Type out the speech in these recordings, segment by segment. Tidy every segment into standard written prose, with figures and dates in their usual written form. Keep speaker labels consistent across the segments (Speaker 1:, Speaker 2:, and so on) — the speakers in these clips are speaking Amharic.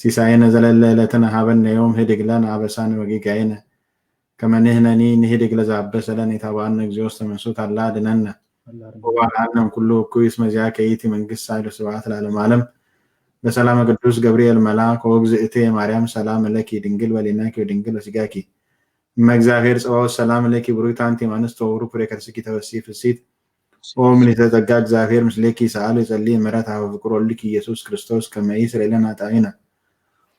Speaker 1: ሲሳየነ ዘለለ ዕለትነ ሀበነ ዮም ህድግ ለነ አበሳነ ወጌጋየነ ከመ ንሕነኒ ንህድግ ለዘአበሰ ለነ ኢታብአነ እግዚኦ ውስተ መንሱት አላ አድኅነነ ወባልሐነ እምኩሉ እኩይ እስመ ዚአከ ይእቲ መንግሥት ኃይል ወስብሐት ለዓለመ ዓለም። በሰላመ ቅዱስ ገብርኤል መልአክ ኦ እግዝእትየ ማርያም ሰላም ለኪ ድንግል በሕሊናኪ ወድንግል በሥጋኪ እመ እግዚአብሔር ጸባኦት ሰላም ለኪ ቡርክት አንቲ እምአንስት ወቡሩክ ፍሬ ከርሥኪ ተፈሥሒ ፍሥሕት ኦ ምልዕተ ጸጋ እግዚአብሔር ምስሌኪ ሰአሊ ወጸልዪ ምሕረተ ኀበ ፍቁር ወልድኪ ኢየሱስ ክርስቶስ ከመ ይስረይ ለነ ኃጣውኢነ።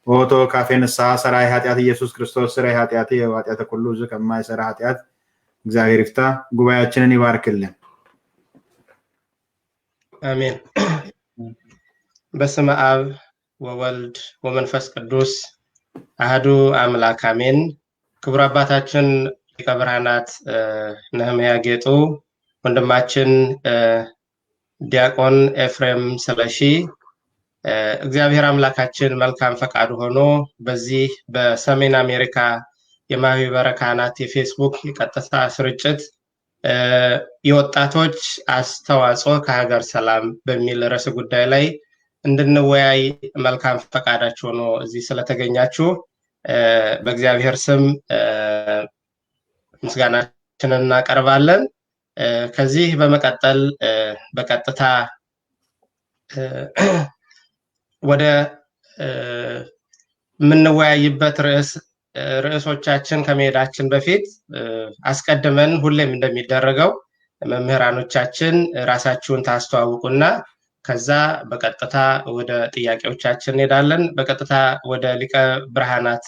Speaker 1: ኦ ተወካፌ ንስሐ ሠራይ ኃጢአት ኢየሱስ ክርስቶስ ስረይ ኃጢአትየ ወኃጢአተ ኩሉ ሕዝብ ከማይሰራ ኃጢአት እግዚአብሔር ይፍታ። ጉባኤያችንን ይባርክልን።
Speaker 2: አሜን። በስመ አብ ወወልድ ወመንፈስ ቅዱስ አህዱ አምላክ አሜን። ክቡር አባታችን ሊቀ ብርሃናት ነህምያ ጌጡ፣ ወንድማችን ዲያቆን ኤፍሬም ስለሺ፣ እግዚአብሔር አምላካችን መልካም ፈቃዱ ሆኖ በዚህ በሰሜን አሜሪካ የማህበረ ካህናት የፌስቡክ የቀጥታ ስርጭት የወጣቶች አስተዋጽኦ ከሀገር ሰላም በሚል ርዕሰ ጉዳይ ላይ እንድንወያይ መልካም ፈቃዳችሁ ሆኖ እዚህ ስለተገኛችሁ በእግዚአብሔር ስም ምስጋናችንን እናቀርባለን። ከዚህ በመቀጠል በቀጥታ ወደ የምንወያይበት ርዕሶቻችን ከመሄዳችን በፊት አስቀድመን ሁሌም እንደሚደረገው መምህራኖቻችን ራሳችሁን ታስተዋውቁና ከዛ በቀጥታ ወደ ጥያቄዎቻችን እንሄዳለን። በቀጥታ ወደ ሊቀ ብርሃናት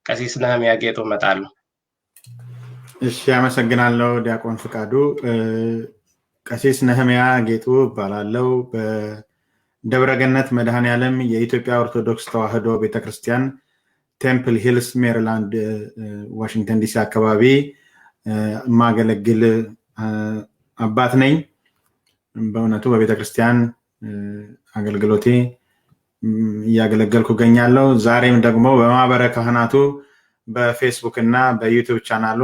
Speaker 2: ቀሲስ ነህምያ ጌጡ እመጣለሁ።
Speaker 1: እሺ፣ አመሰግናለሁ ዲያቆን ፍቃዱ። ቀሲስ ነህምያ ጌጡ እባላለሁ። በደብረ ገነት መድኃኔዓለም የኢትዮጵያ ኦርቶዶክስ ተዋሕዶ ቤተክርስቲያን ቴምፕል ሂልስ ሜሪላንድ፣ ዋሽንግተን ዲሲ አካባቢ የማገለግል አባት ነኝ። በእውነቱ በቤተክርስቲያን አገልግሎቴ እያገለገልኩ እገኛለሁ። ዛሬም ደግሞ በማህበረ ካህናቱ በፌስቡክ እና በዩቲዩብ ቻናሉ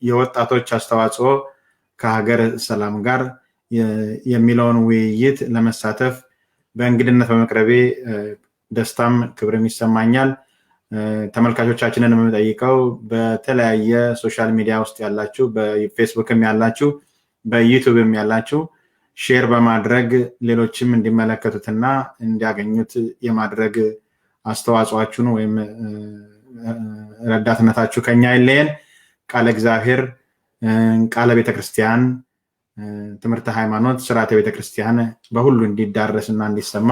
Speaker 1: የወጣቶች አስተዋጽኦ ከሀገር ሰላም ጋር የሚለውን ውይይት ለመሳተፍ በእንግድነት በመቅረቤ ደስታም ክብርም ይሰማኛል። ተመልካቾቻችንን የምጠይቀው በተለያየ social media ውስጥ ያላችሁ፣ በፌስቡክም ያላችሁ፣ በዩቲዩብም ያላችሁ share በማድረግ ሌሎችም እንዲመለከቱትና እንዲያገኙት የማድረግ አስተዋጽኦአችሁን ወይም ረዳትነታችሁ ከኛ ይለየን። ቃለ እግዚአብሔር፣ ቃለ ቤተክርስቲያን፣ ትምህርተ ሃይማኖት፣ ስርዓተ ቤተክርስቲያን በሁሉ እንዲዳረስ እና እንዲሰማ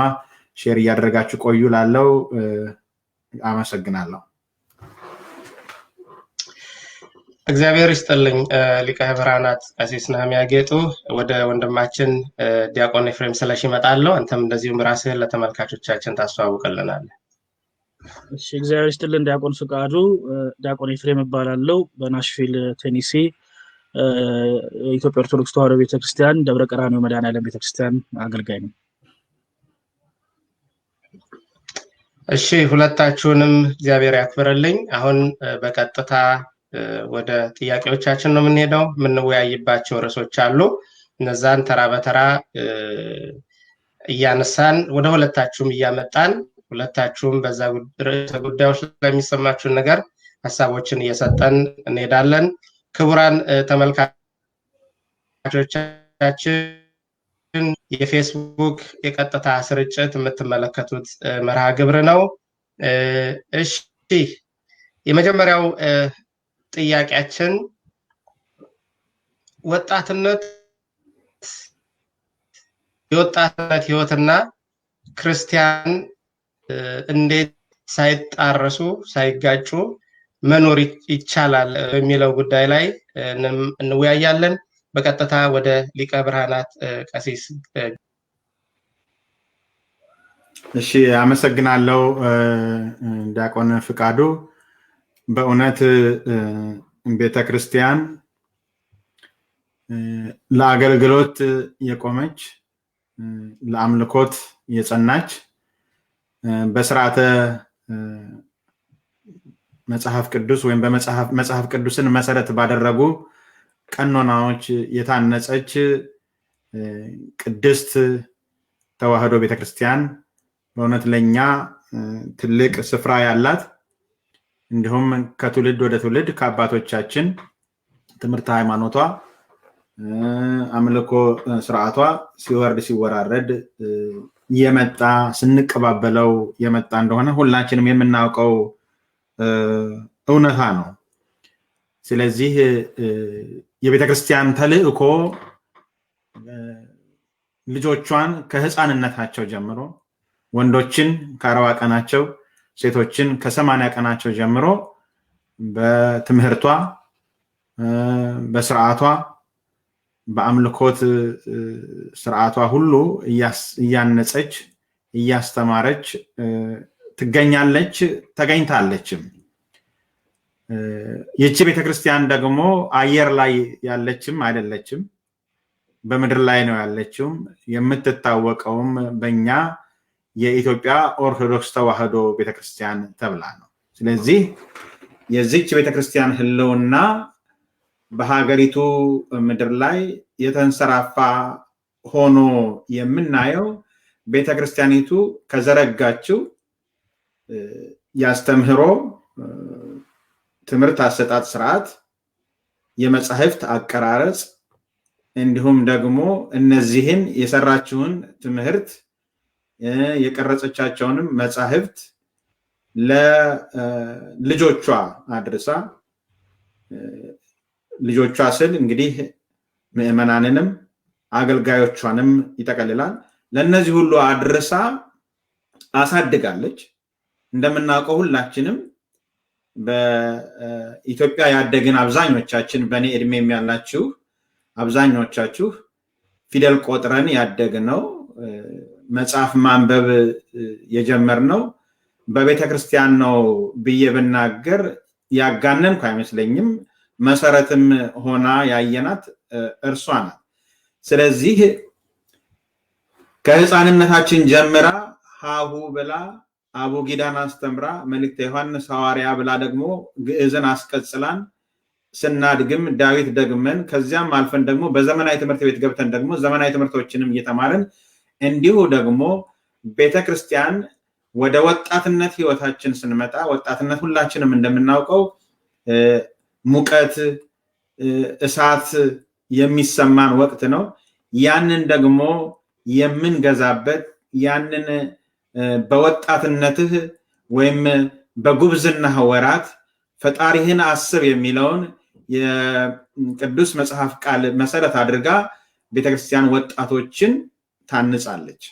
Speaker 1: share እያደረጋችሁ ቆዩ ላለው አመሰግናለሁ።
Speaker 2: እግዚአብሔር ይስጥልኝ ሊቀ ብርሃናት ቀሲስ ነህምያ ጌጡ። ወደ ወንድማችን ዲያቆን ኤፍሬም ስለሺ እመጣለሁ። አንተም እንደዚሁም ራስህን ለተመልካቾቻችን ታስተዋውቅልናለህ።
Speaker 3: እሺ፣ እግዚአብሔር ይስጥልን ዲያቆን ፍቃዱ። ዲያቆን ኤፍሬም እባላለሁ። በናሽቪል ቴኒሲ የኢትዮጵያ ኦርቶዶክስ ተዋሕዶ ቤተክርስቲያን ደብረ ቀራንዮ መድኃኔዓለም ቤተክርስቲያን አገልጋይ ነው።
Speaker 2: እሺ፣ ሁለታችሁንም እግዚአብሔር ያክብርልኝ። አሁን በቀጥታ ወደ ጥያቄዎቻችን ነው የምንሄደው። የምንወያይባቸው ርዕሶች አሉ። እነዛን ተራ በተራ እያነሳን ወደ ሁለታችሁም እያመጣን ሁለታችሁም በዛ ርዕሰ ጉዳዮች ላይ የሚሰማችሁን ነገር ሀሳቦችን እየሰጠን እንሄዳለን። ክቡራን ተመልካቾቻችን የፌስቡክ የቀጥታ ስርጭት የምትመለከቱት መርሃ ግብር ነው። እሺ፣ የመጀመሪያው ጥያቄያችን ወጣትነት የወጣትነት ህይወትና ክርስቲያን እንዴት ሳይጣረሱ ሳይጋጩ መኖር ይቻላል በሚለው ጉዳይ ላይ እንወያያለን። በቀጥታ ወደ ሊቀ ብርሃናት ቀሲስ።
Speaker 1: እሺ፣ አመሰግናለሁ ዲያቆን ፍቃዱ። በእውነት ቤተክርስቲያን ለአገልግሎት የቆመች፣ ለአምልኮት የጸናች፣ በስርዓተ መጽሐፍ ቅዱስ ወይም በመጽሐፍ ቅዱስን መሰረት ባደረጉ ቀኖናዎች የታነጸች ቅድስት ተዋሕዶ ቤተክርስቲያን በእውነት ለእኛ ትልቅ ስፍራ ያላት እንዲሁም ከትውልድ ወደ ትውልድ ከአባቶቻችን ትምህርት ሃይማኖቷ፣ አምልኮ ስርዓቷ ሲወርድ ሲወራረድ የመጣ፣ ስንቀባበለው የመጣ እንደሆነ ሁላችንም የምናውቀው እውነታ ነው። ስለዚህ የቤተክርስቲያን ተልእኮ ልጆቿን ከህፃንነታቸው ጀምሮ፣ ወንዶችን ከ40 ቀናቸው፣ ሴቶችን ከ80 ቀናቸው ጀምሮ በትምህርቷ፣ በስርዓቷ፣ በአምልኮት ስርዓቷ ሁሉ እያነጸች እያስተማረች ትገኛለች፣ ተገኝታለችም። ይቺ ቤተክርስቲያን ደግሞ አየር ላይ ያለችም አይደለችም፣ በምድር ላይ ነው ያለችውም። የምትታወቀውም በእኛ የኢትዮጵያ ኦርቶዶክስ ተዋህዶ ቤተክርስቲያን ተብላ ነው። ስለዚህ የዚች ቤተክርስቲያን ህልውና በሀገሪቱ ምድር ላይ የተንሰራፋ ሆኖ የምናየው ቤተክርስቲያኒቱ ከዘረጋችው ያስተምህሮ ትምህርት አሰጣጥ ስርዓት፣ የመጻሕፍት አቀራረጽ፣ እንዲሁም ደግሞ እነዚህን የሰራችውን ትምህርት የቀረጸቻቸውንም መጻሕፍት ለልጆቿ አድርሳ፣ ልጆቿ ስል እንግዲህ ምዕመናንንም አገልጋዮቿንም ይጠቀልላል። ለእነዚህ ሁሉ አድርሳ አሳድጋለች። እንደምናውቀው ሁላችንም በኢትዮጵያ ያደግን አብዛኞቻችን፣ በእኔ እድሜም ያላችሁ አብዛኞቻችሁ፣ ፊደል ቆጥረን ያደግነው፣ መጽሐፍ ማንበብ የጀመርነው በቤተ ክርስቲያን ነው ብዬ ብናገር ያጋነንኩ አይመስለኝም። መሰረትም ሆና ያየናት እርሷ ናት። ስለዚህ ከህፃንነታችን ጀምራ ሀሁ ብላ አቡጊዳን አስተምራ፣ መልእክተ ዮሐንስ ሐዋርያ ብላ ደግሞ ግዕዝን አስቀጽላን፣ ስናድግም ዳዊት ደግመን፣ ከዚያም አልፈን ደግሞ በዘመናዊ ትምህርት ቤት ገብተን ደግሞ ዘመናዊ ትምህርቶችንም እየተማርን፣ እንዲሁ ደግሞ ቤተክርስቲያን ወደ ወጣትነት ህይወታችን ስንመጣ፣ ወጣትነት ሁላችንም እንደምናውቀው ሙቀት፣ እሳት የሚሰማን ወቅት ነው። ያንን ደግሞ የምንገዛበት፣ ያንን በወጣትነትህ ወይም በጉብዝናህ ወራት ፈጣሪህን አስብ የሚለውን የቅዱስ መጽሐፍ ቃል መሰረት አድርጋ ቤተክርስቲያን ወጣቶችን ታንጻለች።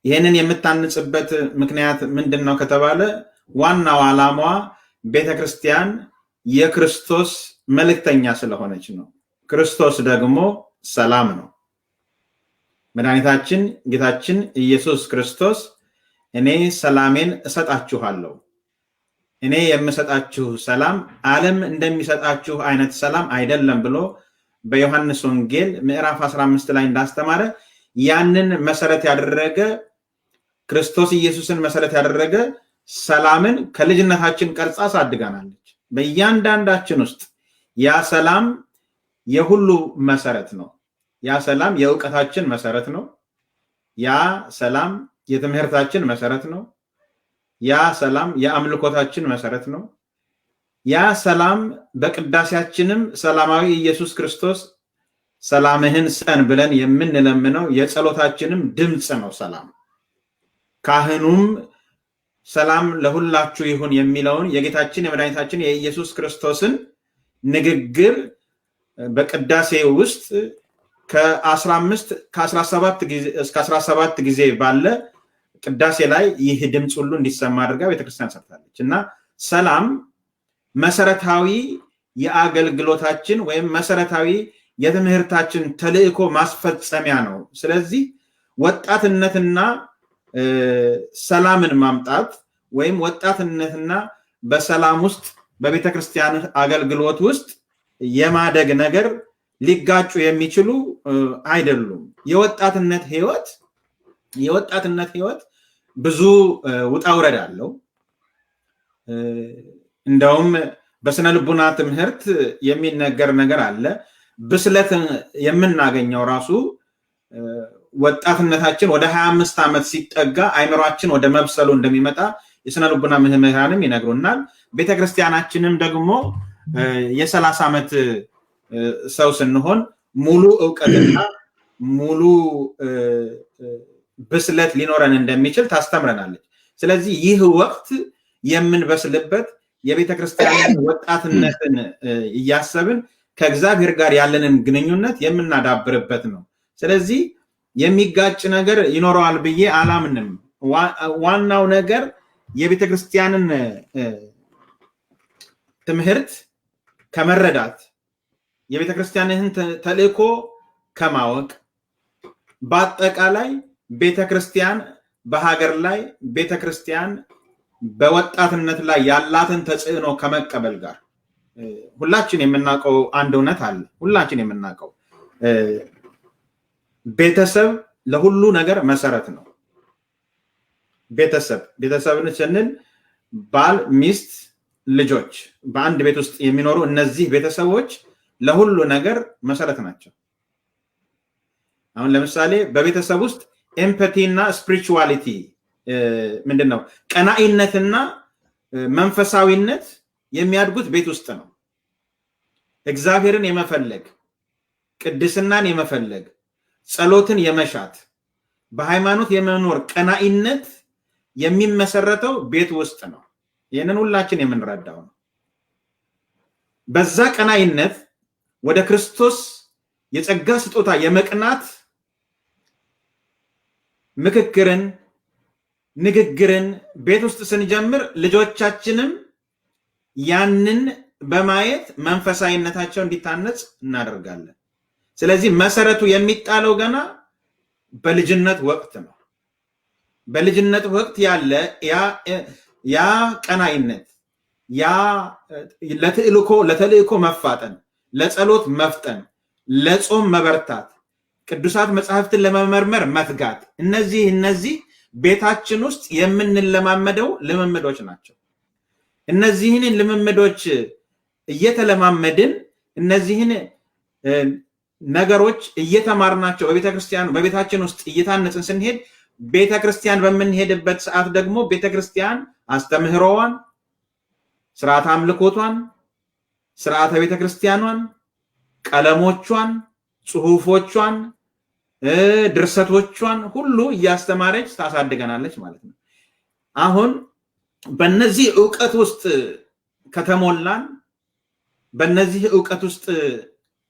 Speaker 1: ይህንን የምታንጽበት ምክንያት ምንድን ነው ከተባለ ዋናው ዓላማዋ ቤተክርስቲያን የክርስቶስ መልእክተኛ ስለሆነች ነው። ክርስቶስ ደግሞ ሰላም ነው። መድኃኒታችን ጌታችን ኢየሱስ ክርስቶስ እኔ ሰላሜን እሰጣችኋለሁ፣ እኔ የምሰጣችሁ ሰላም ዓለም እንደሚሰጣችሁ አይነት ሰላም አይደለም ብሎ በዮሐንስ ወንጌል ምዕራፍ 15 ላይ እንዳስተማረ፣ ያንን መሰረት ያደረገ፣ ክርስቶስ ኢየሱስን መሰረት ያደረገ ሰላምን ከልጅነታችን ቀርጻ አሳድጋናለች። በእያንዳንዳችን ውስጥ ያ ሰላም የሁሉ መሰረት ነው። ያ ሰላም የእውቀታችን መሰረት ነው። ያ ሰላም የትምህርታችን መሰረት ነው። ያ ሰላም የአምልኮታችን መሰረት ነው። ያ ሰላም በቅዳሴያችንም ሰላማዊ ኢየሱስ ክርስቶስ ሰላምህን ስጠን ብለን የምንለምነው የጸሎታችንም ድምፅ ነው። ሰላም ካህኑም ሰላም ለሁላችሁ ይሁን የሚለውን የጌታችን የመድኃኒታችን የኢየሱስ ክርስቶስን ንግግር በቅዳሴ ውስጥ ከ15 ከ17 ጊዜ እስከ 17 ጊዜ ባለ ቅዳሴ ላይ ይህ ድምፅ ሁሉ እንዲሰማ አድርጋ ቤተክርስቲያን ሰርታለች። እና ሰላም መሰረታዊ የአገልግሎታችን ወይም መሰረታዊ የትምህርታችን ተልእኮ ማስፈጸሚያ ነው። ስለዚህ ወጣትነትና ሰላምን ማምጣት ወይም ወጣትነትና በሰላም ውስጥ በቤተ ክርስቲያን አገልግሎት ውስጥ የማደግ ነገር ሊጋጩ የሚችሉ አይደሉም። የወጣትነት ህይወት ብዙ ውጣ ውረድ አለው። እንደውም በስነ ልቡና ትምህርት የሚነገር ነገር አለ። ብስለት የምናገኘው ራሱ ወጣትነታችን ወደ 25 ዓመት ሲጠጋ አይምሯችን ወደ መብሰሉ እንደሚመጣ የስነ ልቡና መምህራንም ይነግሩናል። ቤተክርስቲያናችንም ደግሞ የ30 ዓመት ሰው ስንሆን ሙሉ እውቀትና ሙሉ ብስለት ሊኖረን እንደሚችል ታስተምረናለች። ስለዚህ ይህ ወቅት የምንበስልበት፣ የቤተክርስቲያንን ወጣትነትን እያሰብን ከእግዚአብሔር ጋር ያለንን ግንኙነት የምናዳብርበት ነው። ስለዚህ የሚጋጭ ነገር ይኖረዋል ብዬ አላምንም። ዋናው ነገር የቤተክርስቲያንን ትምህርት ከመረዳት፣ የቤተክርስቲያንህን ተልእኮ ከማወቅ፣ በአጠቃላይ ቤተክርስቲያን በሀገር ላይ፣ ቤተክርስቲያን በወጣትነት ላይ ያላትን ተጽዕኖ ከመቀበል ጋር ሁላችን የምናውቀው አንድ እውነት አለ። ሁላችን የምናውቀው ቤተሰብ ለሁሉ ነገር መሰረት ነው። ቤተሰብ፣ ቤተሰብን ስንል ባል፣ ሚስት፣ ልጆች በአንድ ቤት ውስጥ የሚኖሩ እነዚህ ቤተሰቦች ለሁሉ ነገር መሰረት ናቸው። አሁን ለምሳሌ በቤተሰብ ውስጥ empathy እና spirituality ምንድን ነው? ቀናኢነትና መንፈሳዊነት የሚያድጉት ቤት ውስጥ ነው። እግዚአብሔርን የመፈለግ፣ ቅድስናን የመፈለግ፣ ጸሎትን የመሻት፣ በሃይማኖት የመኖር ቀናኢነት የሚመሰረተው ቤት ውስጥ ነው። ይህንን ሁላችን የምንረዳው ነው። በዛ ቀናኢነት ወደ ክርስቶስ የጸጋ ስጦታ የመቅናት ምክክርን፣ ንግግርን ቤት ውስጥ ስንጀምር ልጆቻችንም ያንን በማየት መንፈሳዊነታቸው እንዲታነጽ እናደርጋለን። ስለዚህ መሰረቱ የሚጣለው ገና በልጅነት ወቅት ነው። በልጅነት ወቅት ያለ ያ ቀናይነት፣ ያ ለተልእኮ መፋጠን፣ ለጸሎት መፍጠን፣ ለጾም መበርታት፣ ቅዱሳት መጽሐፍትን ለመመርመር መትጋት፣ እነዚህ ቤታችን ውስጥ የምንለማመደው ልምምዶች ናቸው። እነዚህን ልምምዶች እየተለማመድን፣ እነዚህን ነገሮች እየተማርናቸው በቤተክርስቲያን በቤታችን ውስጥ እየታነጽን ስንሄድ ቤተክርስቲያን በምንሄድበት ሰዓት ደግሞ ቤተክርስቲያን አስተምህሮዋን፣ ስርዓተ አምልኮቷን፣ ስርዓተ ቤተክርስቲያኗን፣ ቀለሞቿን፣ ጽሁፎቿን፣ ድርሰቶቿን ሁሉ እያስተማረች ታሳድገናለች ማለት ነው። አሁን በእነዚህ እውቀት ውስጥ ከተሞላን፣ በእነዚህ እውቀት ውስጥ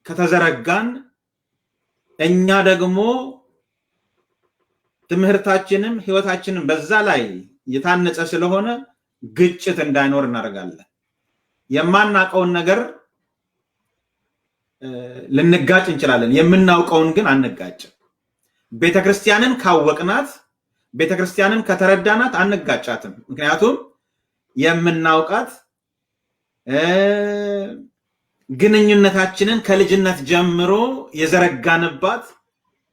Speaker 1: ከተዘረጋን እኛ ደግሞ ትምህርታችንም ህይወታችንም በዛ ላይ የታነጸ ስለሆነ ግጭት እንዳይኖር እናደርጋለን። የማናውቀውን ነገር ልንጋጭ እንችላለን። የምናውቀውን ግን አንጋጭም። ቤተክርስቲያንን ካወቅናት፣ ቤተክርስቲያንን ከተረዳናት አንጋጫትም። ምክንያቱም የምናውቃት፣ ግንኙነታችንን ከልጅነት ጀምሮ የዘረጋንባት፣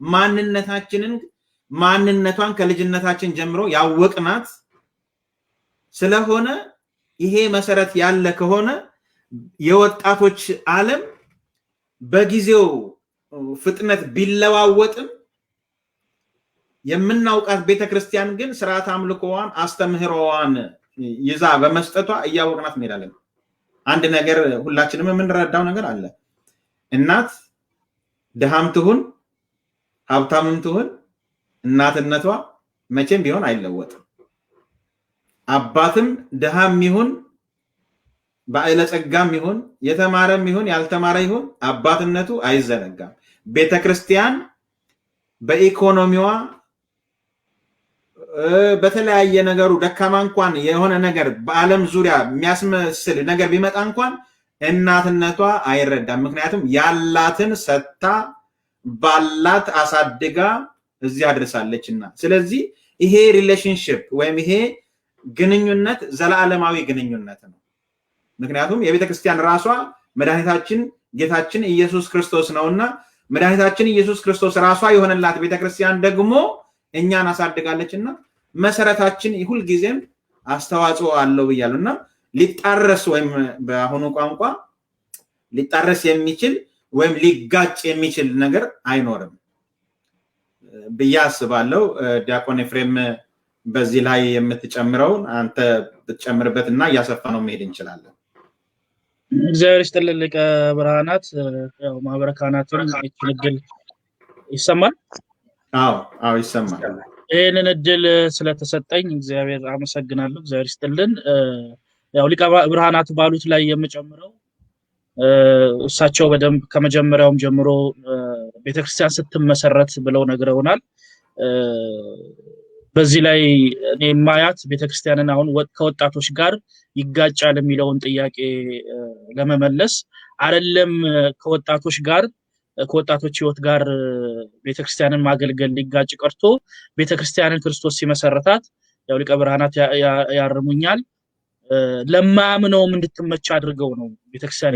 Speaker 1: ማንነታችንን ማንነቷን ከልጅነታችን ጀምሮ ያወቅናት ስለሆነ፣ ይሄ መሰረት ያለ ከሆነ የወጣቶች ዓለም በጊዜው ፍጥነት ቢለዋወጥም የምናውቃት ቤተክርስቲያን ግን ስርዓተ አምልኮዋን፣ አስተምህሮዋን ይዛ በመስጠቷ እያወቅናት እንሄዳለን። አንድ ነገር ሁላችንም የምንረዳው ነገር አለ። እናት ድሃም ትሁን ሀብታምም ትሁን እናትነቷ መቼም ቢሆን አይለወጥም። አባትም ድሃም ይሁን ባለጸጋም ይሁን የተማረም ይሁን ያልተማረ ይሁን አባትነቱ አይዘነጋም። ቤተክርስቲያን በኢኮኖሚዋ በተለያየ ነገሩ ደካማ እንኳን የሆነ ነገር በዓለም ዙሪያ የሚያስመስል ነገር ቢመጣ እንኳን እናትነቷ አይረዳም። ምክንያቱም ያላትን ሰጥታ ባላት አሳድጋ እዚህ አድርሳለችና። ስለዚህ ይሄ relationship ወይም ይሄ ግንኙነት ዘላለማዊ ግንኙነት ነው። ምክንያቱም የቤተ ክርስቲያን ራሷ መድኃኒታችን ጌታችን ኢየሱስ ክርስቶስ ነውና መድኃኒታችን ኢየሱስ ክርስቶስ ራሷ የሆነላት ቤተክርስቲያን ደግሞ እኛን አሳድጋለችና መሰረታችን ሁልጊዜም አስተዋጽኦ አለው ብያለሁ። እና ሊጣረስ ወይም በአሁኑ ቋንቋ ሊጣረስ የሚችል ወይም ሊጋጭ የሚችል ነገር አይኖርም። ብዬ አስባለሁ። ዲያቆን ኤፍሬም በዚህ ላይ የምትጨምረውን አንተ ብትጨምርበት እና እያሰፋ ነው መሄድ እንችላለን።
Speaker 3: እግዚአብሔር ይስጥልን ሊቀ ብርሃናት። ያው ማህበረ ካህናትን ይህችን እድል ይሰማል?
Speaker 1: አዎ አዎ ይሰማል።
Speaker 3: ይህንን እድል ስለተሰጠኝ እግዚአብሔር አመሰግናለሁ። እግዚአብሔር ይስጥልን። ያው ሊቀ ብርሃናት ባሉት ላይ የምጨምረው እሳቸው በደንብ ከመጀመሪያውም ጀምሮ ቤተክርስቲያን ስትመሰረት ብለው ነግረውናል። በዚህ ላይ እኔ ማያት ቤተክርስቲያንን አሁን ከወጣቶች ጋር ይጋጫል የሚለውን ጥያቄ ለመመለስ አይደለም፣ ከወጣቶች ጋር ከወጣቶች ህይወት ጋር ቤተክርስቲያንን ማገልገል ሊጋጭ ቀርቶ ቤተክርስቲያንን ክርስቶስ ሲመሰረታት፣ ያው ሊቀ ብርሃናት ያርሙኛል፣ ለማያምነውም እንድትመች አድርገው ነው ቤተክርስቲያን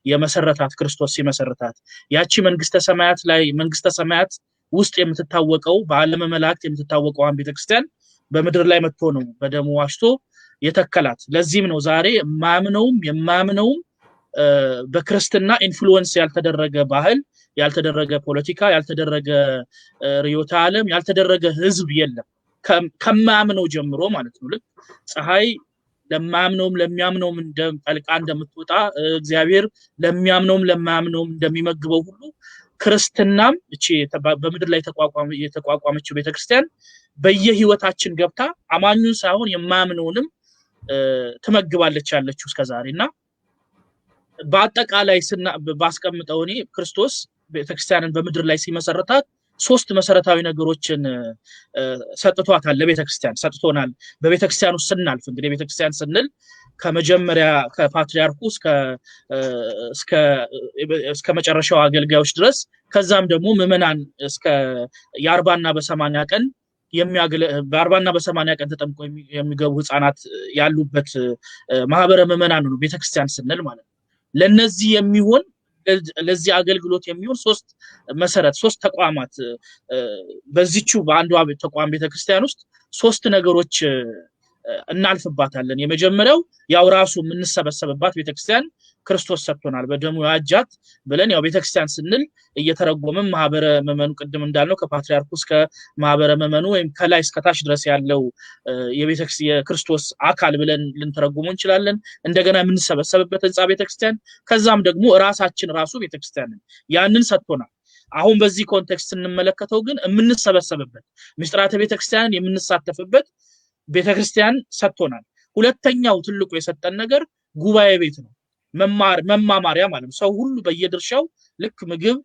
Speaker 3: የመሰረታት። ክርስቶስ ሲመሰረታት ያቺ መንግስተ ሰማያት ላይ፣ መንግስተ ሰማያት ውስጥ የምትታወቀው፣ በዓለመ መላእክት የምትታወቀዋን ቤተክርስቲያን በምድር ላይ መጥቶ ነው በደሙ ዋሽቶ የተከላት። ለዚህም ነው ዛሬ የማያምነውም የማያምነውም በክርስትና influence ያልተደረገ ባህል፣ ያልተደረገ ፖለቲካ፣ ያልተደረገ ርዕዮተ ዓለም፣ ያልተደረገ ህዝብ የለም። ከማያምነው ጀምሮ ማለት ነው። ልክ ፀሐይ ለማያምነውም ለሚያምነውም ጠልቃ እንደምትወጣ፣ እግዚአብሔር ለሚያምነውም ለማያምነውም እንደሚመግበው ሁሉ ክርስትናም እቺ በምድር ላይ የተቋቋመችው ቤተክርስቲያን በየህይወታችን ገብታ አማኙን ሳይሆን የማያምነውንም ትመግባለች ያለችው እስከዛሬ። እና በአጠቃላይ ባስቀምጠው እኔ ክርስቶስ ቤተክርስቲያንን በምድር ላይ ሲመሰረታት ሶስት መሰረታዊ ነገሮችን ሰጥቷታል፣ ለቤተክርስቲያን ሰጥቶናል። በቤተክርስቲያን ውስጥ ስናልፍ እንግዲህ ቤተክርስቲያን ስንል ከመጀመሪያ ከፓትሪያርኩ እስከ መጨረሻው አገልጋዮች ድረስ፣ ከዛም ደግሞ ምዕመናን እስከ የ40ና በ80 ቀን፣ በ40ና በ80 ቀን ተጠምቆ የሚገቡ ህፃናት ያሉበት ማህበረ ምዕመናን ነው ቤተክርስቲያን ስንል ማለት ነው። ለነዚህ የሚሆን፣ ለዚህ አገልግሎት የሚሆን ሶስት መሰረት፣ ሶስት ተቋማት፣ በዚቹ በአንዷ ተቋም ቤተክርስቲያን ውስጥ ሶስት ነገሮች እናልፍባታለን። የመጀመሪያው ያው ራሱ የምንሰበሰብባት ቤተክርስቲያን ክርስቶስ ሰጥቶናል፣ በደሙ ያጃት ብለን ያው ቤተክርስቲያን ስንል እየተረጎመም ማህበረ ምዕመኑ ቅድም እንዳልነው ከፓትሪያርኩ እስከ ማህበረ ምዕመኑ ወይም ከላይ እስከ ታች ድረስ ያለው የክርስቶስ አካል ብለን ልንተረጉመው እንችላለን። እንደገና የምንሰበሰብበት ህንፃ ቤተክርስቲያን፣ ከዛም ደግሞ ራሳችን ራሱ ቤተክርስቲያንን ያንን ሰጥቶናል። አሁን በዚህ context ስንመለከተው ግን የምንሰበሰብበት፣ ምስጢራተ ቤተክርስቲያንን የምንሳተፍበት ቤተክርስቲያን ሰጥቶናል። ሁለተኛው ትልቁ የሰጠን ነገር ጉባኤ ቤት ነው። መማር መማማሪያ ማለት ነው። ሰው ሁሉ በየድርሻው ልክ ምግብ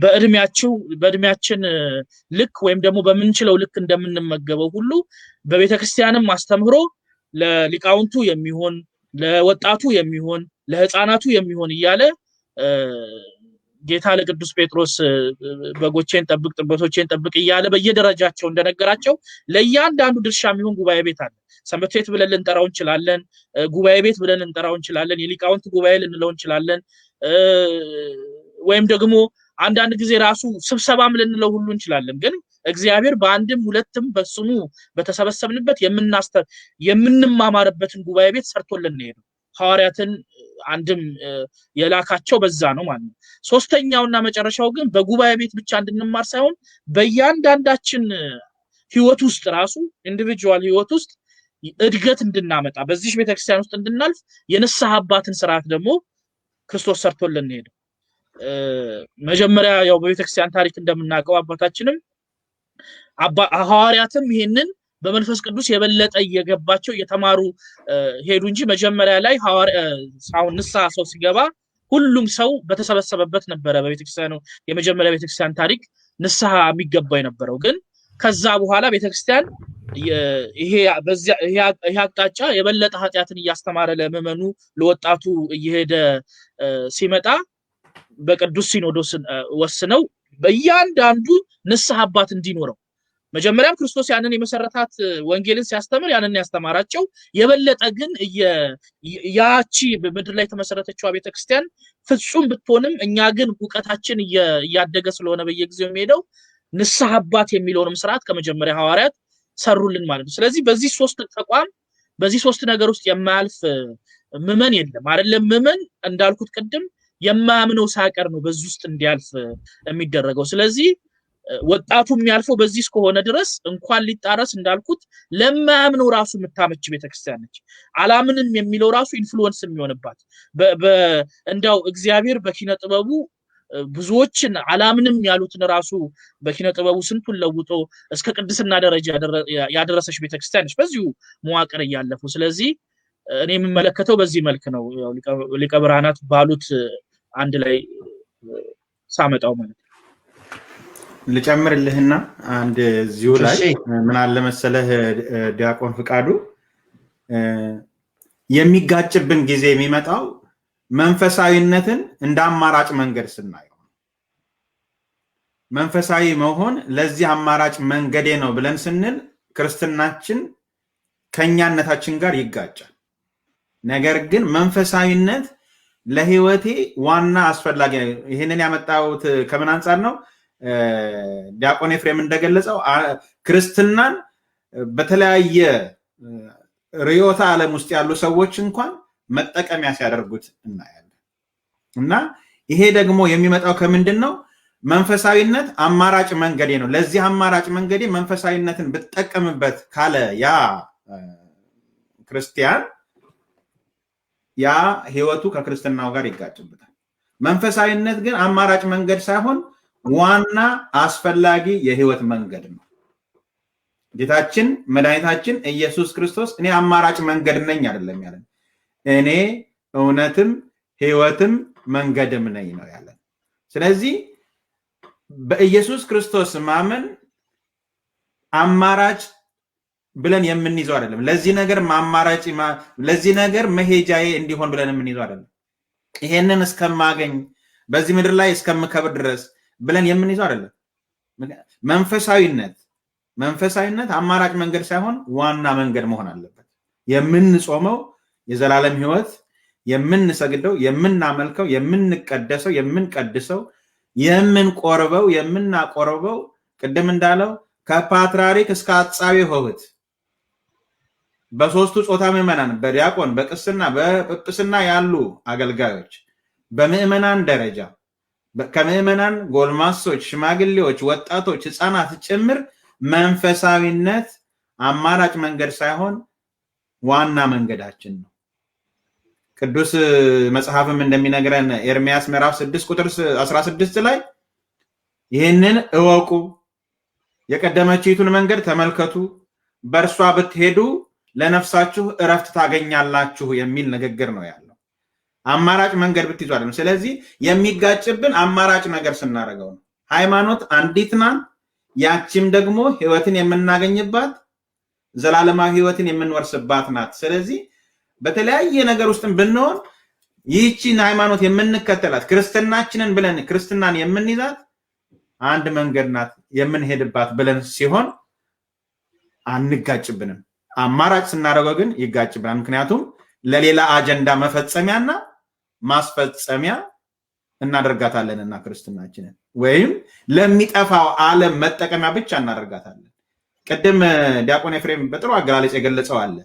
Speaker 3: በእድሜያቸው በእድሜያችን ልክ ወይም ደግሞ በምንችለው ልክ እንደምንመገበው ሁሉ በቤተክርስቲያንም አስተምህሮ ለሊቃውንቱ የሚሆን፣ ለወጣቱ የሚሆን፣ ለህፃናቱ የሚሆን እያለ ጌታ ለቅዱስ ጴጥሮስ በጎቼን ጠብቅ፣ ጥበቶቼን ጠብቅ እያለ በየደረጃቸው እንደነገራቸው ለእያንዳንዱ ድርሻ የሚሆን ጉባኤ ቤት አለ። ሰንበት ቤት ብለን ልንጠራው እንችላለን። ጉባኤ ቤት ብለን ልንጠራው እንችላለን። የሊቃውንት ጉባኤ ልንለው እንችላለን። ወይም ደግሞ አንዳንድ ጊዜ ራሱ ስብሰባም ልንለው ሁሉ እንችላለን። ግን እግዚአብሔር በአንድም ሁለትም በስሙ በተሰበሰብንበት የምንማማርበትን ጉባኤ ቤት ሰርቶልን ነው የሄደው። ሐዋርያትን አንድም የላካቸው በዛ ነው ማለት ነው። ሶስተኛውና መጨረሻው ግን በጉባኤ ቤት ብቻ እንድንማር ሳይሆን በእያንዳንዳችን ህይወት ውስጥ ራሱ individual ህይወት ውስጥ እድገት እንድናመጣ፣ በዚህ ቤተክርስቲያን ውስጥ እንድናልፍ የንስሐ አባትን ስርዓት ደግሞ ክርስቶስ ሰርቶልን ነው የሄደው። መጀመሪያ ያው በቤተክርስቲያን ታሪክ እንደምናውቀው አባታችንም ሐዋርያትም ይሄንን በመንፈስ ቅዱስ የበለጠ እየገባቸው እየተማሩ ሄዱ እንጂ መጀመሪያ ላይ አሁን ንስሐ ሰው ሲገባ ሁሉም ሰው በተሰበሰበበት ነበረ። በቤተክርስቲያኑ የመጀመሪያ ቤተክርስቲያን ታሪክ ንስሐ የሚገባው የነበረው። ግን ከዛ በኋላ ቤተክርስቲያን ይሄ ይሄ አቅጣጫ የበለጠ ኃጢአትን እያስተማረ ለምዕመኑ ለወጣቱ እየሄደ ሲመጣ በቅዱስ ሲኖዶስ ወስነው በእያንዳንዱ ንስሐ አባት እንዲኖረው፣ መጀመሪያም ክርስቶስ ያንን የመሰረታት ወንጌልን ሲያስተምር ያንን ያስተማራቸው፣ የበለጠ ግን ያቺ በምድር ላይ የተመሰረተችው ቤተክርስቲያን ፍጹም ብትሆንም እኛ ግን እውቀታችን እያደገ ስለሆነ በየጊዜው የሚሄደው ንስሐ አባት የሚለውንም ስርዓት ከመጀመሪያ ሐዋርያት ሰሩልን ማለት ነው። ስለዚህ በዚህ ሶስት ተቋም፣ በዚህ ሶስት ነገር ውስጥ የማያልፍ ምዕመን የለም። አይደለም ምዕመን፣ እንዳልኩት ቅድም የማያምነው ሳይቀር ነው በዚህ ውስጥ እንዲያልፍ የሚደረገው። ስለዚህ ወጣቱ የሚያልፈው በዚህ እስከሆነ ድረስ እንኳን ሊጣረስ እንዳልኩት ለማያምነው ራሱ የምታመች ቤተክርስቲያን ነች። አላምንም የሚለው ራሱ influence የሚሆንባት እንዳው እግዚአብሔር በኪነ ጥበቡ ብዙዎችን አላምንም ያሉትን ራሱ በኪነ ጥበቡ ስንቱን ለውጦ እስከ ቅድስና ደረጃ ያደረሰች ቤተክርስቲያን ነች በዚሁ መዋቅር እያለፉ። ስለዚህ እኔ የምመለከተው በዚህ መልክ ነው፣ ሊቀ ብርሃናት ባሉት አንድ ላይ ሳመጣው ማለት ነው።
Speaker 1: ልጨምርልህና አንድ እዚሁ ላይ ምን አለ መሰለህ ዲያቆን ፍቃዱ፣ የሚጋጭብን ጊዜ የሚመጣው መንፈሳዊነትን እንደ አማራጭ መንገድ ስናየው፣ መንፈሳዊ መሆን ለዚህ አማራጭ መንገዴ ነው ብለን ስንል ክርስትናችን ከኛነታችን ጋር ይጋጫል። ነገር ግን መንፈሳዊነት ለህይወቴ ዋና አስፈላጊ፣ ይህንን ያመጣሁት ከምን አንጻር ነው? ዲያቆን ኤፍሬም እንደገለጸው ክርስትናን በተለያየ ርዕዮተ ዓለም ውስጥ ያሉ ሰዎች እንኳን መጠቀሚያ ሲያደርጉት እናያለን። እና ይሄ ደግሞ የሚመጣው ከምንድን ነው? መንፈሳዊነት አማራጭ መንገዴ ነው፣ ለዚህ አማራጭ መንገዴ መንፈሳዊነትን ብጠቀምበት ካለ ያ ክርስቲያን ያ ህይወቱ ከክርስትናው ጋር ይጋጭበታል። መንፈሳዊነት ግን አማራጭ መንገድ ሳይሆን ዋና አስፈላጊ የህይወት መንገድ ነው። ጌታችን መድኃኒታችን ኢየሱስ ክርስቶስ እኔ አማራጭ መንገድ ነኝ አይደለም ያለን፣ እኔ እውነትም ህይወትም መንገድም ነኝ ነው ያለን። ስለዚህ በኢየሱስ ክርስቶስ ማመን አማራጭ ብለን የምንይዘው አይደለም። ለዚህ ነገር ማማራጭ፣ ለዚህ ነገር መሄጃዬ እንዲሆን ብለን የምንይዘው አይደለም። ይሄንን እስከማገኝ በዚህ ምድር ላይ እስከምከብር ድረስ ብለን የምንይዘው አይደለም። መንፈሳዊነት አማራጭ መንገድ ሳይሆን ዋና መንገድ መሆን አለበት። የምንጾመው የዘላለም ህይወት፣ የምንሰግደው፣ የምናመልከው፣ የምንቀደሰው፣ የምንቀድሰው፣ የምንቆርበው፣ የምናቆርበው ቅድም እንዳለው ከፓትርያርክ እስከ አጻቤ ሆህት በሶስቱ ጾታ ምዕመናን በዲያቆን፣ በቅስና፣ በጵጵስና ያሉ አገልጋዮች በምዕመናን ደረጃ ከምዕመናን ጎልማሶች፣ ሽማግሌዎች፣ ወጣቶች፣ ህፃናት ጭምር መንፈሳዊነት አማራጭ መንገድ ሳይሆን ዋና መንገዳችን ነው። ቅዱስ መጽሐፍም እንደሚነግረን ኤርሚያስ ምዕራፍ 6 ቁጥር 16 ላይ ይህንን እወቁ፣ የቀደመችይቱን መንገድ ተመልከቱ፣ በእርሷ ብትሄዱ ለነፍሳችሁ እረፍት ታገኛላችሁ የሚል ንግግር ነው ያለው። አማራጭ መንገድ ብትይዙ አይደለም። ስለዚህ የሚጋጭብን አማራጭ ነገር ስናደርገው ነው። ሃይማኖት አንዲት ናት። ያቺም ደግሞ ህይወትን የምናገኝባት ዘላለማዊ ህይወትን የምንወርስባት ናት። ስለዚህ በተለያየ ነገር ውስጥም ብንሆን ይህቺን ሃይማኖት የምንከተላት ክርስትናችንን ብለን ክርስትናን የምንይዛት አንድ መንገድ ናት የምንሄድባት ብለን ሲሆን አንጋጭብንም። አማራጭ ስናደርገው ግን ይጋጭብናል። ምክንያቱም ለሌላ አጀንዳ መፈጸሚያና ማስፈጸሚያ እናደርጋታለንና ክርስትናችንን ወይም ለሚጠፋው ዓለም መጠቀሚያ ብቻ እናደርጋታለን። ቅድም ዲያቆን ኤፍሬም በጥሩ አገላለጽ የገለጸው አለ።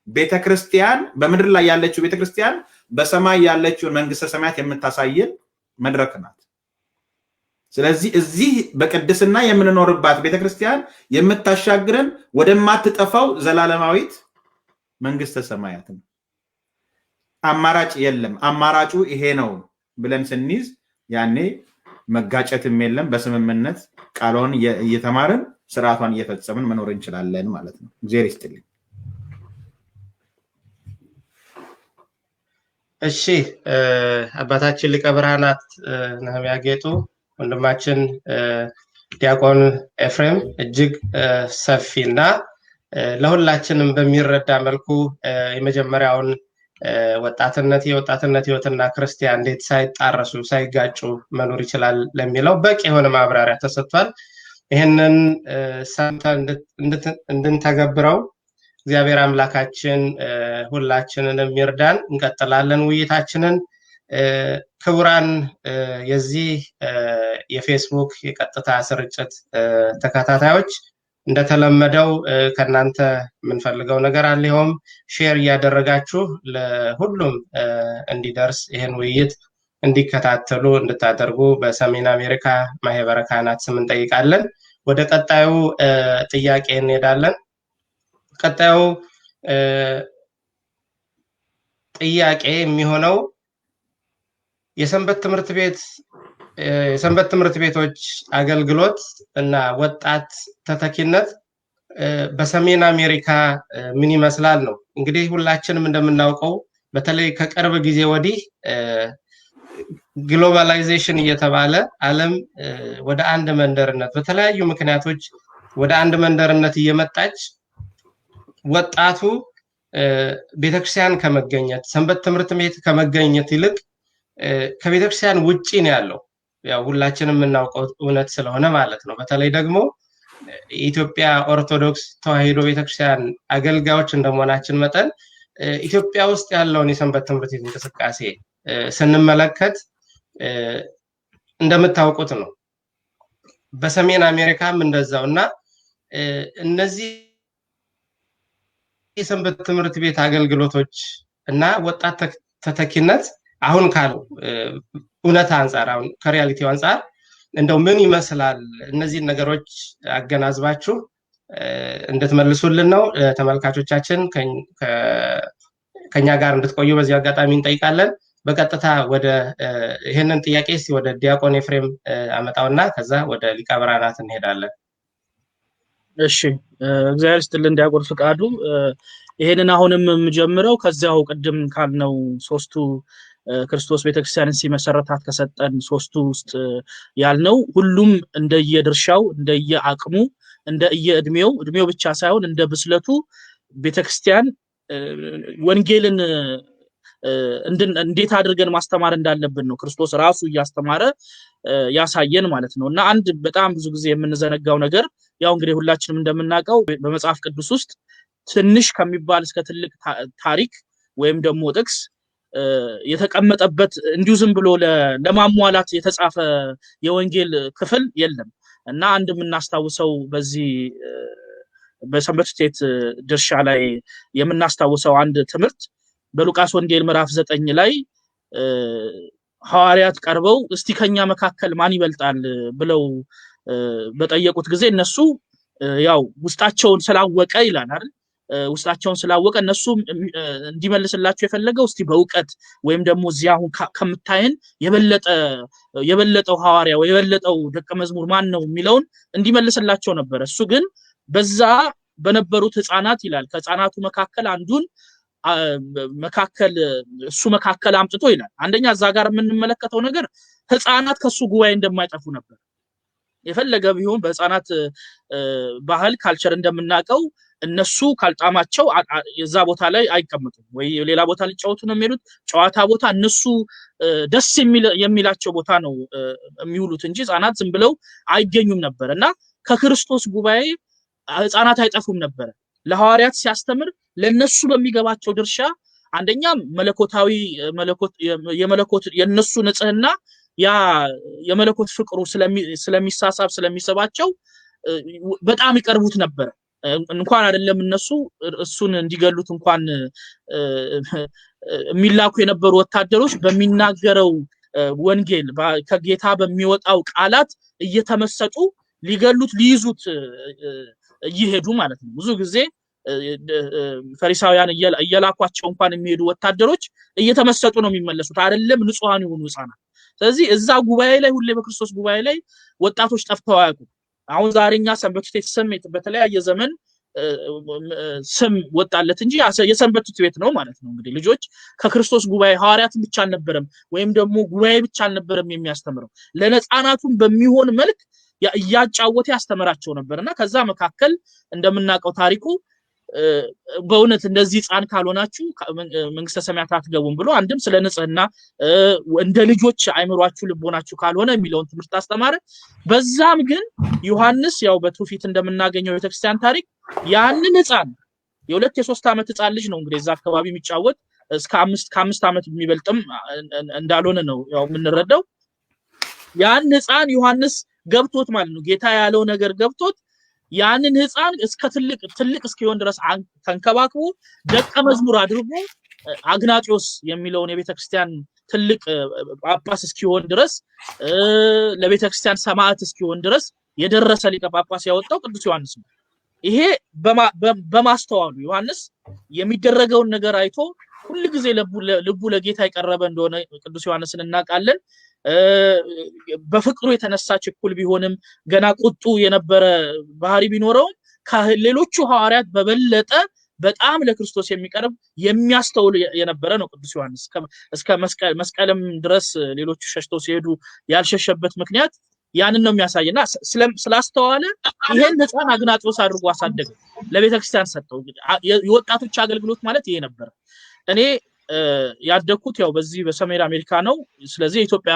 Speaker 1: ቤተክርስቲያን በምድር ላይ ያለችው ቤተክርስቲያን በሰማይ ያለችውን መንግስተ ሰማያት የምታሳየን መድረክ ናት። ስለዚህ እዚህ በቅድስና የምንኖርባት ቤተክርስቲያን የምታሻግረን ወደማትጠፋው ዘላለማዊት መንግስተ ሰማያት ነው። አማራጭ የለም። አማራጩ ይሄ ነው ብለን ስንይዝ ያኔ መጋጨትም የለም። በስምምነት ቃሏን እየተማርን ስርዓቷን እየፈጸምን መኖር እንችላለን ማለት ነው። እግዚአብሔር ይስጥልኝ።
Speaker 2: እሺ፣ አባታችን ሊቀ ብርሃናት ነህምያ ጌጡ፣ ወንድማችን ዲያቆን ኤፍሬም እጅግ ሰፊና ለሁላችንም በሚረዳ መልኩ የመጀመሪያውን ወጣትነት የወጣትነት ህይወትና ክርስቲያን እንዴት ሳይጣረሱ ሳይጋጩ መኖር ይችላል ለሚለው በቂ የሆነ ማብራሪያ ተሰጥቷል። ይህንን ሰምተን እንድንተገብረው እግዚአብሔር አምላካችን ሁላችንንም ይርዳን። እንቀጥላለን ውይይታችንን። ክቡራን የዚህ የፌስቡክ የቀጥታ ስርጭት ተከታታዮች፣ እንደተለመደው ከእናንተ የምንፈልገው ነገር አለ። ይኸውም share እያደረጋችሁ ለሁሉም እንዲደርስ ይህን ውይይት እንዲከታተሉ እንድታደርጉ በሰሜን አሜሪካ ማህበረ ካህናት ስም እንጠይቃለን። ወደ ቀጣዩ ጥያቄ እንሄዳለን። ቀጣዩ ጥያቄ የሚሆነው የሰንበት ትምህርት ቤቶች አገልግሎት እና ወጣት ተተኪነት በሰሜን አሜሪካ ምን ይመስላል ነው። እንግዲህ ሁላችንም እንደምናውቀው በተለይ ከቅርብ ጊዜ ወዲህ globalization እየተባለ ዓለም ወደ አንድ መንደርነት በተለያዩ ምክንያቶች ወደ አንድ መንደርነት እየመጣች ወጣቱ ቤተክርስቲያን ከመገኘት ሰንበት ትምህርት ቤት ከመገኘት ይልቅ ከቤተክርስቲያን ውጪ ነው ያለው። ያው ሁላችንም የምናውቀው እውነት ስለሆነ ማለት ነው። በተለይ ደግሞ የኢትዮጵያ ኦርቶዶክስ ተዋሕዶ ቤተክርስቲያን አገልጋዮች እንደመሆናችን መጠን ኢትዮጵያ ውስጥ ያለውን የሰንበት ትምህርት ቤት እንቅስቃሴ ስንመለከት እንደምታውቁት ነው። በሰሜን አሜሪካም እንደዛው እና እነዚህ የሰንበት ትምህርት ቤት አገልግሎቶች እና ወጣት ተተኪነት አሁን ካለው እውነት አንፃር አሁን ከሪያሊቲው አንፃር እንደው ምን ይመስላል? እነዚህን ነገሮች አገናዝባችሁ እንድትመልሱልን ነው። ተመልካቾቻችን ከኛ ጋር እንድትቆዩ በዚህ አጋጣሚ እንጠይቃለን። በቀጥታ ወደ ይሄንን ጥያቄ እስቲ ወደ ዲያቆን ኤፍሬም አመጣውና ከዛ ወደ ሊቀ ብርሃናት እንሄዳለን።
Speaker 3: እሺ፣ እግዚአብሔር ይስጥልን ዲያቆን ፍቃዱ። ይሄንን አሁንም የምጀምረው ከዚያው ቅድም ካልነው ሶስቱ ክርስቶስ ቤተክርስቲያንን ሲመሰረታት ከሰጠን ሶስቱ ውስጥ ያልነው ሁሉም እንደየድርሻው እንደየአቅሙ እንደየእድሜው እድሜው ብቻ ሳይሆን እንደ ብስለቱ ቤተክርስቲያን ወንጌልን እንዴት አድርገን ማስተማር እንዳለብን ነው ክርስቶስ ራሱ እያስተማረ ያሳየን ማለት ነው። እና አንድ በጣም ብዙ ጊዜ የምንዘነጋው ነገር ያው እንግዲህ ሁላችንም እንደምናውቀው በመጽሐፍ ቅዱስ ውስጥ ትንሽ ከሚባል እስከ ትልቅ ታሪክ ወይም ደግሞ ጥቅስ የተቀመጠበት እንዲሁ ዝም ብሎ ለማሟላት የተጻፈ የወንጌል ክፍል የለም። እና አንድ የምናስታውሰው በዚህ በሰንበት ስቴት ድርሻ ላይ የምናስታውሰው አንድ ትምህርት በሉቃስ ወንጌል ምዕራፍ 9 ላይ ሐዋርያት ቀርበው እስቲ ከኛ መካከል ማን ይበልጣል ብለው በጠየቁት ጊዜ እነሱ ያው ውስጣቸውን ስላወቀ ይላል አይደል? ውስጣቸውን ስላወቀ እነሱ እንዲመልስላቸው የፈለገው እስቲ በእውቀት ወይም ደግሞ እዚህ አሁን ከምታየን የበለጠው ሐዋርያ ወይ የበለጠው ደቀ መዝሙር ማን ነው የሚለውን እንዲመልስላቸው ነበር። እሱ ግን በዛ በነበሩት ህፃናት ይላል ከህፃናቱ መካከል አንዱን መካከል እሱ መካከል አምጥቶ ይላል። አንደኛ እዛ ጋር የምንመለከተው ነገር ህፃናት ከሱ ጉባኤ እንደማይጠፉ ነበር። የፈለገ ቢሆን በህፃናት ባህል culture እንደምናውቀው እነሱ ካልጣማቸው የዛ ቦታ ላይ አይቀመጡም ወይ ሌላ ቦታ ሊጫወቱ ነው የሚሄዱት። ጨዋታ ቦታ እነሱ ደስ የሚላቸው ቦታ ነው የሚውሉት እንጂ ህፃናት ዝም ብለው አይገኙም ነበር። እና ከክርስቶስ ጉባኤ ህፃናት አይጠፉም ነበር። ለሐዋርያት ሲያስተምር ለነሱ በሚገባቸው ድርሻ አንደኛ መለኮታዊ መለኮት የመለኮት የነሱ ንጽህና ያ የመለኮት ፍቅሩ ስለሚሳሳብ ስለሚሰባቸው በጣም ይቀርቡት ነበር። እንኳን አይደለም እነሱ እሱን እንዲገሉት እንኳን የሚላኩ የነበሩ ወታደሮች በሚናገረው ወንጌል ከጌታ በሚወጣው ቃላት እየተመሰጡ ሊገሉት ሊይዙት እየሄዱ ማለት ነው። ብዙ ጊዜ ፈሪሳውያን እየላኳቸው እንኳን የሚሄዱ ወታደሮች እየተመሰጡ ነው የሚመለሱት፣ አይደለም ንጹሃን የሆኑ ህፃናት። ስለዚህ እዛ ጉባኤ ላይ ሁሌ በክርስቶስ ጉባኤ ላይ ወጣቶች ጠፍተው አያውቁም። አሁን ዛሬ እኛ ሰንበት ቤት ስም በተለያየ ዘመን ስም ወጣለት እንጂ የሰንበት ቤት ነው ማለት ነው። እንግዲህ ልጆች ከክርስቶስ ጉባኤ ሐዋርያትን ብቻ አልነበረም ወይም ደግሞ ጉባኤ ብቻ አልነበረም የሚያስተምረው፣ ለነፃናቱም በሚሆን መልክ እያጫወተ ያስተምራቸው ነበርና ከዛ መካከል እንደምናውቀው ታሪኩ በእውነት እንደዚህ ህፃን ካልሆናችሁ መንግስተ ሰማያት አትገቡም ብሎ አንድም ስለ ንጽህና እንደ ልጆች አይምሯችሁ ልቦናችሁ ካልሆነ የሚለውን ትምህርት አስተማረ። በዛም ግን ዮሐንስ ያው በትውፊት እንደምናገኘው ቤተክርስቲያን ታሪክ ያንን ህፃን የሁለት የሶስት ዓመት ህፃን ልጅ ነው እንግዲህ እዛ አካባቢ የሚጫወት እስከ 5 ዓመት የሚበልጥም እንዳልሆነ ነው ያው የምንረዳው። ያን ህፃን ዮሐንስ ገብቶት ማለት ነው ጌታ ያለው ነገር ገብቶት ያንን ህፃን እስከ ትልቅ እስኪሆን ድረስ ተንከባክቦ ደቀ መዝሙር አድርጎ አግናጢዮስ የሚለውን የቤተክርስቲያን ትልቅ ጳጳስ እስኪሆን ድረስ ለቤተክርስቲያን ሰማዕት እስኪሆን ድረስ የደረሰ ሊቀ ጳጳስ ያወጣው ቅዱስ ዮሐንስ ነው። ይሄ በማስተዋሉ ዮሐንስ የሚደረገውን ነገር አይቶ ሁሉ ጊዜ ልቡ ለጌታ የቀረበ እንደሆነ ቅዱስ ዮሐንስን እናውቃለን። በፍቅሩ የተነሳ ችኩል ቢሆንም ገና ቁጡ የነበረ ባህሪ ቢኖረውም ከሌሎቹ ሐዋርያት በበለጠ በጣም ለክርስቶስ የሚቀርብ የሚያስተውል የነበረ ነው ቅዱስ ዮሐንስ። እስከ መስቀልም ድረስ ሌሎቹ ሸሽተው ሲሄዱ ያልሸሸበት ምክንያት ያንን ነው የሚያሳየና ስላስተዋለ ይሄን ህፃን አግናጥዮስ አድርጎ አሳደገ፣ ለቤተክርስቲያን ሰጠው። የወጣቶች አገልግሎት ማለት ይሄ ነበር። እኔ ያደግኩት ያው በዚህ በሰሜን አሜሪካ ነው። ስለዚህ ኢትዮጵያ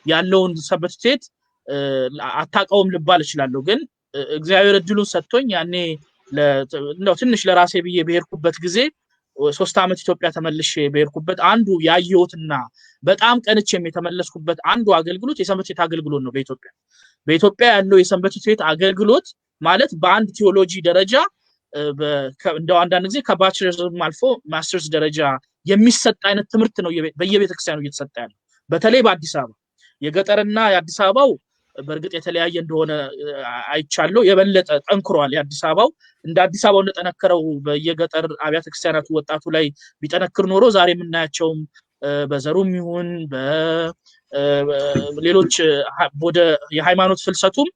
Speaker 3: ያለውን ሰንበት ቤት አታውቀውም ልባል እችላለሁ። ግን እግዚአብሔር እድሉን ሰጥቶኝ ያኔ እንደው ትንሽ ለራሴ ብዬ በሄድኩበት ጊዜ 3 ዓመት ኢትዮጵያ ተመልሼ በሄድኩበት አንዱ ያየሁትና በጣም ቀንቼም የተመለስኩበት አንዱ አገልግሎት የሰንበት ቤት አገልግሎት ነው። በኢትዮጵያ ያለው የሰንበት ቤት አገልግሎት ማለት በአንድ ቴዎሎጂ ደረጃ እንደው አንዳንድ ጊዜ ከ bachelor's ም አልፎ ማስተርስ ደረጃ የሚሰጥ አይነት ትምህርት ነው በየቤተክርስቲያኑ እየተሰጠ ያለው። በተለይ በአዲስ አበባ የገጠርና የአዲስ አበባው በእርግጥ የተለያየ እንደሆነ አይቻለሁ። የበለጠ ጠንክሯል። የአዲስ አበባው እንደ አዲስ አበባው እንደጠነከረው በየገጠር አብያተ ክርስቲያናቱ ወጣቱ ላይ ቢጠነክር ኖሮ ዛሬ የምናያቸውም በዘሩም ይሁን በሌሎች ወደ የሃይማኖት ፍልሰቱም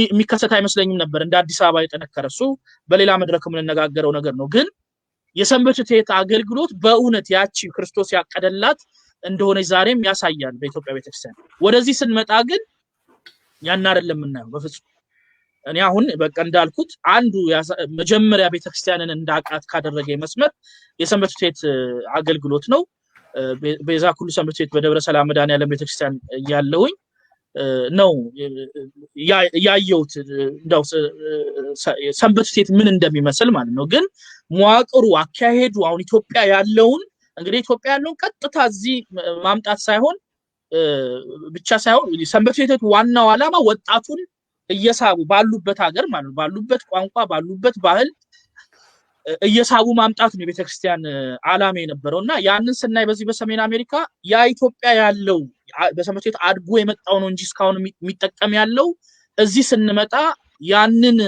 Speaker 3: የሚከሰት አይመስለኝም ነበር እንደ አዲስ አበባ የጠነከረ። እሱ በሌላ መድረክ የምንነጋገረው ነገር ነው። ግን የሰንበት ቤት አገልግሎት በእውነት ያቺ ክርስቶስ ያቀደላት እንደሆነች ዛሬም ያሳያል በኢትዮጵያ ቤተክርስቲያን። ወደዚህ ስንመጣ ግን ያን አይደለም የምናየው በፍጹም። እኔ አሁን በቃ እንዳልኩት አንዱ መጀመሪያ ቤተክርስቲያንን እንዳቃት ካደረገ መስመር የሰንበት ቤት አገልግሎት ነው። ቤዛ ኩሉ ሰንበት ቤት በደብረ ሰላም መድኃኔዓለም ቤተክርስቲያን ያለውኝ ነው ያየሁት እንደው ሰንበት ቤት ምን እንደሚመስል ማለት ነው። ግን መዋቅሩ አካሄዱ አሁን ኢትዮጵያ ያለውን እንግዲህ ኢትዮጵያ ያለውን ቀጥታ እዚህ ማምጣት ሳይሆን ብቻ ሳይሆን ሰንበት ቤቶች ዋናው ዓላማ ወጣቱን እየሳቡ ባሉበት ሀገር ማለት ነው፣ ባሉበት ቋንቋ፣ ባሉበት ባህል እየሳቡ ማምጣት ነው የቤተክርስቲያን ዓላማ የነበረውና ያንን ስናይ በዚህ በሰሜን አሜሪካ ያ ኢትዮጵያ ያለው በሰንበት ቤት አድጎ የመጣው ነው እንጂ እስካሁን የሚጠቀም ያለው እዚህ ስንመጣ ያንን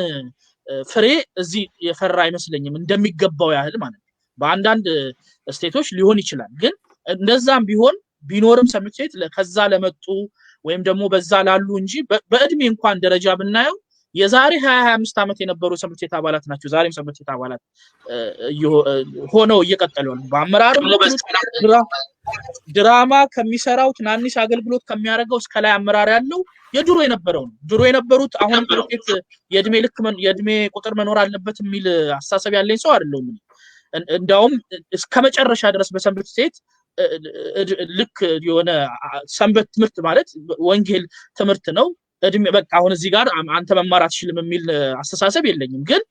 Speaker 3: ፍሬ እዚህ የፈራ አይመስለኝም እንደሚገባው ያህል ማለት ነው። በአንዳንድ ስቴቶች ሊሆን ይችላል፣ ግን እንደዛም ቢሆን ቢኖርም ሰንበት ቤት ከዛ ለመጡ ወይም ደግሞ በዛ ላሉ እንጂ በእድሜ እንኳን ደረጃ ብናየው የዛሬ 20-25 ዓመት የነበሩ ሰንበት ቤት አባላት ናቸው ዛሬም ሰንበት ቤት አባላት ሆነው እየቀጠሉ ያሉ። በአመራርም ድራማ ከሚሰራው ትናንሽ አገልግሎት ከሚያደርገው እስከ ላይ አመራር ያለው የድሮ የነበረው ነው። ድሮ የነበሩት አሁንም ቤት የእድሜ ልክ የእድሜ ቁጥር መኖር አለበት የሚል አስተሳሰብ ያለኝ ሰው አይደለሁም። እንዳውም እስከ መጨረሻ ድረስ በሰንበት ቤት ልክ የሆነ ሰንበት ትምህርት ማለት ወንጌል ትምህርት ነው። እድሜ በቃ አሁን እዚህ ጋር አንተ መማር አትችልም የሚል አስተሳሰብ የለኝም። ግን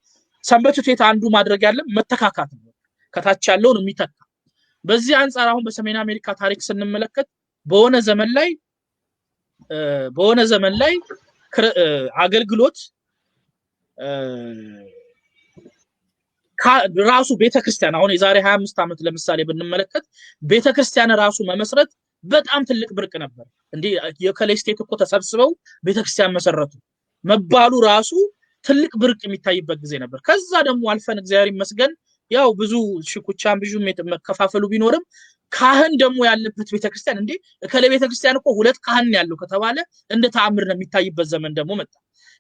Speaker 3: ሰንበት ቤት አንዱ ማድረግ ያለ መተካካት ነው፣ ከታች ያለውን የሚተካ። በዚህ አንፃር አሁን በሰሜን አሜሪካ ታሪክ ስንመለከት በሆነ ዘመን ላይ አገልግሎት ራሱ ቤተክርስቲያን አሁን የዛሬ 25 ዓመት ለምሳሌ ብንመለከት ቤተክርስቲያን ራሱ መመስረት በጣም ትልቅ ብርቅ ነበር። እንዴ የከሌ state እኮ ተሰብስበው ቤተክርስቲያን መሰረቱ መባሉ ራሱ ትልቅ ብርቅ የሚታይበት ጊዜ ነበር። ከዛ ደግሞ አልፈን እግዚአብሔር ይመስገን ያው ብዙ ሽኩቻም ብዙ መከፋፈሉ ቢኖርም ካህን ደግሞ ያለበት ቤተክርስቲያን እንዴ እከሌ ቤተክርስቲያን እኮ 2 ካህን ያለው ከተባለ እንደ ተአምር ነው የሚታይበት ዘመን ደግሞ መጣ።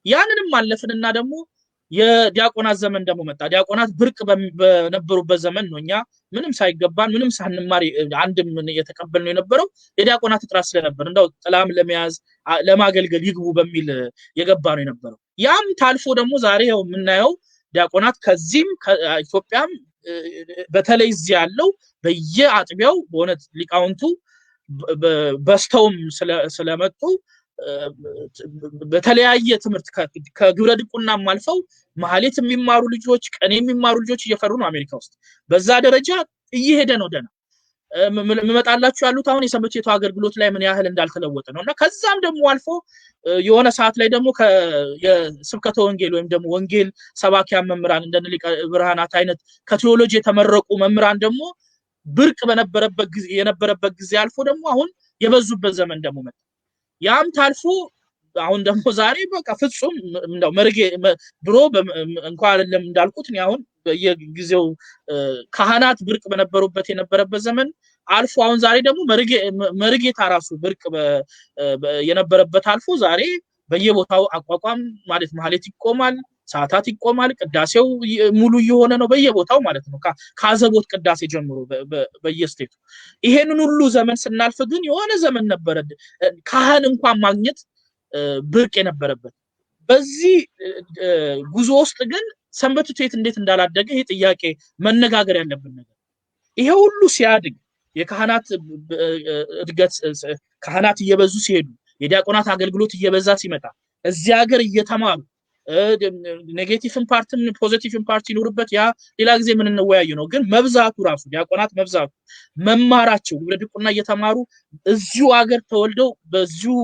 Speaker 3: ያንንም አለፍንና ደግሞ የዲያቆናት ዘመን ደግሞ መጣ። ዲያቆናት ብርቅ በነበሩበት ዘመን ነው እኛ ምንም ሳይገባን ምንም ሳንማር አንድም የተቀበልነው የነበረው የዲያቆናት እጥረት ስለነበር እንደው ጥላም ለመያዝ ለማገልገል ይግቡ በሚል የገባ ነው የነበረው። ያም ታልፎ ደግሞ ዛሬ ያው የምናየው ዲያቆናት ከዚህም ከኢትዮጵያም በተለይ እዚህ ያለው በየአጥቢያው በእውነት ሊቃውንቱ በስተውም ስለመጡ በተለያየ ትምህርት ከግብረ ድቁናም አልፈው ማህሌት የሚማሩ ልጆች፣ ቀኔ የሚማሩ ልጆች እየፈሩ ነው አሜሪካ ውስጥ። በዛ ደረጃ እየሄደ ነው። ደና መመጣላችሁ ያሉት አሁን የሰንበት ቤቱ አገልግሎት ላይ ምን ያህል እንዳልተለወጠ ነውና ከዛም ደግሞ አልፎ የሆነ ሰዓት ላይ ደግሞ የስብከተ ወንጌል ወይም ደግሞ ወንጌል ሰባኪያን መምህራን እንደነ ሊቀ ብርሃናት አይነት ከቴዎሎጂ የተመረቁ መምህራን ደግሞ ብርቅ በነበረበት ጊዜ የነበረበት ጊዜ አልፎ ደግሞ አሁን የበዙበት ዘመን ደግሞ መጣ። ያም ታልፎ አሁን ደግሞ ዛሬ በቃ ፍጹም እንደው መርጌ ድሮ እንኳን አይደለም እንዳልኩት እኔ አሁን በየጊዜው ካህናት ብርቅ በነበሩበት የነበረበት ዘመን አልፎ አሁን ዛሬ ደግሞ መርጌታ ራሱ ብርቅ የነበረበት አልፎ ዛሬ በየቦታው አቋቋም ማለት ማህሌት ይቆማል፣ ሰዓታት ይቆማል፣ ቅዳሴው ሙሉ እየሆነ ነው በየቦታው ማለት ነው። ካዘቦት ቅዳሴ ጀምሮ በየስቴቱ ይሄንን ሁሉ ዘመን ስናልፍ ግን የሆነ ዘመን ነበረ ካህን እንኳን ማግኘት ብርቅ የነበረበት። በዚህ ጉዞ ውስጥ ግን ሰንበት ትምህርት ቤት እንዴት እንዳላደገ ይሄ ጥያቄ መነጋገር ያለብን ነገር። ይሄ ሁሉ ሲያድግ የካህናት እድገት፣ ካህናት እየበዙ ሲሄዱ፣ የዲያቆናት አገልግሎት እየበዛ ሲመጣ፣ እዚህ ሀገር እየተማሩ negative ን part ም positive ን part ይኖርበት ያ ሌላ ጊዜ የምንወያዩ ነው። ግን መብዛቱ ራሱ ዲያቆናት መብዛቱ መማራቸው ግብረ ዲቁና እየተማሩ እዚሁ ሀገር ተወልደው በዚሁ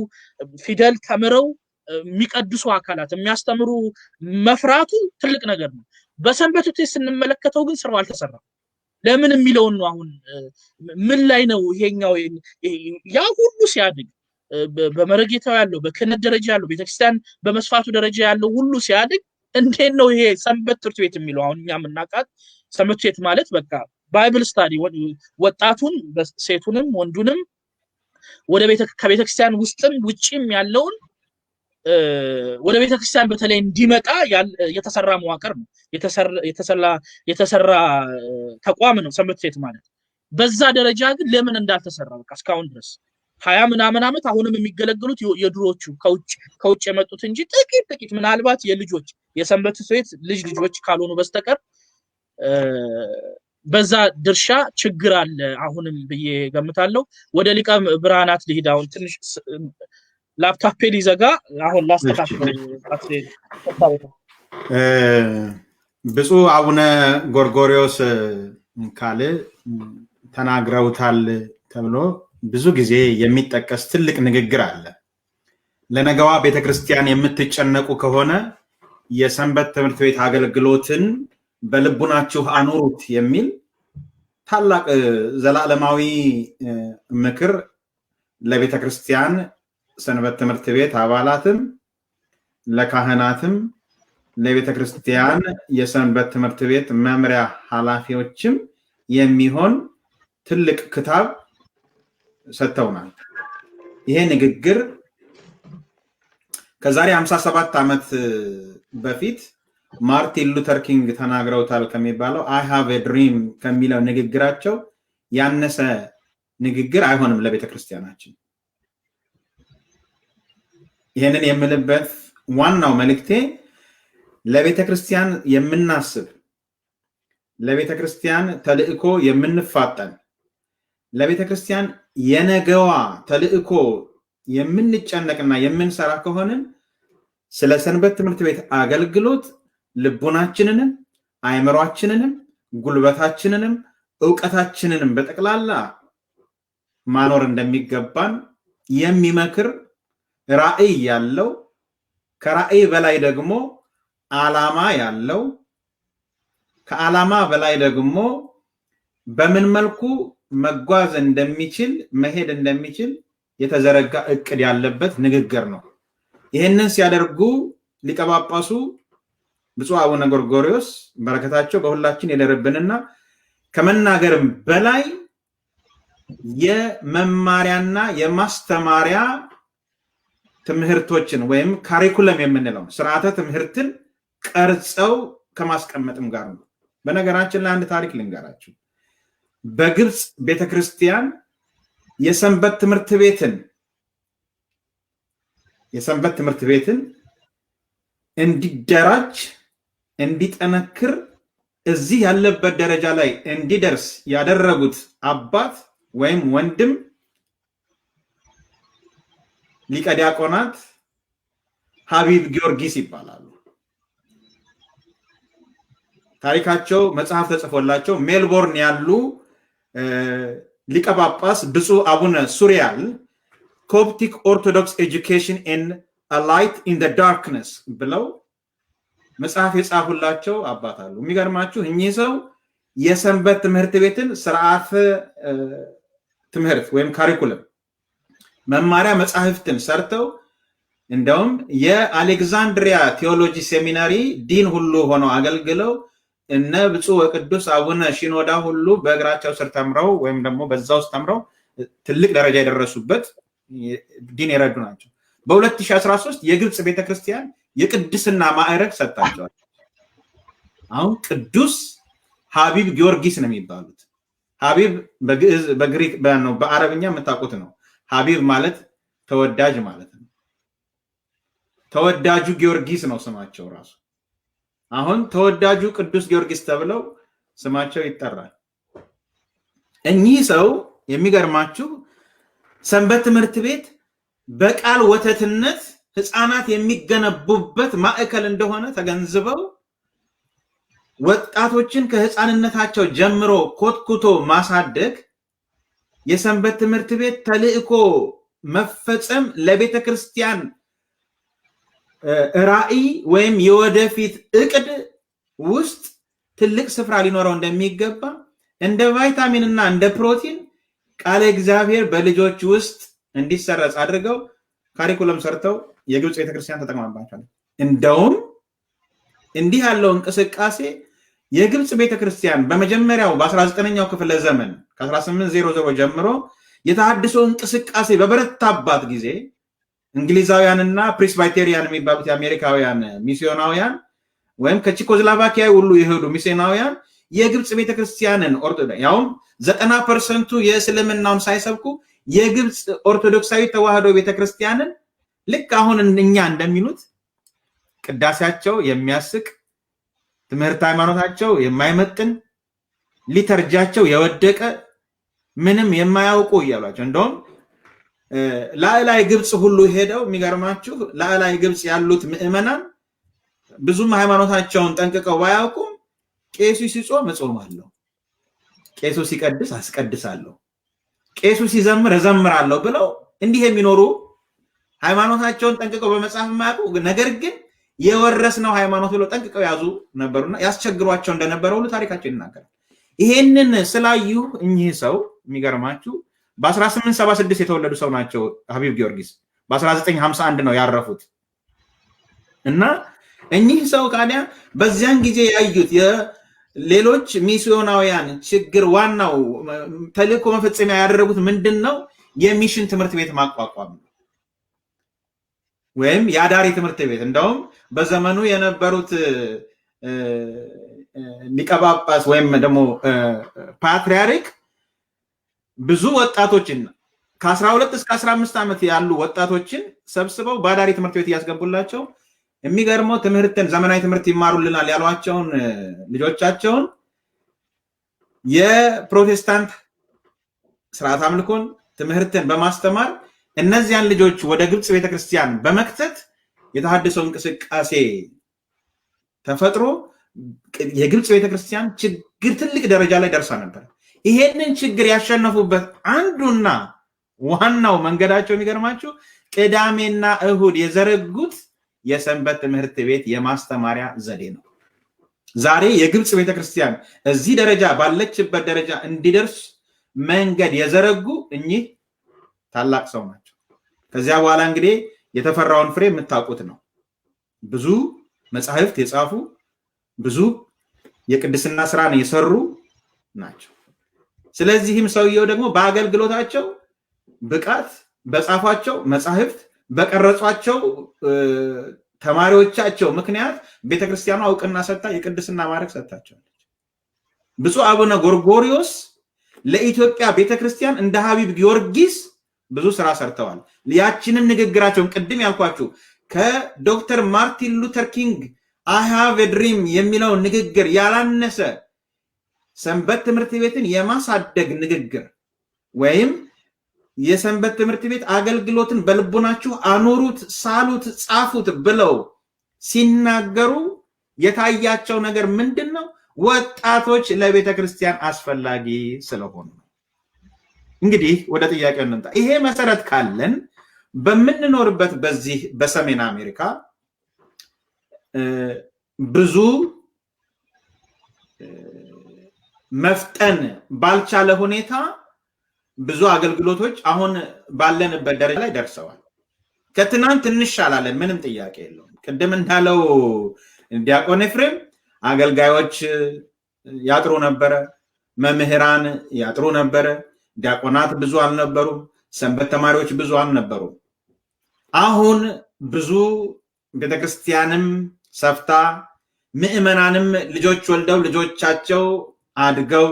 Speaker 3: ፊደል ተምረው የሚቀድሱ አካላት የሚያስተምሩ መፍራቱ ትልቅ ነገር ነው። በሰንበት ትምህርት ቤት ስንመለከተው ግን ስራው አልተሰራም። ለምን የሚለውን ነው አሁን ምን ላይ ነው ይሄኛው ያ ሁሉ ሲያድግ በመረጌታው ያለው በክህነት ደረጃ ያለው ቤተክርስቲያን በመስፋቱ ደረጃ ያለው ሁሉ ሲያድግ እንዴት ነው ይሄ ሰንበት ትምህርት ቤት የሚለው? አሁን እኛ የምናውቃት ሰንበት ቤት ማለት በቃ Bible study ወጣቱን ሴቱንም ወንዱንም ወደ ከቤተክርስቲያን ውስጥም ውጪም ያለውን ወደ ቤተክርስቲያን በተለይ እንዲመጣ የተሰራ መዋቅር ነው፣ የተሰራ ተቋም ነው ሰንበት ቤት ማለት። በዛ ደረጃ ግን ለምን እንዳልተሰራ በቃ እስካሁን ድረስ 20 ምናምን ዓመት አሁንም የሚገለገሉት የድሮቹ ከውጭ የመጡት እንጂ ጥቂት ጥቂት ምናልባት የልጆች የሰንበት ቤት ልጅ ልጆች ካልሆኑ በስተቀር በዛ ድርሻ ችግር አለ አሁንም ብዬ ገምታለሁ። ወደ ሊቀ ብርሃናት ልሂድ። አሁን ትንሽ ላፕቶፔ ሊዘጋ አሁን ላስተካክለው።
Speaker 1: ብፁዕ አቡነ ጎርጎርዮስ ካል ተናግረውታል ተብሎ ብዙ ጊዜ የሚጠቀስ ትልቅ ንግግር አለ። ለነገዋ ቤተክርስቲያን የምትጨነቁ ከሆነ የሰንበት ትምህርት ቤት አገልግሎትን በልቡናችሁ አኑሩት የሚል ታላቅ ዘላለማዊ ምክር ለቤተክርስቲያን ሰንበት ትምህርት ቤት አባላትም ለካህናትም ለቤተክርስቲያን የሰንበት ትምህርት ቤት መምሪያ ኃላፊዎችም የሚሆን ትልቅ ክታብ ሰጥተውናል። ይሄ ንግግር ከዛሬ 57 ዓመት በፊት ማርቲን ሉተር ኪንግ ተናግረውታል ከሚባለው "I have a dream" ከሚለው ንግግራቸው ያነሰ ንግግር አይሆንም ለቤተክርስቲያናችን። ይህንን የምልበት ዋናው መልእክቴ ለቤተክርስቲያን የምናስብ፣ ለቤተክርስቲያን ተልእኮ የምንፋጠን፣ ለቤተክርስቲያን የነገዋ ተልእኮ የምንጨነቅና የምንሰራ ከሆንን ስለ ሰንበት ትምህርት ቤት አገልግሎት ልቡናችንንም አእምሯችንንም ጉልበታችንንም እውቀታችንንም በጠቅላላ ማኖር እንደሚገባን የሚመክር ራዕይ ያለው፣ ከራዕይ በላይ ደግሞ ዓላማ ያለው፣ ከዓላማ በላይ ደግሞ በምን መልኩ መጓዝ እንደሚችል መሄድ እንደሚችል የተዘረጋ እቅድ ያለበት ንግግር ነው። ይህንን ሲያደርጉ ሊቀ ጳጳሱ ብፁዕ አቡነ ጎርጎርዮስ በረከታቸው በሁላችን ይደርብንና ከመናገርም በላይ የመማሪያና የማስተማሪያ ትምህርቶችን ወይም ካሪኩለም የምንለው ስርዓተ ትምህርትን ቀርጸው ከማስቀመጥም ጋር ነው። በነገራችን ላይ አንድ ታሪክ ልንገራችሁ። በግብፅ ቤተክርስቲያን የሰንበት ትምህርት ቤትን እንዲደራጅ፣ እንዲጠነክር፣ እዚህ ያለበት ደረጃ ላይ እንዲደርስ ያደረጉት አባት ወይም ወንድም ሊቀ ዲያቆናት ሀቢብ ጊዮርጊስ ይባላሉ። ታሪካቸው መጽሐፍ ተጽፎላቸው ሜልቦርን ያሉ ሊቀ ጳጳስ ብፁዕ አቡነ ሱሪያል "Coptic Orthodox Education and Light in Darkness" ብለው መጽሐፍ የጻፉላቸው አባት አሉ። የሚገርማችሁ እኚህ ሰው የሰንበት ትምህርት ቤትን ስርዓተ ትምህርት ወይም curriculum መማሪያ መጻሕፍትን ሰርተው እንደውም የአሌክዛንድሪያ theology seminary dean ሁሉ ሆነው አገልግለው እነ ብፁዕ ወቅዱስ አቡነ ሺኖዳ ሁሉ በእግራቸው ስር ተምረው ወይም ደግሞ በዛ ውስጥ ተምረው ትልቅ ደረጃ የደረሱበት ዲን የረዱ ናቸው። በ2013 የግብፅ ቤተክርስቲያን የቅድስና ማዕረግ ሰጥታቸዋል። አሁን ቅዱስ ሀቢብ ጊዮርጊስ ነው የሚባሉት። ሀቢብ በግዕዝ፣ በግሪክ፣ በአረብኛ የምታውቁት ነው። ሀቢብ ማለት ተወዳጅ ማለት ነው። ተወዳጁ ጊዮርጊስ ነው ስማቸው ራሱ። አሁን ተወዳጁ ቅዱስ ጊዮርጊስ ተብለው ስማቸው ይጠራል። እኚህ ሰው የሚገርማችሁ ሰንበት ትምህርት ቤት በቃል ወተትነት ህፃናት የሚገነቡበት ማዕከል እንደሆነ ተገንዝበው ወጣቶችን ከህፃንነታቸው ጀምሮ ኮትኩቶ ማሳደግ የሰንበት ትምህርት ቤት ተልእኮ መፈጸም ለቤተ ክርስቲያን ራዕይ ወይም የወደፊት እቅድ ውስጥ ትልቅ ስፍራ ሊኖረው እንደሚገባ እንደ ቫይታሚን እና እንደ ፕሮቲን ቃለ እግዚአብሔር በልጆች ውስጥ እንዲሰረጽ አድርገው curriculum ሰርተው የግብፅ ቤተክርስቲያን ተጠቅማባቸዋል። እንደውም እንዲህ ያለው እንቅስቃሴ የግብፅ ቤተክርስቲያን በመጀመሪያው በ19ኛው ክፍለ ዘመን ከ1800 ጀምሮ የተሃድሶ እንቅስቃሴ በበረታባት ጊዜ እንግሊዛውያንና Presbyterian የሚባሉት የአሜሪካውያን ሚስዮናውያን ወይም ከቼኮስሎቫኪያ ሁሉ የሄዱ ሚስዮናውያን የግብፅ ቤተክርስቲያንን ያውም 90% የእስልምናውን ሳይሰብኩ የግብፅ ኦርቶዶክሳዊ ተዋህዶ ቤተክርስቲያንን ልክ አሁን እኛ እንደሚሉት ቅዳሴያቸው የሚያስቅ፣ ትምህርት ሃይማኖታቸው የማይመጥን፣ ሊተርጃቸው የወደቀ፣ ምንም የማያውቁ እያሏቸው እንደውም ላዕላይ ግብፅ ሁሉ ሄደው የሚገርማችሁ ላዕላይ ግብፅ ያሉት ምዕመናን ብዙም ሃይማኖታቸውን ጠንቅቀው ባያውቁም ቄሱ ሲጾም እጾማለሁ፣ ቄሱ ሲቀድስ አስቀድሳለሁ፣ ቄሱ ሲዘምር እዘምራለሁ ብለው እንዲህ የሚኖሩ ሃይማኖታቸውን ጠንቅቀው በመጽሐፍ የማያውቁ ነገር ግን የወረስነው ሃይማኖት ብለው ጠንቅቀው ያዙ ነበሩና ያስቸግሯቸው እንደነበረ ሁሉ ታሪካቸው ይናገራል። ይሄንን ስላዩ እኚህ ሰው የሚገርማችሁ በ1876 የተወለዱ ሰው ናቸው ሀቢብ ጊዮርጊስ። በ1951 ነው ያረፉት። እና እኚህ ሰው ታዲያ በዚያን ጊዜ ያዩት የሌሎች ሚስዮናውያን ችግር ዋናው ተልእኮ መፈጸሚያ ያደረጉት ምንድን ነው? የ mission ትምህርት ቤት ማቋቋም ነው፣ ወይም የአዳሪ ትምህርት ቤት። እንደውም በዘመኑ የነበሩት ሊቀ ጳጳስ ወይም ደግሞ ፓትርያርክ ብዙ ወጣቶችን ከ12 እስከ 15 ዓመት ያሉ ወጣቶችን ሰብስበው በአዳሪ ትምህርት ቤት እያስገቡላቸው የሚገርመው ትምህርትን ዘመናዊ ትምህርት ይማሩልናል ያሏቸውን ልጆቻቸውን የፕሮቴስታንት ስርዓት አምልኮን ትምህርትን በማስተማር እነዚያን ልጆች ወደ ግብፅ ቤተክርስቲያን በመክተት የተሃድሶ እንቅስቃሴ ተፈጥሮ የግብፅ ቤተክርስቲያን ችግር ትልቅ ደረጃ ላይ ደርሳ ነበር። ይሄንን ችግር ያሸነፉበት አንዱና ዋናው መንገዳቸው የሚገርማችሁ ቅዳሜና እሁድ የዘረጉት የሰንበት ትምህርት ቤት የማስተማሪያ ዘዴ ነው። ዛሬ የግብፅ ቤተክርስቲያን እዚህ ደረጃ ባለችበት ደረጃ እንዲደርስ መንገድ የዘረጉ እኚህ ታላቅ ሰው ናቸው። ከዚያ በኋላ እንግዲህ የተፈራውን ፍሬ የምታውቁት ነው። ብዙ መጻሕፍት የጻፉ፣ ብዙ የቅድስና ስራን የሰሩ ናቸው። ስለዚህም ሰውየው ደግሞ በአገልግሎታቸው ብቃት፣ በጻፏቸው መጻሕፍት፣ በቀረጿቸው ተማሪዎቻቸው ምክንያት ቤተክርስቲያኗ እውቅና ሰጥታ የቅድስና ማዕረግ ሰጥታቸዋለች። ብፁዕ አቡነ ጎርጎሪዮስ ለኢትዮጵያ ቤተክርስቲያን እንደ ሀቢብ ጊዮርጊስ ብዙ ስራ ሰርተዋል። ያችንን ንግግራቸውን ቅድም ያልኳችሁ ከዶክተር ማርቲን ሉተር ኪንግ "I have a dream" የሚለው ንግግር ያላነሰ ሰንበት ትምህርት ቤትን የማሳደግ ንግግር ወይም የሰንበት ትምህርት ቤት አገልግሎትን በልቦናችሁ አኑሩት፣ ሳሉት፣ ጻፉት ብለው ሲናገሩ የታያቸው ነገር ምንድን ነው? ወጣቶች ለቤተ ክርስቲያን አስፈላጊ ስለሆኑ ነው። እንግዲህ ወደ ጥያቄው እንምጣ። ይሄ መሰረት ካለን በምንኖርበት በዚህ በሰሜን አሜሪካ ብዙ መፍጠን ባልቻለ ሁኔታ ብዙ አገልግሎቶች አሁን ባለንበት ደረጃ ላይ ደርሰዋል። ከትናንት እንሻላለን፣ ምንም ጥያቄ የለውም። ቅድም እንዳለው ዲያቆን ኤፍሬም አገልጋዮች ያጥሩ ነበረ፣ መምህራን ያጥሩ ነበረ፣ ዲያቆናት ብዙ አልነበሩም፣ ሰንበት ተማሪዎች ብዙ አልነበሩም። አሁን ብዙ ቤተክርስቲያንም ሰፍታ ምዕመናንም ልጆች ወልደው ልጆቻቸው አድገው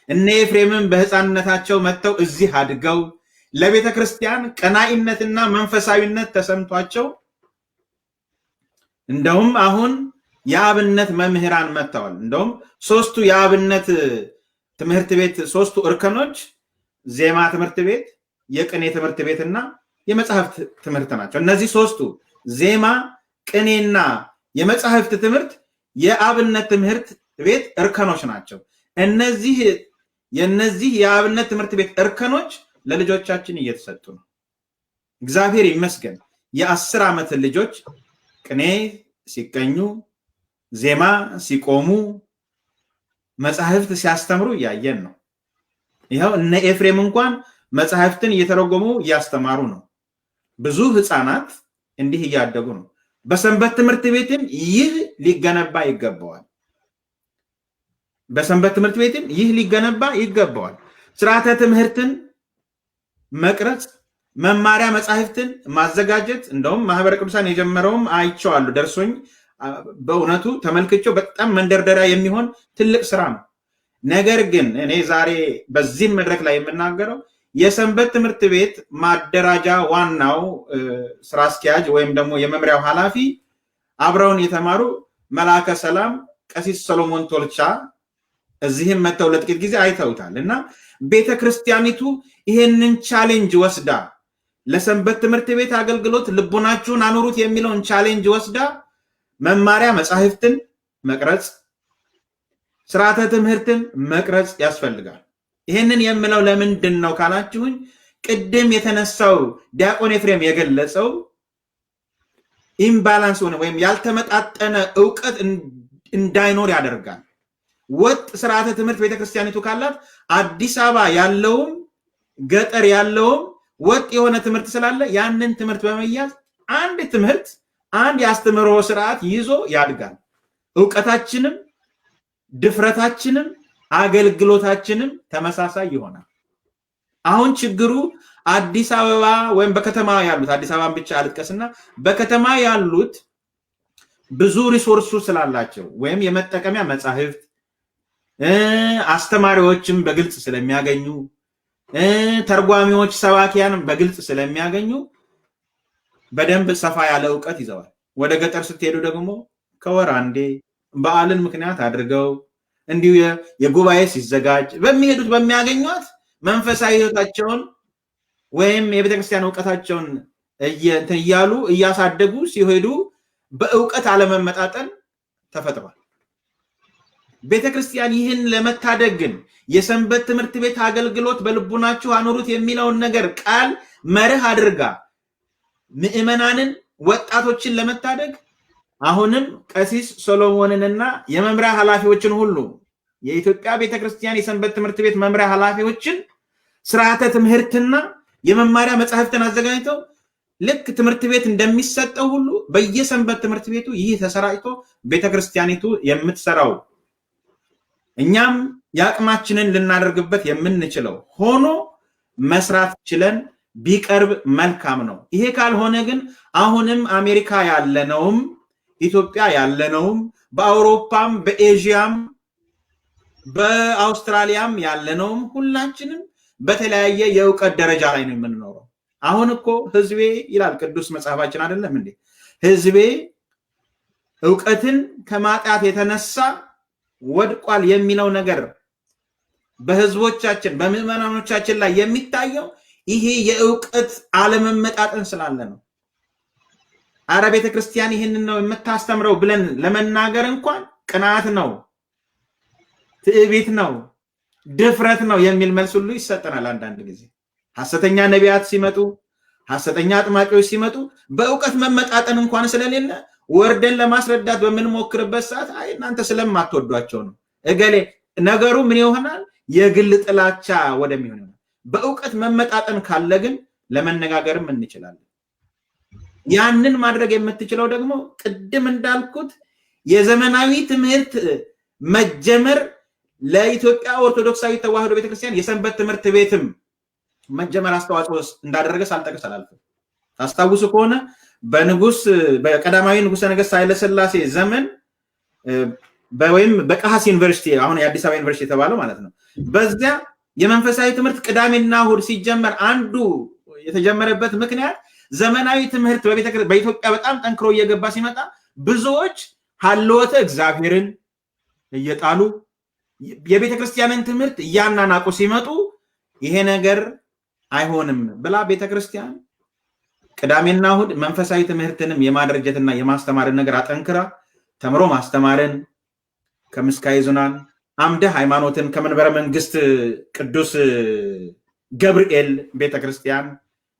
Speaker 1: እነ ኤፍሬምም በህፃንነታቸው መጥተው እዚህ አድገው ለቤተ ክርስቲያን ቀናኢነትና መንፈሳዊነት ተሰምቷቸው እንደውም አሁን የአብነት መምህራን መጥተዋል። እንደውም ሶስቱ የአብነት ትምህርት ቤት ሶስቱ እርከኖች ዜማ ትምህርት ቤት፣ የቅኔ ትምህርት ቤትና የመጽሐፍት ትምህርት ናቸው። እነዚህ ሶስቱ ዜማ፣ ቅኔና የመጽሐፍት ትምህርት የአብነት ትምህርት ቤት እርከኖች ናቸው። እነዚህ የነዚህ የአብነት ትምህርት ቤት እርከኖች ለልጆቻችን እየተሰጡ ነው። እግዚአብሔር ይመስገን። የ10 ዓመት ልጆች ቅኔ ሲቀኙ፣ ዜማ ሲቆሙ፣ መጻሕፍት ሲያስተምሩ እያየን ነው። ይኸው እነ ኤፍሬም እንኳን መጻሕፍትን እየተረጎሙ እያስተማሩ ነው። ብዙ ህፃናት እንዲህ እያደጉ ነው። በሰንበት ትምህርት ቤትም ይህ ሊገነባ ይገባዋል። በሰንበት ትምህርት ቤትም ይህ ሊገነባ ይገባዋል። ስርዓተ ትምህርትን መቅረጽ፣ መማሪያ መጻሕፍትን ማዘጋጀት፣ እንደውም ማህበረ ቅዱሳን የጀመረውም አይቼዋለሁ፣ ደርሶኝ በእውነቱ ተመልክቼው በጣም መንደርደሪያ የሚሆን ትልቅ ስራ ነው። ነገር ግን እኔ ዛሬ በዚህም መድረክ ላይ የምናገረው የሰንበት ትምህርት ቤት ማደራጃ ዋናው ስራ አስኪያጅ ወይም ደግሞ የመምሪያው ኃላፊ አብረውን የተማሩ መልአከ ሰላም ቀሲስ ሰሎሞን ቶልቻ እዚህም መጥተው ለጥቂት ጊዜ አይተውታል። እና ቤተክርስቲያኒቱ ይሄንን challenge ወስዳ ለሰንበት ትምህርት ቤት አገልግሎት ልቦናችሁን አኑሩት የሚለውን challenge ወስዳ መማሪያ መጻሕፍትን መቅረጽ፣ ስርዓተ ትምህርትን መቅረጽ ያስፈልጋል። ይሄንን የምለው ለምንድን ነው ካላችሁኝ፣ ቅድም የተነሳው ዲያቆን ኤፍሬም የገለጸው imbalance ሆነ ወይም ያልተመጣጠነ እውቀት እንዳይኖር ያደርጋል። ወጥ ስርዓተ ትምህርት ቤተክርስቲያኒቱ ካላት አዲስ አበባ ያለውም ገጠር ያለውም ወጥ የሆነ ትምህርት ስላለ ያንን ትምህርት በመያዝ አንድ ትምህርት አንድ የአስተምህሮ ስርዓት ይዞ ያድጋል። እውቀታችንም ድፍረታችንም አገልግሎታችንም ተመሳሳይ ይሆናል። አሁን ችግሩ አዲስ አበባ ወይም በከተማ ያሉት፣ አዲስ አበባን ብቻ አልጥቀስና በከተማ ያሉት ብዙ resource ኡ ስላላቸው ወይም የመጠቀሚያ መጻሕፍት፣ አስተማሪዎችም በግልጽ ስለሚያገኙ፣ ተርጓሚዎች፣ ሰባኪያን በግልጽ ስለሚያገኙ በደንብ ሰፋ ያለ እውቀት ይዘዋል። ወደ ገጠር ስትሄዱ ደግሞ ከወር አንዴ በዓልን ምክንያት አድርገው እንዲሁ የጉባኤ ሲዘጋጅ በሚሄዱት በሚያገኟት መንፈሳዊ ህይወታቸውን ወይም የቤተክርስቲያን እውቀታቸውን እያሉ እያሳደጉ ሲሄዱ በእውቀት አለመመጣጠን ተፈጥሯል። ቤተክርስቲያን ይህን ለመታደግ ግን የሰንበት ትምህርት ቤት አገልግሎት በልቡናችሁ አኑሩት የሚለውን ነገር ቃል መርህ አድርጋ ምዕመናንን፣ ወጣቶችን ለመታደግ አሁንም ቀሲስ ሰሎሞንንና የመምሪያ ኃላፊዎችን ሁሉ የኢትዮጵያ ቤተክርስቲያን የሰንበት ትምህርት ቤት መምሪያ ኃላፊዎችን ስርዓተ ትምህርትና የመማሪያ መጻሕፍትን አዘጋጅተው ልክ ትምህርት ቤት እንደሚሰጠው ሁሉ በየሰንበት ትምህርት ቤቱ ይህ ተሰራጭቶ ቤተክርስቲያኒቱ የምትሰራው እኛም የአቅማችንን ልናደርግበት የምንችለው ሆኖ መስራት ችለን ቢቀርብ መልካም ነው። ይሄ ካልሆነ ግን አሁንም አሜሪካ ያለነውም ኢትዮጵያ ያለነውም በአውሮፓም በኤዥያም በአውስትራሊያም ያለነውም ሁላችንም በተለያየ የእውቀት ደረጃ ላይ ነው የምንኖረው። አሁን እኮ ህዝቤ ይላል ቅዱስ መጽሐፋችን አይደለም እንዴ? ህዝቤ እውቀትን ከማጣት የተነሳ ወድቋል የሚለው ነገር በህዝቦቻችን በምዕመናኖቻችን ላይ የሚታየው ይሄ የእውቀት አለመመጣጠን ስላለ ነው። አረ ቤተክርስቲያን ይህንን ነው የምታስተምረው ብለን ለመናገር እንኳን ቅናት ነው፣ ትዕቢት ነው፣ ድፍረት ነው የሚል መልስ ሁሉ ይሰጠናል። አንዳንድ ጊዜ ሐሰተኛ ነቢያት ሲመጡ፣ ሐሰተኛ አጥማቂዎች ሲመጡ በእውቀት መመጣጠን እንኳን ስለሌለ ወርደን ለማስረዳት በምንሞክርበት ሰዓት አይ እናንተ ስለማትወዷቸው ነው እገሌ ነገሩ ምን ይሆናል? የግል ጥላቻ ወደሚሆን ይሆናል። በእውቀት መመጣጠን ካለ ግን ለመነጋገርም እንችላለን። ያንን ማድረግ የምትችለው ደግሞ ቅድም እንዳልኩት የዘመናዊ ትምህርት መጀመር ለኢትዮጵያ ኦርቶዶክሳዊ ተዋህዶ ቤተክርስቲያን የሰንበት ትምህርት ቤትም መጀመር አስተዋጽኦ እንዳደረገ ሳልጠቅስ አላልፍም። ታስታውሱ ከሆነ በንጉስ በቀዳማዊ ንጉሰ ነገስት ኃይለሥላሴ ዘመን ወይም በቀሐስ ዩኒቨርሲቲ፣ አሁን የአዲስ አበባ ዩኒቨርሲቲ የተባለው ማለት ነው። በዚያ የመንፈሳዊ ትምህርት ቅዳሜና እሁድ ሲጀመር አንዱ የተጀመረበት ምክንያት ዘመናዊ ትምህርት በኢትዮጵያ በጣም ጠንክሮ እየገባ ሲመጣ ብዙዎች ሀልወተ እግዚአብሔርን እየጣሉ የቤተክርስቲያንን ትምህርት እያናናቁ ሲመጡ ይሄ ነገር አይሆንም ብላ ቤተክርስቲያን ቅዳሜና እሁድ መንፈሳዊ ትምህርትንም የማደራጀትና የማስተማርን ነገር አጠንክራ ተምሮ ማስተማርን ከምስካየ ኅዙናን፣ አምደ ሃይማኖትን ከመንበረ መንግስት ቅዱስ ገብርኤል ቤተክርስቲያን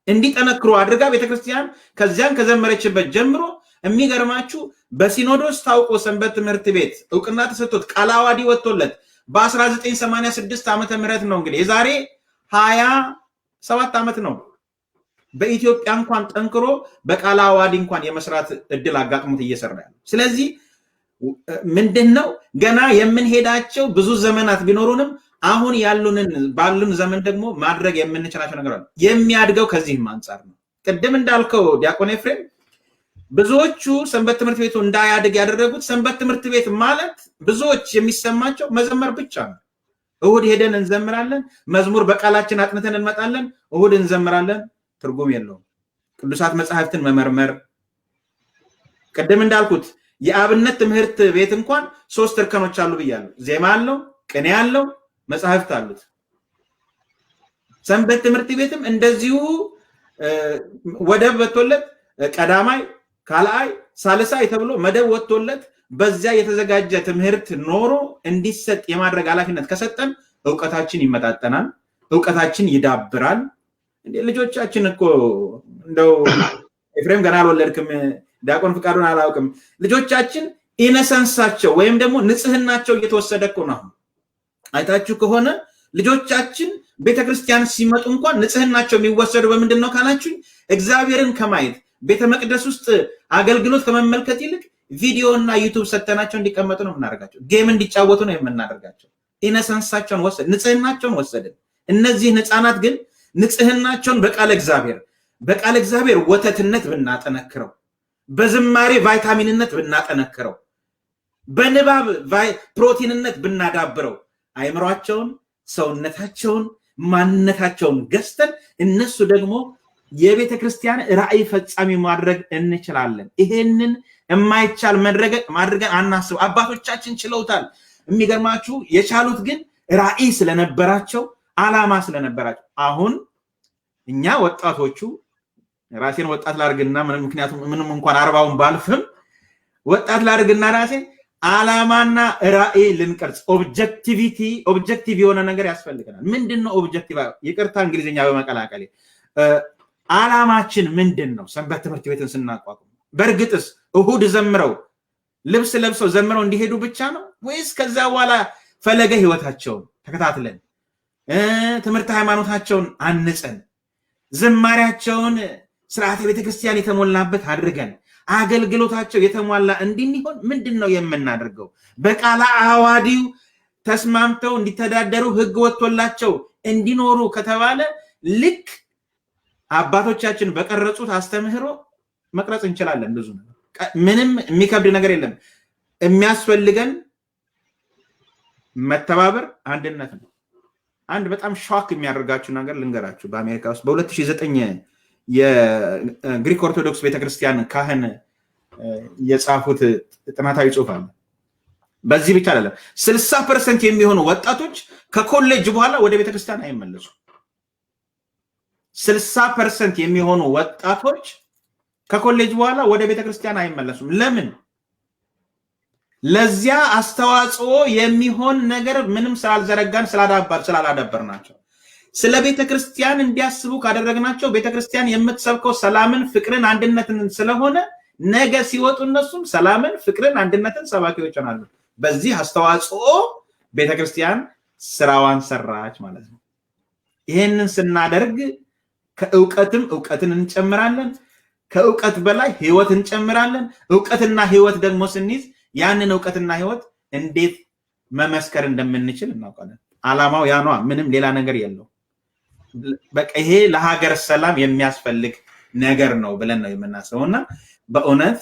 Speaker 1: እንዲጠነክሩ አድርጋ ቤተክርስቲያን ከዚያን ከዘመረችበት ጀምሮ የሚገርማችሁ በሲኖዶስ ታውቆ ሰንበት ትምህርት ቤት እውቅና ተሰጥቶት ቃለ ዓዋዲ ወጥቶለት በ1986 ዓመተ ምህረት ነው፣ እንግዲህ የዛሬ 27 ዓመት ነው። በኢትዮጵያ እንኳን ጠንክሮ በቃለ ዓዋዲ እንኳን የመስራት እድል አጋጥሞት እየሰራ ያለው። ስለዚህ ምንድን ነው፣ ገና የምንሄዳቸው ብዙ ዘመናት ቢኖሩንም አሁን ያሉንን ባሉን ዘመን ደግሞ ማድረግ የምንችላቸው ነገር አሉ። የሚያድገው ከዚህም አንጻር ነው። ቅድም እንዳልከው ዲያቆን ኤፍሬም፣ ብዙዎቹ ሰንበት ትምህርት ቤቱ እንዳያድግ ያደረጉት ሰንበት ትምህርት ቤት ማለት ብዙዎች የሚሰማቸው መዘመር ብቻ ነው። እሁድ ሄደን እንዘምራለን፣ መዝሙር በቃላችን አጥንተን እንመጣለን፣ እሁድ እንዘምራለን፣ ትርጉም የለውም። ቅዱሳት መጽሐፍትን መመርመር፣ ቅድም እንዳልኩት የአብነት ትምህርት ቤት እንኳን 3 እርከኖች አሉ ብያለሁ። ዜማ አለው፣ ቅኔ አለው፣ መጽሐፍት አሉት። ሰንበት ትምህርት ቤትም እንደዚሁ ወደብ ወጥቶለት ቀዳማይ፣ ካልአይ፣ ሳልሳይ ተብሎ መደብ ወጥቶለት በዚያ የተዘጋጀ ትምህርት ኖሮ እንዲሰጥ የማድረግ ኃላፊነት ከሰጠን እውቀታችን ይመጣጠናል፣ እውቀታችን ይዳብራል። እንዴ ልጆቻችን እኮ እንደው ኤፍሬም ገና አልወለድክም፣ ዲያቆን ፍቃዱን አላውቅም። ልጆቻችን innocence ኣቸው ወይም ደግሞ ንጽህናቸው እየተወሰደ እኮ ነው። አይታችሁ ከሆነ ልጆቻችን ቤተክርስቲያን ሲመጡ እንኳን ንጽህናቸው የሚወሰዱ በምንድን ነው ካላችሁኝ፣ እግዚአብሔርን ከማየት፣ ቤተ መቅደስ ውስጥ አገልግሎት ከመመልከት ይልቅ ቪዲዮ እና YouTube ሰተናቸው እንዲቀመጡ ነው የምናደርጋቸው። Game እንዲጫወቱ ነው የምናደርጋቸው። Innocence ኣቸውን ወሰድን፣ ንጽህናቸውን ወሰድን። እነዚህን ህፃናት ግን ንጽህናቸውን በቃለ እግዚአብሔር ወተትነት ብናጠነክረው፣ በዝማሬ ቫይታሚንነት ብናጠነክረው፣ በንባብ ፕሮቲንነት ብናዳብረው አይምሯቸውን፣ ሰውነታቸውን፣ ማንነታቸውን ገዝተን እነሱ ደግሞ የቤተ ክርስቲያን ራእይ ፈጻሚ ማድረግ እንችላለን። ይሄንን የማይቻል ማድረገን አናስብ። አባቶቻችን ችለውታል። የሚገርማችሁ የቻሉት ግን ራእይ ስለነበራቸው፣ አላማ ስለነበራቸው። አሁን እኛ ወጣቶቹ፣ ራሴን ወጣት ላድርግና፣ ምክንያቱም ምንም እንኳን 40ውን ባልፍም ወጣት ላድርግና ራሴን፣ አላማና ራእይ ልንቀርጽ objectivity objective የሆነ ነገር ያስፈልገናል። ምንድን ነው objective? ይቅርታ እንግሊዝኛ በመቀላቀሌ። አላማችን ምንድን ነው? ሰንበት ትምህርት ቤትን ስናቋቁም በእርግጥስ እሁድ ዘምረው፣ ልብስ ለብሰው ዘምረው እንዲሄዱ ብቻ ነው ወይስ ከዛ በኋላ ፈለገ ህይወታቸውን ተከታትለን፣ ትምህርት ሃይማኖታቸውን አንጸን፣ ዝማሪያቸውን ስርዓተ ቤተክርስቲያን የተሞላበት አድርገን፣ አገልግሎታቸው የተሟላ እንዲሆን ምንድን ነው የምናደርገው? በቃለ ዓዋዲው ተስማምተው እንዲተዳደሩ ህግ ወጥቶላቸው እንዲኖሩ ከተባለ ልክ አባቶቻችን በቀረጹት አስተምህሮ መቅረጽ እንችላለን። ብዙ ነገር ምንም የሚከብድ ነገር የለም። የሚያስፈልገን መተባበር፣ አንድነት ነው። አንድ በጣም shock የሚያደርጋችሁ ነገር ልንገራችሁ። በአሜሪካ ውስጥ በ2009 የግሪክ ኦርቶዶክስ ቤተክርስቲያን ካህን የጻፉት ጥናታዊ ጽሑፍ አለ። በዚህ ብቻ አይደለም፣ 60% የሚሆኑ ወጣቶች ከኮሌጅ በኋላ ወደ ቤተክርስቲያን አይመለሱም። 60% የሚሆኑ ወጣቶች ከኮሌጅ በኋላ ወደ ቤተክርስቲያን አይመለሱም። ለምን? ለዚያ አስተዋጽኦ የሚሆን ነገር ምንም ስላልዘረጋን፣ ስላላዳበርናቸው። ስለ ቤተ ክርስቲያን እንዲያስቡ ካደረግናቸው ቤተ ክርስቲያን የምትሰብከው ሰላምን፣ ፍቅርን፣ አንድነትን ስለሆነ ነገ ሲወጡ እነሱም ሰላምን፣ ፍቅርን፣ አንድነትን ሰባኪዎች ይሆናሉ። በዚህ አስተዋጽኦ ቤተክርስቲያን ስራዋን ሰራች ማለት ነው። ይሄንን ስናደርግ ከእውቀትም እውቀትን እንጨምራለን፣ ከእውቀት በላይ ህይወት እንጨምራለን። እውቀትና ህይወት ደግሞ ስንይዝ ያንን እውቀትና ህይወት እንዴት መመስከር እንደምንችል እናውቃለን። አላማው ያ ነው፣ ምንም ሌላ ነገር የለው። በቃ ይሄ ለሀገር ሰላም የሚያስፈልግ ነገር ነው ብለን ነው የምናስበው እና በእውነት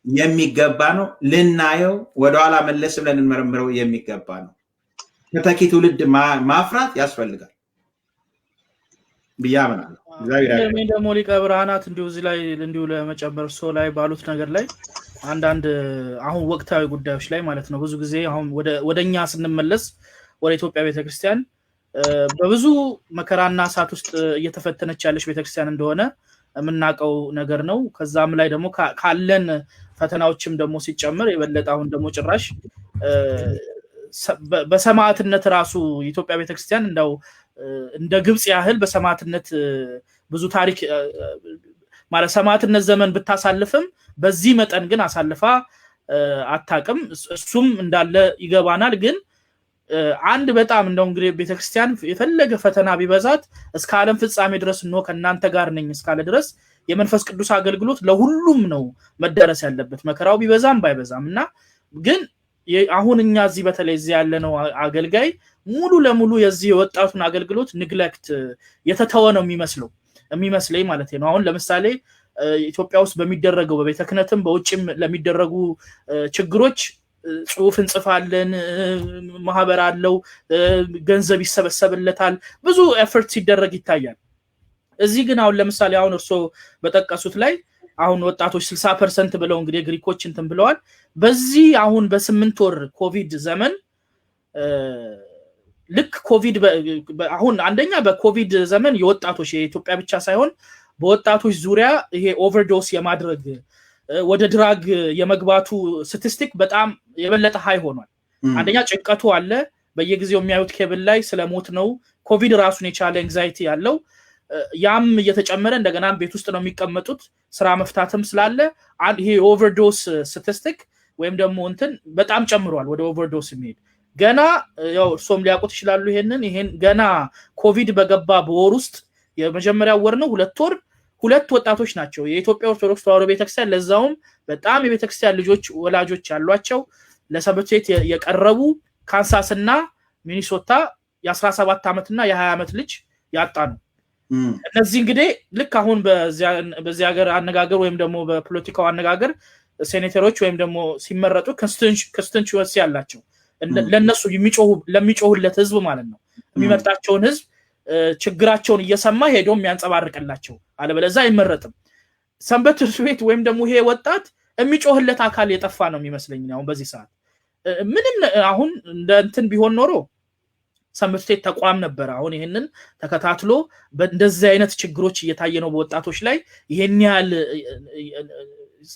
Speaker 1: የሚገባ ነው። ልናየው ወደኋላ መለስ ብለን እንመረምረው የሚገባ ነው። ተተኪ ትውልድ ማፍራት ያስፈልጋል ብዬ አምናለሁ።
Speaker 3: እኔ ደግሞ ሊቀ ብርሃናት እንዲሁ እዚህ ላይ እንዲሁ ለመጨመር እርስዎ ላይ ባሉት ነገር ላይ አንዳንድ አሁን ወቅታዊ ጉዳዮች ላይ ማለት ነው። ብዙ ጊዜ አሁን ወደኛ ስንመለስ ወደ ኢትዮጵያ ቤተክርስቲያን በብዙ መከራና እሳት ውስጥ እየተፈተነች ያለች ቤተክርስቲያን እንደሆነ የምናውቀው ነገር ነው። ከዛም ላይ ደግሞ ካለን ፈተናዎችም ደግሞ ሲጨምር የበለጠ አሁን ደግሞ ጭራሽ በሰማዕትነት ራሱ የኢትዮጵያ ቤተክርስቲያን እንደው እንደ ግብጽ ያህል በሰማዕትነት ብዙ ታሪክ ማለት ሰማዕትነት ዘመን ብታሳልፍም በዚህ መጠን ግን አሳልፋ አታውቅም። እሱም እንዳለ ይገባናል። ግን አንድ በጣም እንደው እንግዲህ ቤተክርስቲያን የፈለገ ፈተና ቢበዛት እስከ ዓለም ፍጻሜ ድረስ ነው ከእናንተ ጋር ነኝ እስካለ ድረስ የመንፈስ ቅዱስ አገልግሎት ለሁሉም ነው መዳረስ ያለበት መከራው ቢበዛም ባይበዛም እና ግን አሁን እኛ እዚህ በተለይ እዚህ ያለነው አገልጋይ ሙሉ ለሙሉ የዚህ የወጣቱን አገልግሎት neglect የተተወ ነው የሚመስለው የሚመስለኝ ማለት ነው። አሁን ለምሳሌ ኢትዮጵያ ውስጥ በሚደረገው በቤተ ክህነትም በውጭም ለሚደረጉ ችግሮች ጽሁፍ እንጽፋለን፣ ማህበር አለው፣ ገንዘብ ይሰበሰብለታል፣ ብዙ effort ሲደረግ ይታያል። እዚህ ግን አሁን ለምሳሌ አሁን እርሶ በጠቀሱት ላይ አሁን ወጣቶች 60% ብለው እንግዲህ ግሪኮች እንትን ብለዋል። በዚህ አሁን በ8 ወር ኮቪድ ዘመን ልክ ኮቪድ አሁን አንደኛ በኮቪድ ዘመን የወጣቶች የኢትዮጵያ ብቻ ሳይሆን በወጣቶች ዙሪያ ይሄ overdose የማድረግ ወደ drug የመግባቱ statistic በጣም የበለጠ high ሆኗል። አንደኛ ጭንቀቱ አለ፣ በየጊዜው የሚያዩት ኬብል ላይ ስለሞት ነው። ኮቪድ ራሱን የቻለ anxiety ያለው ያም እየተጨመረ እንደገና ቤት ውስጥ ነው የሚቀመጡት፣ ስራ መፍታትም ስላለ ይሄ overdose statistic ወይም ደግሞ እንትን በጣም ጨምሯል። ወደ overdose የሚሄድ ገና ያው እርሶም ሊያውቁት ይችላሉ ይሄንን ገና ኮቪድ በገባ በወር ውስጥ የመጀመሪያው ወር ነው 2 ወር ሁለት ወጣቶች ናቸው የኢትዮጵያ ኦርቶዶክስ ተዋሕዶ ቤተክርስቲያን ለዛውም በጣም የቤተክርስቲያን ልጆች ወላጆች ያሏቸው ለሰንበት ቤት የቀረቡ ካንሳስና ሚኒሶታ የ17 ዓመትና የ20 ዓመት ልጅ ያጣ ነው። እነዚህ እንግዲህ ልክ አሁን በዚህ ሀገር አነጋገር ወይም ደግሞ በፖለቲካው አነጋገር ሴኔተሮች ወይም ደግሞ ሲመረጡ constituency ያላቸው ለነሱ ለሚጮሁለት ህዝብ ማለት ነው የሚመርጣቸውን ህዝብ ችግራቸውን እየሰማ ሄዶ የሚያንጸባርቅላቸው አለበለዚያ አይመረጥም። ሰንበት ትምህርት ቤት ወይም ደግሞ ይሄ ወጣት የሚጮህለት አካል የጠፋ ነው የሚመስለኝ አሁን በዚህ ሰዓት። ምንም አሁን እንደ እንትን ቢሆን ኖሮ ሰንበት ትምህርት ቤት ተቋም ነበር። አሁን ይሄንን ተከታትሎ እንደዚህ አይነት ችግሮች እየታየ ነው በወጣቶች ላይ፣ ይሄን ያህል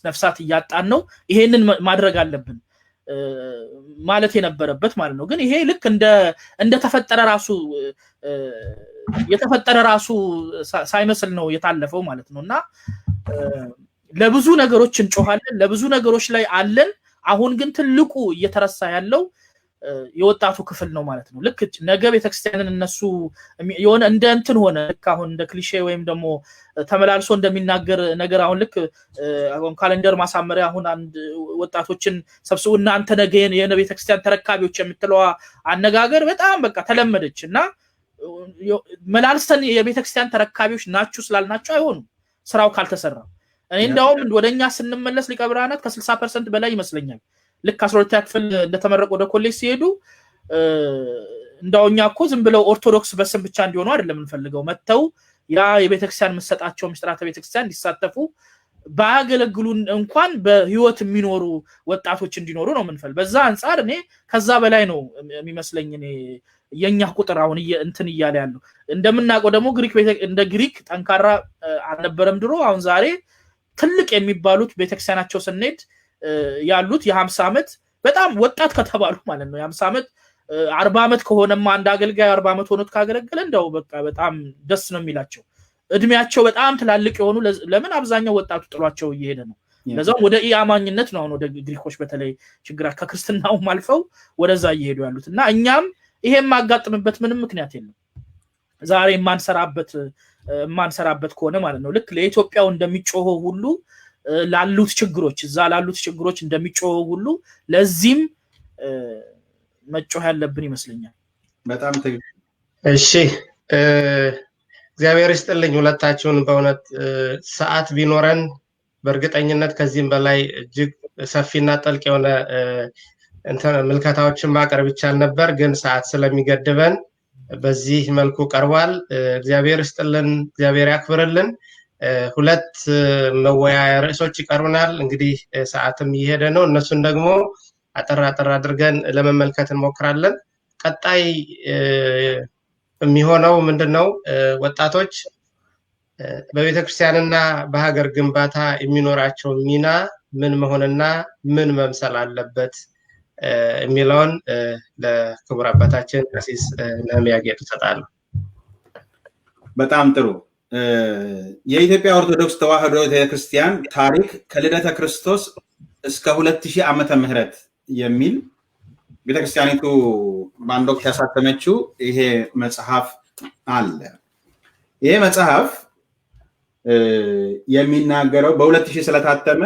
Speaker 3: ነፍሳት እያጣን ነው፣ ይሄንን ማድረግ አለብን ማለት የነበረበት ማለት ነው። ግን ይሄ ልክ እንደ ተፈጠረ ራሱ የተፈጠረ ራሱ ሳይመስል ነው የታለፈው ማለት ነውና ለብዙ ነገሮች እንጮሃለን፣ ለብዙ ነገሮች ላይ አለን። አሁን ግን ትልቁ እየተረሳ ያለው የወጣቱ ክፍል ነው ማለት ነው። ልክ ነገ ቤተክርስቲያንን እነሱ የሆነ እንደ እንትን ሆነ ልክ አሁን እንደ ክሊሼ ወይም ደግሞ ተመላልሶ እንደሚናገር ነገር አሁን ልክ አሁን ካሌንደር ማሳመሪያ አሁን አንድ ወጣቶችን ሰብስቡ እናንተ ነገ የነ ቤተክርስቲያን ተረካቢዎች የምትለዋ አነጋገር በጣም በቃ ተለመደች እና መላልሰን የቤተክርስቲያን ተረካቢዎች ናችሁ ስላልናችሁ አይሆኑም ስራው ካልተሰራ። እኔ እንደውም ወደኛ ስንመለስ ሊቀ ብርሃናት ከ60% በላይ ይመስለኛል ልክ 12ኛ ክፍል እንደተመረቁ ወደ ኮሌጅ ሲሄዱ እንደው እኛ እኮ ዝም ብለው ኦርቶዶክስ በስም ብቻ እንዲሆኑ አይደለም የምንፈልገው፣ መተው ያ የቤተክርስቲያን መሰጣቸው ምስጢራተ ቤተክርስቲያን እንዲሳተፉ ባያገለግሉ እንኳን በህይወት የሚኖሩ ወጣቶች እንዲኖሩ ነው የምንፈልገው። በዛ አንፃር እኔ ከዛ በላይ ነው የሚመስለኝ እኔ የኛ ቁጥር አሁን እንትን እያለ ያለው። እንደምናውቀው ደግሞ ግሪክ እንደ ግሪክ ጠንካራ አልነበረም ድሮ። አሁን ዛሬ ትልቅ የሚባሉት ቤተክርስቲያናቸው ስንሄድ ያሉት የ50 ዓመት በጣም ወጣት ከተባሉ ማለት ነው የ50 ዓመት 40 ዓመት ከሆነማ አንድ አገልጋይ 40 ዓመት ሆኖት ካገለገለ እንደው በቃ በጣም ደስ ነው የሚላቸው። እድሜያቸው በጣም ትላልቅ የሆኑ ለምን አብዛኛው ወጣቱ ጥሏቸው እየሄደ ነው። ለዛውም ወደ ኢአማኝነት ነው። አሁን ወደ ግሪኮች በተለይ ችግራ ከክርስትናውም አልፈው ወደዛ እየሄዱ ያሉት። እና እኛም ይሄ የማጋጥምበት ምንም ምክንያት የለም፣ ዛሬ የማንሰራበት ከሆነ ማለት ነው። ልክ ለኢትዮጵያው እንደሚጮኸው ሁሉ፣ ላሉት ችግሮች፣ እዛ ላሉት ችግሮች እንደሚጮኸው ሁሉ ለዚህም መጮህ ያለብን ይመስለኛል።
Speaker 1: በጣም ትክክል።
Speaker 2: እሺ፣ እግዚአብሔር ይስጥልኝ ሁለታችሁን። በእውነት ሰዓት ቢኖረን በእርግጠኝነት ከዚህም በላይ እጅግ ሰፊና ጥልቅ የሆነ ምልከታዎችን ማቅረብ ይቻል ነበር፣ ግን ሰዓት ስለሚገድበን በዚህ መልኩ ቀርቧል። እግዚአብሔር ይስጥልን፣ እግዚአብሔር ያክብርልን። ሁለት መወያያ ርዕሶች ይቀርቡናል። እንግዲህ ሰዓትም እየሄደ ነው። እነሱን ደግሞ አጠር አጠር አድርገን ለመመልከት እንሞክራለን። ቀጣይ የሚሆነው ምንድነው? ወጣቶች በቤተክርስቲያንና በሀገር ግንባታ የሚኖራቸው ሚና ምን መሆንና ምን መምሰል አለበት የሚለውን ለክቡር አባታችን ቀሲስ ነህምያ ጌጡ እሰጣለሁ።
Speaker 1: በጣም ጥሩ። የኢትዮጵያ ኦርቶዶክስ ተዋሕዶ ቤተክርስቲያን ታሪክ ከልደተ ክርስቶስ እስከ 2000 ዓመተ ምህረት የሚል ቤተክርስቲያኒቱ በአንድ ወቅት ያሳተመችው ይሄ መጽሐፍ አለ። ይሄ መጽሐፍ የሚናገረው በ2000 ስለታተመ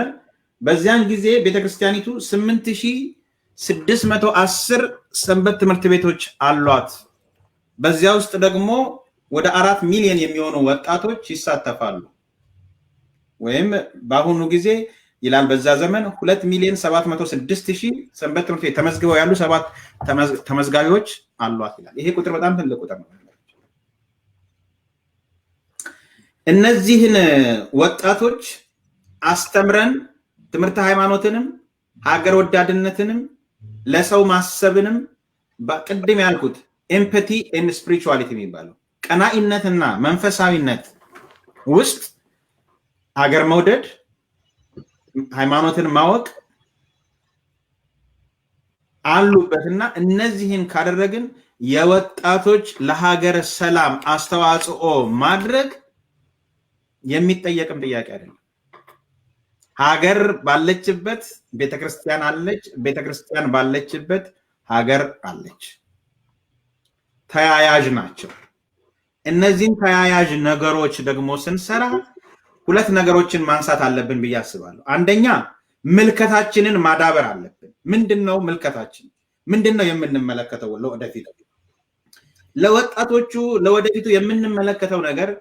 Speaker 1: በዚያን ጊዜ ቤተክርስቲያኒቱ 8610 ሰንበት ትምህርት ቤቶች አሏት። በዚያ ውስጥ ደግሞ ወደ 4 ሚሊዮን የሚሆኑ ወጣቶች ይሳተፋሉ። ወይም በአሁኑ ጊዜ ይላል፣ በዛ ዘመን 2,706,000 ሰንበት ትምህርት ቤት ተመዝግበው ያሉ ሰባት ተመዝጋቢዎች አሏት ይላል። ይሄ ቁጥር በጣም ትልቅ ቁጥር ነው። እነዚህን ወጣቶች አስተምረን ትምህርተ ሃይማኖትንም፣ ሀገር ወዳድነትንም፣ ለሰው ማሰብንም፣ ቅድም ያልኩት empathy and spirituality የሚባለው ቀናኢነትና መንፈሳዊነት ውስጥ ሀገር መውደድ፣ ሃይማኖትን ማወቅ አሉበትና እነዚህን ካደረግን የወጣቶች ለሀገር ሰላም አስተዋጽኦ ማድረግ የሚጠየቅም ጥያቄ አይደለም። ሀገር ባለችበት ቤተክርስቲያን አለች፣ ቤተክርስቲያን ባለችበት ሀገር አለች። ተያያዥ ናቸው። እነዚህን ተያያዥ ነገሮች ደግሞ ስንሰራ ሁለት ነገሮችን ማንሳት አለብን ብዬ አስባለሁ። አንደኛ ምልከታችንን ማዳበር አለብን። ምንድነው ምልከታችን? ምንድነው የምንመለከተው ለወደፊቱ? ለወጣቶቹ ለወደፊቱ የምንመለከተው ነገር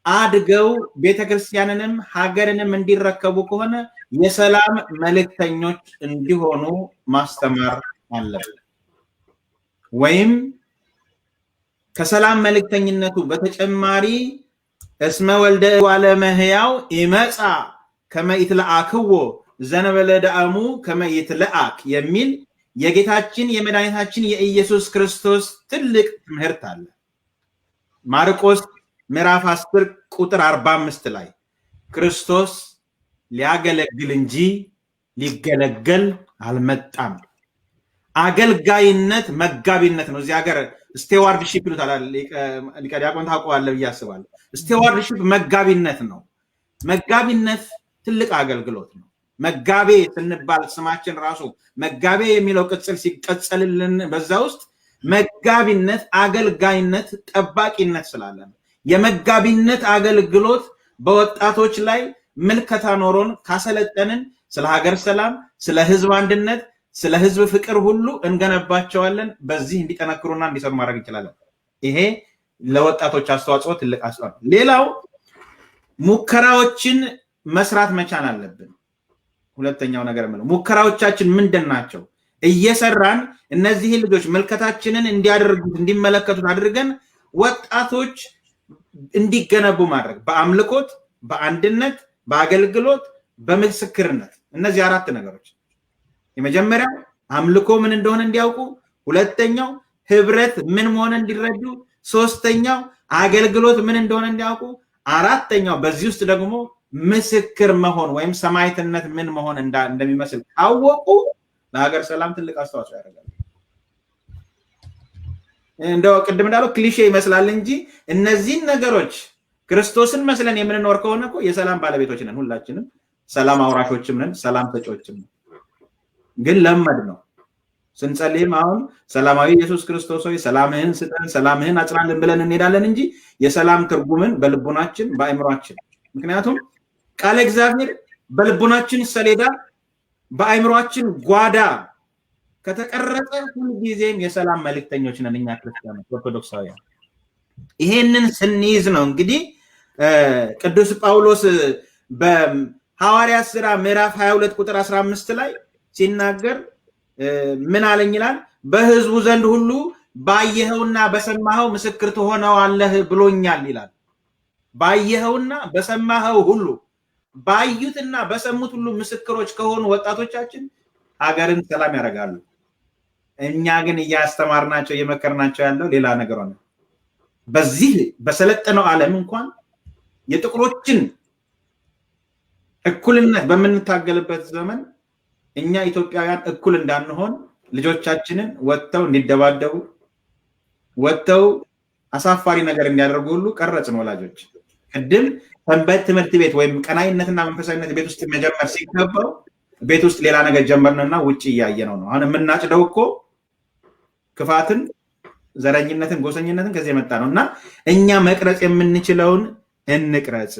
Speaker 1: አድገው ቤተክርስቲያንንም ሀገርንም እንዲረከቡ ከሆነ የሰላም መልእክተኞች እንዲሆኑ ማስተማር አለብን። ወይም ከሰላም መልእክተኝነቱ በተጨማሪ እስመ ወልደ እጓለ እመሕያው ኢመጽአ ከመ ይትለአክዎ ዘእንበለ ዳእሙ ከመ ይትለአክ የሚል የጌታችን የመድኃኒታችን የኢየሱስ ክርስቶስ ትልቅ ትምህርት አለ። ማርቆስ ምዕራፍ 10 ቁጥር 45 ላይ ክርስቶስ ሊያገለግል እንጂ ሊገለገል አልመጣም። አገልጋይነት መጋቢነት ነው። እዚህ ሀገር stewardship ይሉታል። ሊቀ ዲያቆን ታውቀዋለህ ብዬ አስባለሁ። Stewardship መጋቢነት ነው። መጋቢነት ትልቅ አገልግሎት ነው። መጋቤ ስንባል ስማችን ራሱ መጋቤ የሚለው ቅጽል ሲቀጸልልን በዛ ውስጥ መጋቢነት፣ አገልጋይነት፣ ጠባቂነት ስላለ ነው። የመጋቢነት አገልግሎት በወጣቶች ላይ ምልከታ ኖሮን ካሰለጠንን ስለ ሀገር ሰላም፣ ስለ ህዝብ አንድነት፣ ስለ ህዝብ ፍቅር ሁሉ እንገነባቸዋለን። በዚህ እንዲጠነክሩና እንዲሰሩ ማድረግ እንችላለን። ይሄ ለወጣቶች አስተዋጽኦ ትልቅ አስተዋጽኦ። ሌላው ሙከራዎችን መስራት መቻል አለብን። ሁለተኛው ነገር ምነው ሙከራዎቻችን ምንድን ናቸው? እየሰራን እነዚህን ልጆች ምልከታችንን እንዲያደርጉት፣ እንዲመለከቱት አድርገን ወጣቶች እንዲገነቡ ማድረግ በአምልኮት፣ በአንድነት፣ በአገልግሎት፣ በምስክርነት፣ እነዚህ አራት ነገሮች። የመጀመሪያው አምልኮ ምን እንደሆነ እንዲያውቁ፣ ሁለተኛው ህብረት ምን መሆን እንዲረዱ፣ ሶስተኛው አገልግሎት ምን እንደሆነ እንዲያውቁ፣ አራተኛው በዚህ ውስጥ ደግሞ ምስክር መሆን ወይም ሰማዕትነት ምን መሆን እንደሚመስል ካወቁ ለሀገር ሰላም ትልቅ አስተዋጽኦ ያደርጋል። እንደው ቅድም እንዳለው cliché ይመስላል እንጂ እነዚህን ነገሮች ክርስቶስን መስለን የምንኖር ከሆነ እኮ የሰላም ባለቤቶች ነን። ሁላችንም ሰላም አውራሾችም ነን፣ ሰላም ሰጪዎችም ነን። ግን ለመድ ነው። ስንጸልይም አሁን ሰላማዊ ኢየሱስ ክርስቶስ ሆይ ሰላምህን ስጠን፣ ሰላምህን አጽናልን ብለን እንሄዳለን እንጂ የሰላም ትርጉምን በልቡናችን፣ በአእምሯችን፣ ምክንያቱም ቃለ እግዚአብሔር በልቡናችን ሰሌዳ፣ በአእምሯችን ጓዳ ከተቀረጸ ሁልጊዜም የሰላም መልእክተኞች ነን እኛ ክርስቲያኖች ኦርቶዶክሳውያን። ይሄንን ስንይዝ ነው እንግዲህ ቅዱስ ጳውሎስ በሐዋርያት ስራ ምዕራፍ 22 ቁጥር 15 ላይ ሲናገር ምን አለኝ ይላል? በህዝቡ ዘንድ ሁሉ ባየኸውና በሰማኸው ምስክር ትሆነዋለህ ብሎኛል ይላል። ባየኸውና በሰማኸው ሁሉ፣ ባዩትና በሰሙት ሁሉ ምስክሮች ከሆኑ ወጣቶቻችን ሀገርን ሰላም ያደርጋሉ። እኛ ግን እያስተማርናቸው፣ እየመከርናቸው ያለው ሌላ ነገር ሆነ። በዚህ በሰለጠነው ዓለም እንኳን የጥቁሮችን እኩልነት በምንታገልበት ዘመን እኛ ኢትዮጵያውያን እኩል እንዳንሆን ልጆቻችንን ወጥተው እንዲደባደቡ፣ ወጥተው አሳፋሪ ነገር እንዲያደርጉ ሁሉ ቀረጽን ወላጆች። ቅድም ሰንበት ትምህርት ቤት ወይም ቀናይነትና መንፈሳዊነት ቤት ውስጥ መጀመር ሲገባው ቤት ውስጥ ሌላ ነገር ጀመርንና ውጭ እያየነው ነው። አሁን የምናጭደው እኮ ክፋትን፣ ዘረኝነትን፣ ጎሰኝነትን ከዚህ የመጣ ነው። እና እኛ መቅረጽ የምንችለውን እንቅረጽ።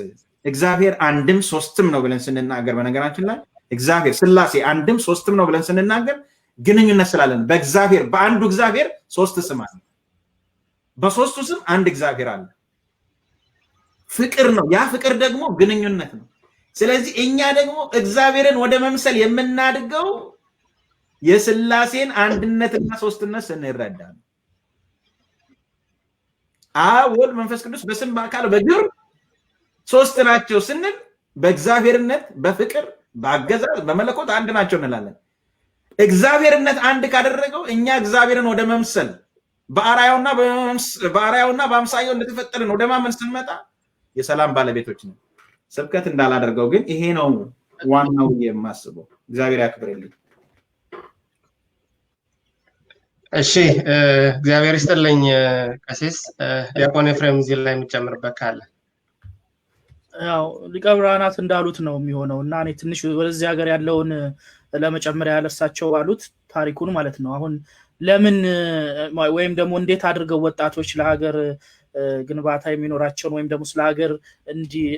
Speaker 1: እግዚአብሔር አንድም ሶስትም ነው ብለን ስንናገር፣ በነገራችን ላይ እግዚአብሔር ስላሴ አንድም ሶስትም ነው ብለን ስንናገር ግንኙነት ስላለን በእግዚአብሔር፣ በአንዱ እግዚአብሔር ሶስት ስም አለ። በሶስቱ ስም አንድ እግዚአብሔር አለ። ፍቅር ነው። ያ ፍቅር ደግሞ ግንኙነት ነው። ስለዚህ እኛ ደግሞ እግዚአብሔርን ወደ መምሰል የምናድገው የስላሴን አንድነትና ሶስትነት ስንረዳ ነው። አብ፣ ወልድ፣ መንፈስ ቅዱስ በስም፣ በአካል፣ በግብር ሶስት ናቸው ስንል በእግዚአብሔርነት፣ በፍቅር፣ በአገዛዝ፣ በመለኮት አንድ ናቸው እንላለን። እግዚአብሔርነት አንድ ካደረገው እኛ እግዚአብሔርን ወደ መምሰል፣ በአርአያውና በአምሳያው እንደተፈጠርን ወደ ማመን ስንመጣ የሰላም ባለቤቶች ነን። ስብከት እንዳላደርገው ግን ይሄ ነው ዋናው የማስበው። እግዚአብሔር ያክብርልኝ።
Speaker 2: እሺ፣ እግዚአብሔር ይስጥልኝ ቀሲስ። ዲያቆን ኤፍሬም እዚህ ላይ የሚጨምርበት ካለ።
Speaker 3: ያው ሊቀ ብርሃናት እንዳሉት ነው የሚሆነው። እና እኔ ትንሽ ወደዚህ ሀገር ያለውን ለመጨመር ያህል፣ እሳቸው ባሉት ታሪኩን ማለት ነው። አሁን ለምን ወይም ደግሞ እንዴት አድርገው ወጣቶች ለሀገር ግንባታ የሚኖራቸውን ወይም ደግሞ ስለ ሀገር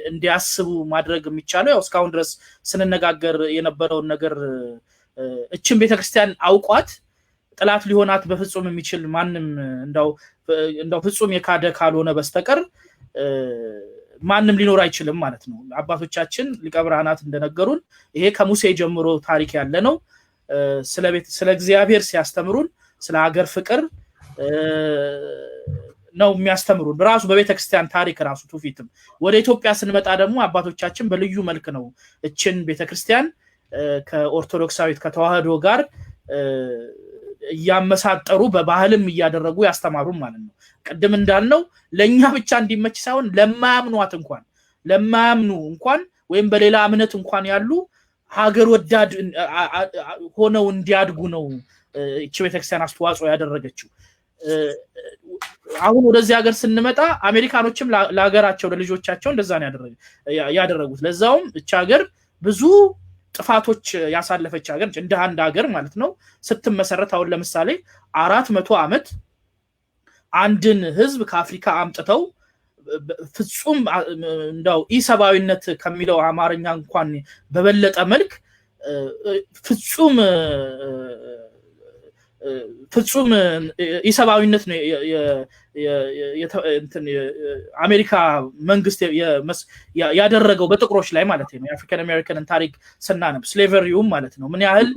Speaker 3: እንዲያስቡ ማድረግ የሚቻለው፣ ያው እስካሁን ድረስ ስንነጋገር የነበረውን ነገር፣ እችን ቤተክርስቲያን አውቋት ጥላት ሊሆናት በፍጹም የሚችል ማንም እንዳው ፍጹም የካደ ካልሆነ በስተቀር ማንም ሊኖር አይችልም ማለት ነው። አባቶቻችን ሊቀ ብርሃናት እንደነገሩን ይሄ ከሙሴ ጀምሮ ታሪክ ያለ ነው። ስለ እግዚአብሔር ሲያስተምሩን ስለ ሀገር ፍቅር ነው የሚያስተምሩን። ራሱ በቤተ ክርስቲያን ታሪክ ራሱ ትውፊትም ወደ ኢትዮጵያ ስንመጣ ደግሞ አባቶቻችን በልዩ መልክ ነው እችን ቤተክርስቲያን ከኦርቶዶክሳዊት ከተዋህዶ ጋር እያመሳጠሩ በባህልም እያደረጉ ያስተማሩን ማለት ነው። ቅድም እንዳልነው ለእኛ ብቻ እንዲመች ሳይሆን ለማያምኗት እንኳን፣ ለማያምኑ እንኳን ወይም በሌላ እምነት እንኳን ያሉ ሀገር ወዳድ ሆነው እንዲያድጉ ነው እቺ ቤተክርስቲያን አስተዋጽኦ ያደረገችው። አሁን ወደዚህ ሀገር ስንመጣ አሜሪካኖችም ለሀገራቸው ለልጆቻቸው እንደዛ ነው ያደረጉት። ለዛውም እቺ ሀገር ብዙ ጥፋቶች ያሳለፈች ሀገር፣ እንደ አንድ ሀገር ማለት ነው ስትመሰረት። አሁን ለምሳሌ 400 ዓመት አንድን ህዝብ ከአፍሪካ አምጥተው ፍጹም እንዳው ኢሰብአዊነት ከሚለው አማርኛ እንኳን በበለጠ መልክ ፍጹም ኢሰብአዊነት ነው አሜሪካ መንግስት ያደረገው በጥቁሮች ላይ ማለት ነው። የ African American ን ታሪክ ስናነብ slavery ውም ማለት ነው፣ ምን ያህል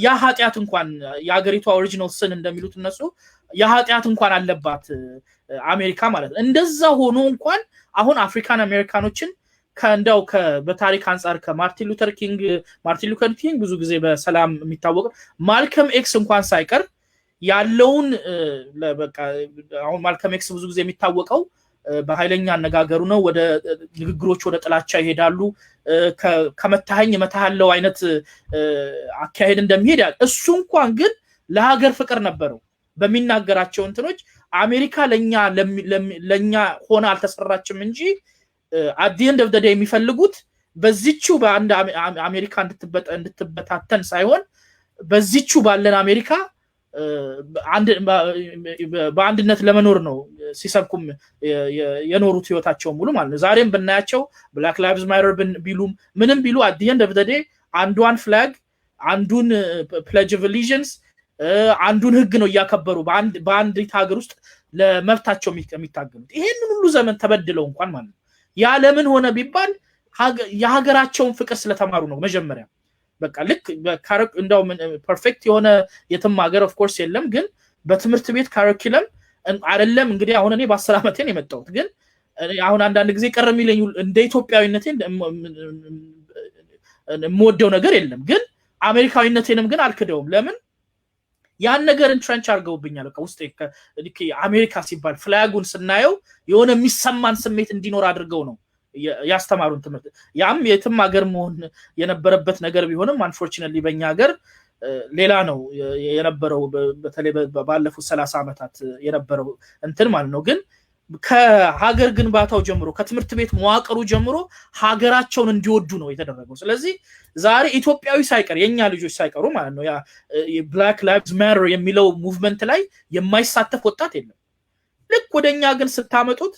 Speaker 3: ያ ኃጢአት እንኳን፣ የሀገሪቷ original sin እንደሚሉት እነሱ፣ ያ ኃጢአት እንኳን አለባት አሜሪካ ማለት ነው። እንደዛ ሆኖ እንኳን አሁን African American ኖችን ከእንዳው በታሪክ አንጻር ከማርቲን ሉተር ኪንግ፣ ማርቲን ሉተር ኪንግ ብዙ ጊዜ በሰላም የሚታወቅ፣ ማልከም ኤክስ እንኳን ሳይቀር ያለውን፣ በቃ አሁን ማልከም ኤክስ ብዙ ጊዜ የሚታወቀው በኃይለኛ አነጋገሩ ነው። ወደ ንግግሮች ወደ ጥላቻ ይሄዳሉ። ከመታኸኝ እመታሃለው አይነት አካሄድ እንደሚሄድ፣ እሱ እንኳን ግን ለሀገር ፍቅር ነበረው በሚናገራቸው እንትኖች። አሜሪካ ለኛ ሆና አልተሰራችም እንጂ at the end of the day የሚፈልጉት በዚቹ በአንድ አሜሪካ እንድትበታተን ሳይሆን በዚቹ ባለን አሜሪካ በአንድነት ለመኖር ነው ሲሰብኩም የኖሩት ህይወታቸውን ሙሉ ማለት ነው። ዛሬም ብናያቸው Black Lives Matter ቢሉም ምንም ቢሉ at the end of the day አንዷን flag፣ አንዱን Pledge of Allegiance፣ አንዱን ህግ ነው እያከበሩ በአንዲት ሀገር ውስጥ ለመብታቸው የሚታገሉት። ይሄንን ሁሉ ዘመን ተበድለው እንኳን ማለት ነው። ያ ለምን ሆነ ቢባል የሀገራቸውን ፍቅር ስለተማሩ ነው። መጀመሪያ በቃ ልክ እንደው perfect የሆነ የትም ሀገር of course የለም፣ ግን በትምህርት ቤት curriculum አይደለም እንግዲህ አሁን እኔ በ10 ዓመቴ ነው የመጣሁት፣ ግን አሁን አንዳንድ ጊዜ ቅር የሚለኝ እንደ ኢትዮጵያዊነቴ የምወደው ነገር የለም፣ ግን አሜሪካዊነቴንም ግን አልክደውም። ለምን? ያን ነገር entrench አድርገውብኛል። በቃ ውስጤ አሜሪካ ሲባል flag ኡን ስናየው የሆነ የሚሰማን ስሜት እንዲኖር አድርገው ነው ያስተማሩን ትምህርት። ያም የትም ሀገር መሆን የነበረበት ነገር ቢሆንም unfortunately በእኛ ሀገር ሌላ ነው የነበረው፣ በተለይ ባለፉት 30 ዓመታት የነበረው እንትን ማለት ነው። ግን ከሀገር ግንባታው ጀምሮ፣ ከትምህርት ቤት መዋቅሩ ጀምሮ ሀገራቸውን እንዲወዱ ነው የተደረገው። ስለዚህ ዛሬ ኢትዮጵያዊ ሳይቀር፣ የእኛ ልጆች ሳይቀሩ ማለት ነው፣ Black Lives Matter የሚለው movement ላይ የማይሳተፍ ወጣት የለም። ልክ ወደ እኛ ግን ስታመጡት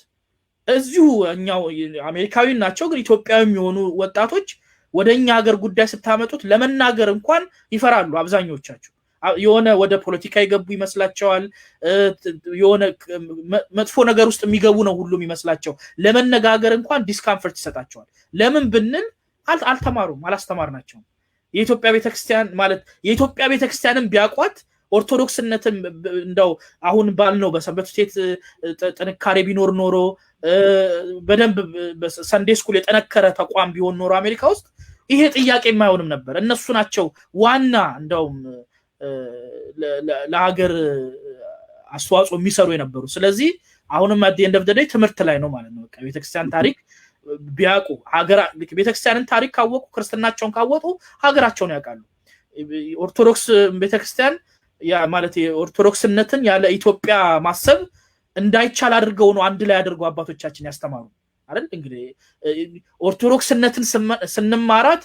Speaker 3: እዚሁ እኛው አሜሪካዊ ናቸው፣ ግን ኢትዮጵያዊ የሚሆኑ ወጣቶች ወደ እኛ ሀገር ጉዳይ ስታመጡት ለመናገር እንኳን ይፈራሉ። አብዛኞቻቸው የሆነ ወደ ፖለቲካ የገቡ ይመስላቸዋል። የሆነ መጥፎ ነገር ውስጥ የሚገቡ ነው ሁሉም ይመስላቸው። ለመነጋገር እንኳን discomfort ይሰጣቸዋል። ለምን ብንል አልተማሩም፣ አላስተማርናቸውም። የኢትዮጵያ ቤተክርስቲያን ማለት የኢትዮጵያ ቤተክርስቲያንን ቢያውቋት፣ ኦርቶዶክስነትን እንደው አሁን ባልነው በሰንበት ቤት ጥንካሬ ቢኖር ኖሮ፣ በደንብ Sunday school የጠነከረ ተቋም ቢሆን ኖሮ አሜሪካ ውስጥ ይሄ ጥያቄ የማይሆንም ነበር። እነሱ ናቸው ዋና እንደውም ለሀገር አስተዋጽኦ የሚሰሩ የነበሩ። ስለዚህ አሁንም at the end of the day ትምህርት ላይ ነው ማለት ነው። በቃ ቤተክርስቲያን ታሪክ ቢያውቁ፣ ቤተክርስቲያንን ታሪክ ካወቁ፣ ክርስትናቸውን ካወቁ ሀገራቸውን ያውቃሉ። ኦርቶዶክስ ቤተክርስቲያን ማለት ኦርቶዶክስነትን ያለ ኢትዮጵያ ማሰብ እንዳይቻል አድርገው ነው አንድ ላይ አድርገው አባቶቻችን ያስተማሩ አይደል? እንግዲህ ኦርቶዶክስነትን ስንማራት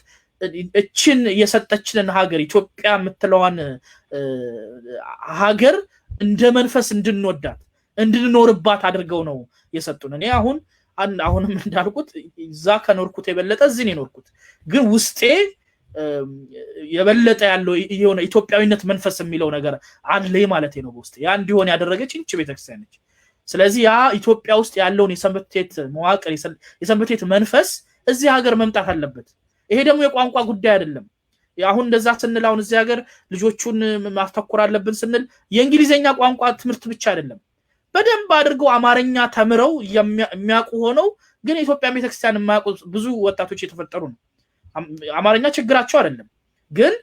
Speaker 3: እችን የሰጠችንን ሀገር ኢትዮጵያ የምትለዋን ሀገር እንደ መንፈስ እንድንወዳት እንድንኖርባት አድርገው ነው የሰጡን። እኔ አሁንም እንዳልኩት እዛ ከኖርኩት የበለጠ እዚህ ነው የኖርኩት፣ ግን ውስጤ የበለጠ ያለው የሆነ ኢትዮጵያዊነት መንፈስ የሚለው ነገር አለ ማለት ነው በውስጤ። ያ እንዲሆን ያደረገች ይህች ቤተክርስቲያን ነች። ስለዚህ ያ ኢትዮጵያ ውስጥ ያለውን የሰንበት ቤት መዋቅር፣ የሰንበት ቤት መንፈስ እዚህ ሀገር መምጣት አለበት። ይሄ ደግሞ የቋንቋ ጉዳይ አይደለም። አሁን እንደዛ ስንል፣ አሁን እዚህ ሀገር ልጆቹን ማተኮር አለብን ስንል የእንግሊዝኛ ቋንቋ ትምህርት ብቻ አይደለም። በደንብ አድርገው አማርኛ ተምረው የሚያውቁ ሆነው ግን የኢትዮጵያ ቤተክርስቲያን የማያውቁ ብዙ ወጣቶች የተፈጠሩ ነው። አማርኛ ችግራቸው አይደለም፣ ግን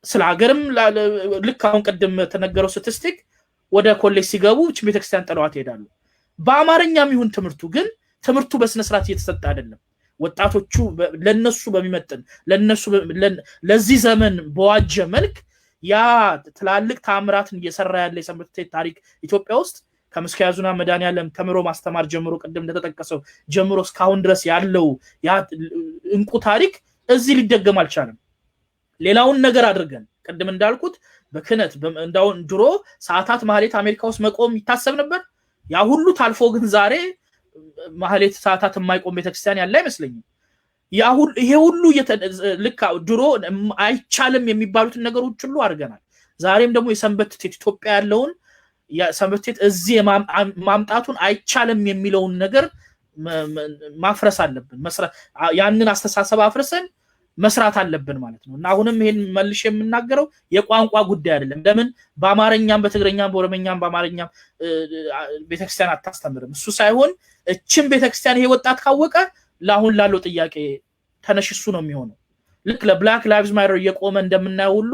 Speaker 3: ስለ ሀገርም ልክ አሁን ቅድም ተነገረው statistic ወደ ኮሌጅ ሲገቡ ቤተክርስቲያን ጥለዋት ይሄዳሉ። በአማርኛም ይሁን ትምህርቱ፣ ግን ትምህርቱ በስነስርዓት እየተሰጠ አይደለም። ወጣቶቹ ለነሱ በሚመጥን፣ ለነሱ ለዚህ ዘመን በዋጀ መልክ ያ ትላልቅ ተአምራትን እየሰራ ያለ የሰንበት ቤት ታሪክ ኢትዮጵያ ውስጥ ከምስካየ ኅዙናን መድኃኔዓለም ተምሮ ማስተማር ጀምሮ፣ ቅድም እንደተጠቀሰው ጀምሮ እስካሁን ድረስ ያለው ያ እንቁ ታሪክ እዚህ ሊደገም አልቻለም። ሌላውን ነገር አድርገን ቅድም እንዳልኩት በክህነት እንዳሁን ድሮ ሰዓታት ማህሌት አሜሪካ ውስጥ መቆም ይታሰብ ነበር። ያ ሁሉ ታልፎ ግን ዛሬ ማህሌት ሰዓታት የማይቆም ቤተክርስቲያን ያለ አይመስለኝም። ይሄ ሁሉ ልክ ድሮ አይቻልም የሚባሉትን ነገሮች ሁሉ አድርገናል። ዛሬም ደግሞ የሰንበት ቤት ኢትዮጵያ ያለውን የሰንበት ቤት እዚህ ማምጣቱን አይቻልም የሚለውን ነገር ማፍረስ አለብን። ያንን አስተሳሰብ አፍርሰን መስራት አለብን ማለት ነው። እና አሁንም ይሄን መልሼ የምናገረው የቋንቋ ጉዳይ አይደለም። ለምን በአማርኛም በትግረኛም በኦሮመኛም በአማርኛም ቤተክርስቲያን አታስተምርም? እሱ ሳይሆን እችን ቤተክርስቲያን ይሄ ወጣት ካወቀ ለአሁን ላለው ጥያቄ ተነሽ እሱ ነው የሚሆነው። ልክ ለ Black Lives Matter እየቆመ እንደምናየው ሁሉ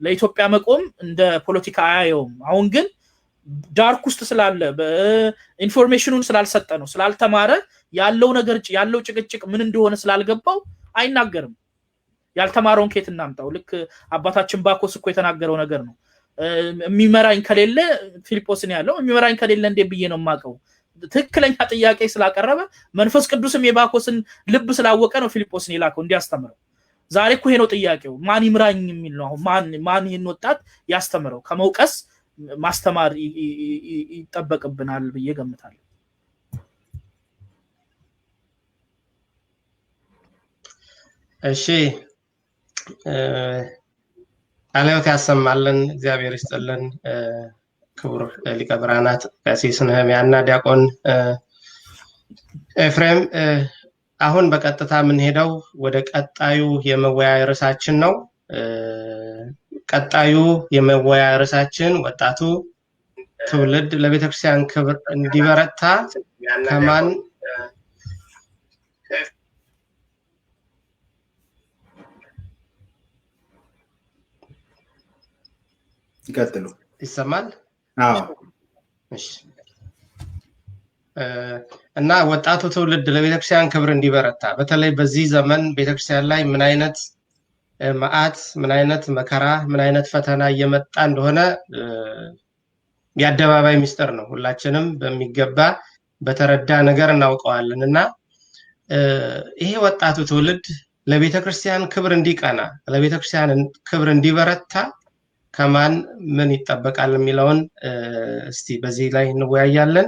Speaker 3: ለኢትዮጵያ መቆም እንደ ፖለቲካ አያየውም። አሁን ግን dark ውስጥ ስላለ፣ information ኑን ስላልሰጠ ነው፣ ስላልተማረ፣ ያለው ነገር ያለው ጭቅጭቅ ምን እንደሆነ ስላልገባው አይናገርም። ያልተማረውን ከየት እናምጣው? ልክ አባታችን ባኮስ እኮ የተናገረው ነገር ነው። የሚመራኝ ከሌለ፣ ፊልጶስን ያለው፣ የሚመራኝ ከሌለ እንዴት ብዬ ነው የማውቀው? ትክክለኛ ጥያቄ ስላቀረበ መንፈስ ቅዱስም የባኮስን ልብ ስላወቀ ነው ፊልጶስን የላከው እንዲያስተምረው። ዛሬ እኮ ይሄ ነው ጥያቄው። ማን ይምራኝ የሚል ነው። አሁን ማን ይህን ወጣት ያስተምረው? ከመውቀስ ማስተማር ይጠበቅብናል ብዬ ገምታለሁ።
Speaker 2: እሺ፣ ቃለ ሕይወት ያሰማልን፣ እግዚአብሔር ይስጥልን። ክቡር ሊቀ ብርሃናት ቀሲስ ነህምያ እና ዲያቆን ኤፍሬም፣ አሁን በቀጥታ የምንሄደው ወደ ቀጣዩ የመወያያ ርዕሳችን ነው። ቀጣዩ የመወያያ ርዕሳችን ወጣቱ ትውልድ ለቤተክርስቲያን ክብር እንዲበረታ ከማን
Speaker 1: ይቀጥሉ።
Speaker 2: ይሰማል?
Speaker 1: አዎ።
Speaker 2: እሺ። እና ወጣቱ ትውልድ ለቤተክርስቲያን ክብር እንዲበረታ በተለይ በዚህ ዘመን ቤተክርስቲያን ላይ ምን አይነት መዓት፣ ምን አይነት መከራ፣ ምን አይነት ፈተና እየመጣ እንደሆነ የአደባባይ ሚስጥር ነው። ሁላችንም በሚገባ በተረዳ ነገር እናውቀዋለን። እና ይሄ ወጣቱ ትውልድ ለቤተክርስቲያን ክብር እንዲቀና፣ ለቤተክርስቲያን ክብር እንዲበረታ ከማን ምን ይጠበቃል የሚለውን እስቲ በዚህ ላይ እንወያያለን።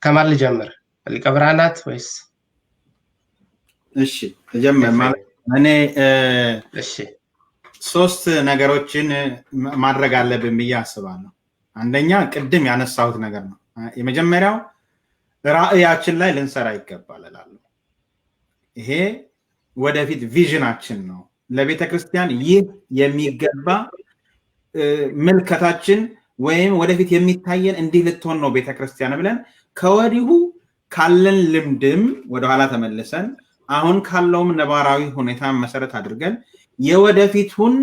Speaker 2: ከማን ልጀምር? ሊቀ ብርሃናት ወይስ?
Speaker 1: እሺ ልጀምር። ማለት እኔ
Speaker 2: እሺ
Speaker 1: ሶስት ነገሮችን ማድረግ አለብን ብዬ አስባለሁ። አንደኛ ቅድም ያነሳሁት ነገር ነው። የመጀመሪያው ራዕያችን ላይ ልንሰራ ይገባል እላለሁ። ይሄ ወደፊት ቪዥናችን ነው። ለቤተ ክርስቲያን ይህ የሚገባ ምልከታችን ወይም ወደፊት የሚታየን እንዲህ ልትሆን ነው ቤተ ክርስቲያን ብለን ከወዲሁ ካለን ልምድም ወደኋላ ተመልሰን አሁን ካለውም ነባራዊ ሁኔታ መሰረት አድርገን የወደፊቱን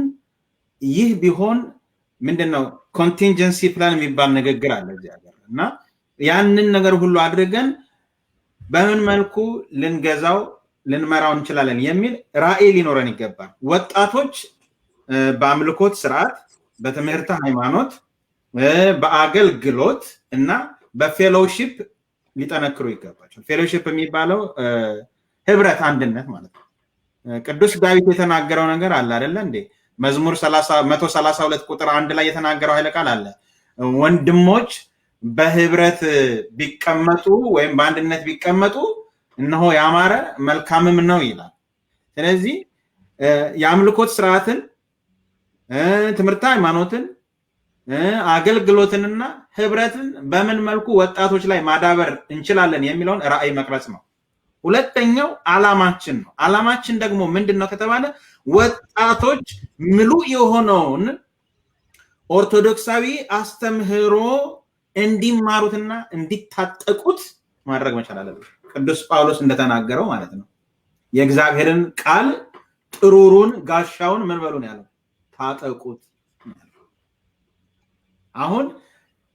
Speaker 1: ይህ ቢሆን ምንድነው contingency plan የሚባል ንግግር አለ እዚህ ሀገር፣ እና ያንን ነገር ሁሉ አድርገን በምን መልኩ ልንገዛው ልንመራው እንችላለን የሚል ራዕይ ሊኖረን ይገባል። ወጣቶች በአምልኮት ስርዓት፣ በትምህርተ ሃይማኖት፣ በአገልግሎት እና በ fellowship ሊጠነክሩ ይገባቸዋል። Fellowship የሚባለው ህብረት፣ አንድነት ማለት ነው። ቅዱስ ዳዊት የተናገረው ነገር አለ አይደለ እንዴ? መዝሙር 132 ቁጥር 1 ላይ የተናገረው ኃይለ ቃል አለ። ወንድሞች በህብረት ቢቀመጡ ወይም በአንድነት ቢቀመጡ እነሆ ያማረ መልካምም ነው ይላል። ስለዚህ የአምልኮት ስርዓትን፣ ትምህርተ ሃይማኖትን፣ አገልግሎትንና ህብረትን በምን መልኩ ወጣቶች ላይ ማዳበር እንችላለን የሚለውን ራዕይ መቅረጽ ነው። ሁለተኛው አላማችን ነው። አላማችን ደግሞ ምንድነው ከተባለ ወጣቶች ምሉእ የሆነውን ኦርቶዶክሳዊ አስተምህሮ እንዲማሩትና እንዲታጠቁት ማድረግ መቻል አለብን። ቅዱስ ጳውሎስ እንደተናገረው ማለት ነው። የእግዚአብሔርን ቃል ጥሩሩን ጋሻውን ምን በሉ ነው ያለው? ታጠቁት። አሁን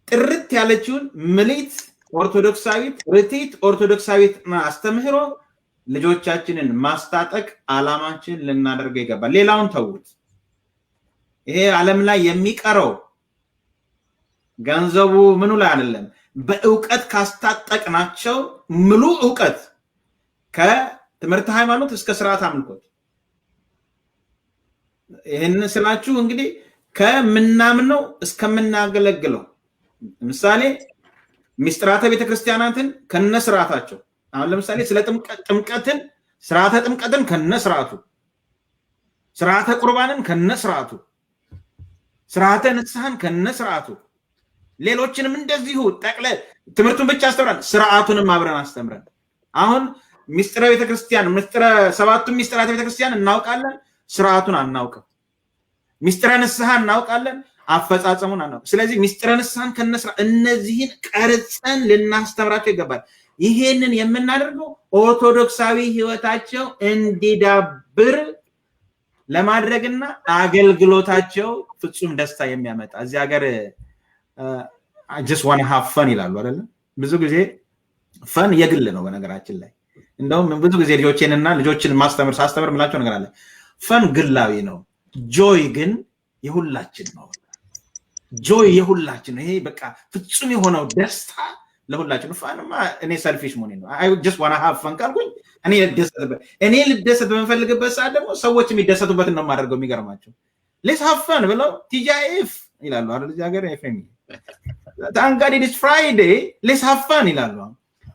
Speaker 1: ጥርት ያለችውን ምልዕት ኦርቶዶክሳዊት ርትዕት ኦርቶዶክሳዊት አስተምህሮ ልጆቻችንን ማስታጠቅ አላማችን ልናደርገው ይገባል። ሌላውን ተውት። ይሄ ዓለም ላይ የሚቀረው ገንዘቡ ምኑ ላይ አይደለም። በእውቀት ካስታጠቅናቸው ምሉ እውቀት ከትምህርት ሃይማኖት እስከ ስርዓት አምልኮት፣ ይህንን ስላችሁ እንግዲህ ከምናምነው እስከምናገለግለው፣ ለምሳሌ ሚስጥራተ ቤተክርስቲያናትን ከነስርዓታቸው፣ አሁን ለምሳሌ ስለ ጥምቀትን ስርዓተ ጥምቀትን ከነስርዓቱ፣ ስርዓተ ቁርባንን ከነስርዓቱ፣ ስርዓተ ንስሐን ከነስርዓቱ፣ ሌሎችንም እንደዚሁ ጠቅለ ትምህርቱን ብቻ አስተምረን ስርዓቱንም አብረን አስተምረን። አሁን ሚስጥረ ቤተክርስቲያን ሚስጥረ ሰባቱን ሚስጥራተ ቤተክርስቲያን እናውቃለን፣ ስርዓቱን አናውቅም። ሚስጥረ ንስሐ እናውቃለን፣ አፈጻጸሙን አናውቅም። ስለዚህ ሚስጥረ ንስሐን ከነስራ እነዚህን ቀርጸን ልናስተምራቸው ይገባል። ይሄንን የምናደርገው ኦርቶዶክሳዊ ህይወታቸው እንዲዳብር ለማድረግና አገልግሎታቸው ፍጹም ደስታ የሚያመጣ፣ እዚህ ሀገር just wanna have fun ይላሉ አይደለ? ብዙ ጊዜ fun የግል ነው በነገራችን ላይ። እንደውም ብዙ ጊዜ ልጆቼንና ልጆችን ማስተምር ሳስተምር የምላቸው ነገር አለ። Fun ግላዊ ነው፣ joy ግን የሁላችን ነው። Joy የሁላችን ነው። ይሄ በቃ ፍጹም የሆነው ደስታ ለሁላችን fun ማ እኔ selfish መሆኔ ነው። I just wanna have fun ካልኩኝ እኔ ልደሰትበት፣ እኔ ልደሰት በምፈልግበት ሰዓት ደግሞ ሰዎች የሚደሰቱበትን ነው የማደርገው። የሚገርማቸው "Let's have fun" ብለው TGIF ይላሉ አይደል? እዚህ ሀገር ኤፍሬም፣ "Thank God it's Friday, let's have fun" ይላሉ።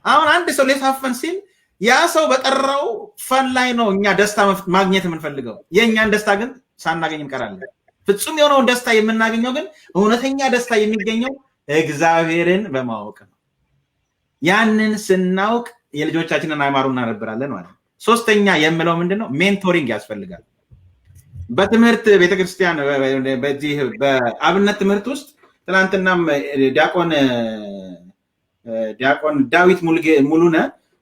Speaker 1: አሁን አንድ ሰው "Let's have fun" ሲል ያ ሰው በጠራው fun ላይ ነው እኛ ደስታ ማግኘት የምንፈልገው። የእኛን ደስታ ግን ሳናገኝ እንቀራለን። ፍጹም የሆነውን ደስታ የምናገኘው ግን፣ እውነተኛ ደስታ የሚገኘው እግዚአብሔርን በማወቅ ነው። ያንን ስናውቅ የልጆቻችንን አእምሮ እናዳብራለን ማለት ነው። ሶስተኛ የምለው ምንድን ነው? Mentoring ያስፈልጋል። በትምህርት ቤተክርስቲያን፣ በዚህ በአብነት ትምህርት ውስጥ ትናንትናም ዲያቆን ዳዊት ሙሉነ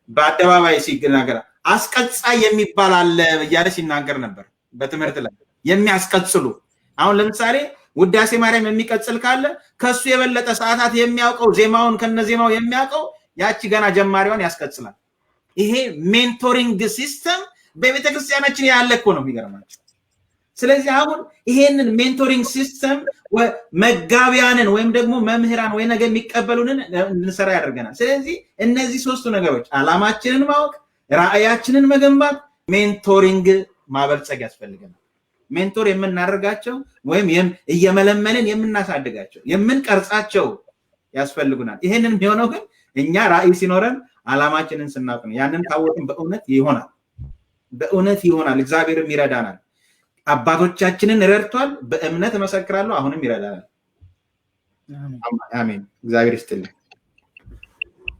Speaker 1: በአደባባይ ሲናገር አስቀጻይ የሚባል አለ እያለ ሲናገር ነበር። በትምህርት ላይ የሚያስቀጽሉ፣ አሁን ለምሳሌ ውዳሴ ማርያም የሚቀጽል ካለ ከሱ የበለጠ ሰዓታት የሚያውቀው፣ ዜማውን ከነ ዜማው የሚያውቀው ያቺ ገና ጀማሪዋን ያስቀጽላል። ይሄ mentoring system በቤተ ክርስቲያናችን ያለ እኮ ነው የሚገርማቸው። ስለዚህ አሁን ይሄንን mentoring system መጋቢያንን ወይም ደግሞ መምህራን ወይ ነገ የሚቀበሉንን እንድንሰራ ያደርገናል። ስለዚህ እነዚህ ሶስቱ ነገሮች ዓላማችንን ማወቅ፣ ራዕያችንን መገንባት፣ mentoring ማበልጸግ ያስፈልገናል። Mentor የምናደርጋቸው ወይም እየመለመልን የምናሳድጋቸው፣ የምንቀርጻቸው ያስፈልጉናል። ይሄንን የሚሆነው ግን እኛ ራዕይ ሲኖረን፣ ዓላማችንን ስናውቅ ነው። ያንን ካወቅን በእውነት ይሆናል፣ በእውነት ይሆናል። እግዚአብሔርም ይረዳናል። አባቶቻችንን ረድቷል። በእምነት እመሰክራለሁ። አሁንም ይረዳናል። አሜን። እግዚአብሔር ይስጥልኝ።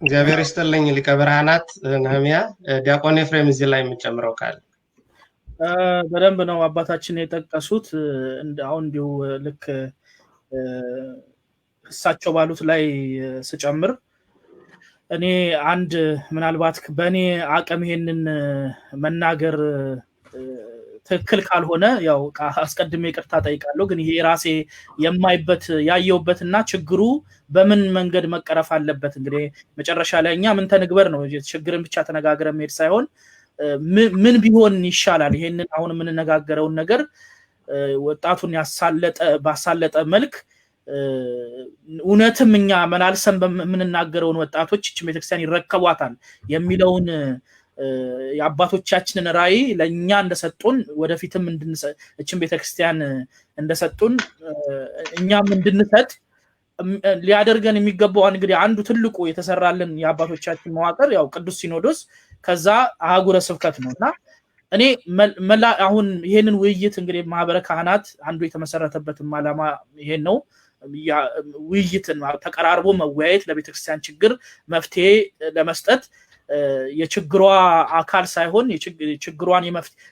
Speaker 2: እግዚአብሔር ይስጥልኝ ሊቀ ብርሃናት ነህምያ። ዲያቆን ኤፍሬም፣ እዚህ ላይ የምጨምረው ካለ?
Speaker 3: በደንብ ነው አባታችን የጠቀሱት። አሁን እንዲሁ ልክ እሳቸው ባሉት ላይ ስጨምር እኔ አንድ ምናልባት በእኔ አቅም ይሄንን መናገር ትክክል ካልሆነ ያው አስቀድሜ ይቅርታ ጠይቃለሁ። ግን ይሄ ራሴ የማይበት፣ ያየሁበትና ችግሩ በምን መንገድ መቀረፍ አለበት፣ እንግዲህ መጨረሻ ላይ እኛ ምን ተንግበር ነው፣ ችግርን ብቻ ተነጋግረን መሄድ ሳይሆን ምን ቢሆን ይሻላል፣ ይሄንን አሁን የምንነጋገረውን ነገር ወጣቱን ያሳለጠ ባሳለጠ መልክ እውነትም እኛ መላልሰን የምንናገረውን ወጣቶች ይህችን ቤተክርስቲያን ይረከቧታል የሚለውን የአባቶቻችንን ራዕይ ለእኛ እንደሰጡን፣ ወደፊትም እችን ቤተክርስቲያን እንደሰጡን እኛም እንድንሰጥ ሊያደርገን የሚገባው እንግዲህ አንዱ ትልቁ የተሰራልን የአባቶቻችን መዋቅር ያው ቅዱስ ሲኖዶስ፣ ከዛ አህጉረ ስብከት ነው። እና እኔ አሁን ይሄንን ውይይት እንግዲህ ማህበረ ካህናት አንዱ የተመሰረተበትም ዓላማ ይሄን ነው። ውይይትን፣ ተቀራርቦ መወያየት፣ ለቤተክርስቲያን ችግር መፍትሄ ለመስጠት፣ የችግሯ አካል ሳይሆን ችግሯን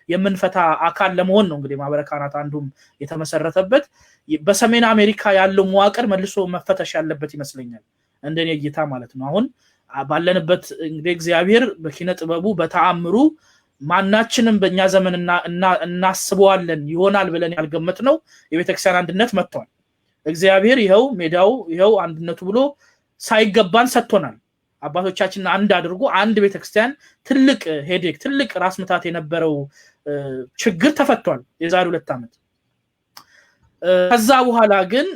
Speaker 3: የምንፈታ አካል ለመሆን ነው። እንግዲህ ማህበረ ካህናት አንዱም የተመሰረተበት በሰሜን አሜሪካ ያለው መዋቅር መልሶ መፈተሽ ያለበት ይመስለኛል፣ እንደኔ እይታ ማለት ነው። አሁን ባለንበት እንግዲህ እግዚአብሔር በኪነ ጥበቡ በተአምሩ ማናችንም በእኛ ዘመን እናስበዋለን ይሆናል ብለን ያልገመትነው የቤተክርስቲያን አንድነት መጥቷል። እግዚአብሔር ይኸው ሜዳው፣ ይኸው አንድነቱ ብሎ ሳይገባን ሰጥቶናል። አባቶቻችንን አንድ አድርጎ አንድ ቤተክርስቲያን፣ ትልቅ headache፣ ትልቅ ራስ ምታት የነበረው ችግር ተፈቷል የዛሬ 2 ዓመት። ከዛ በኋላ ግን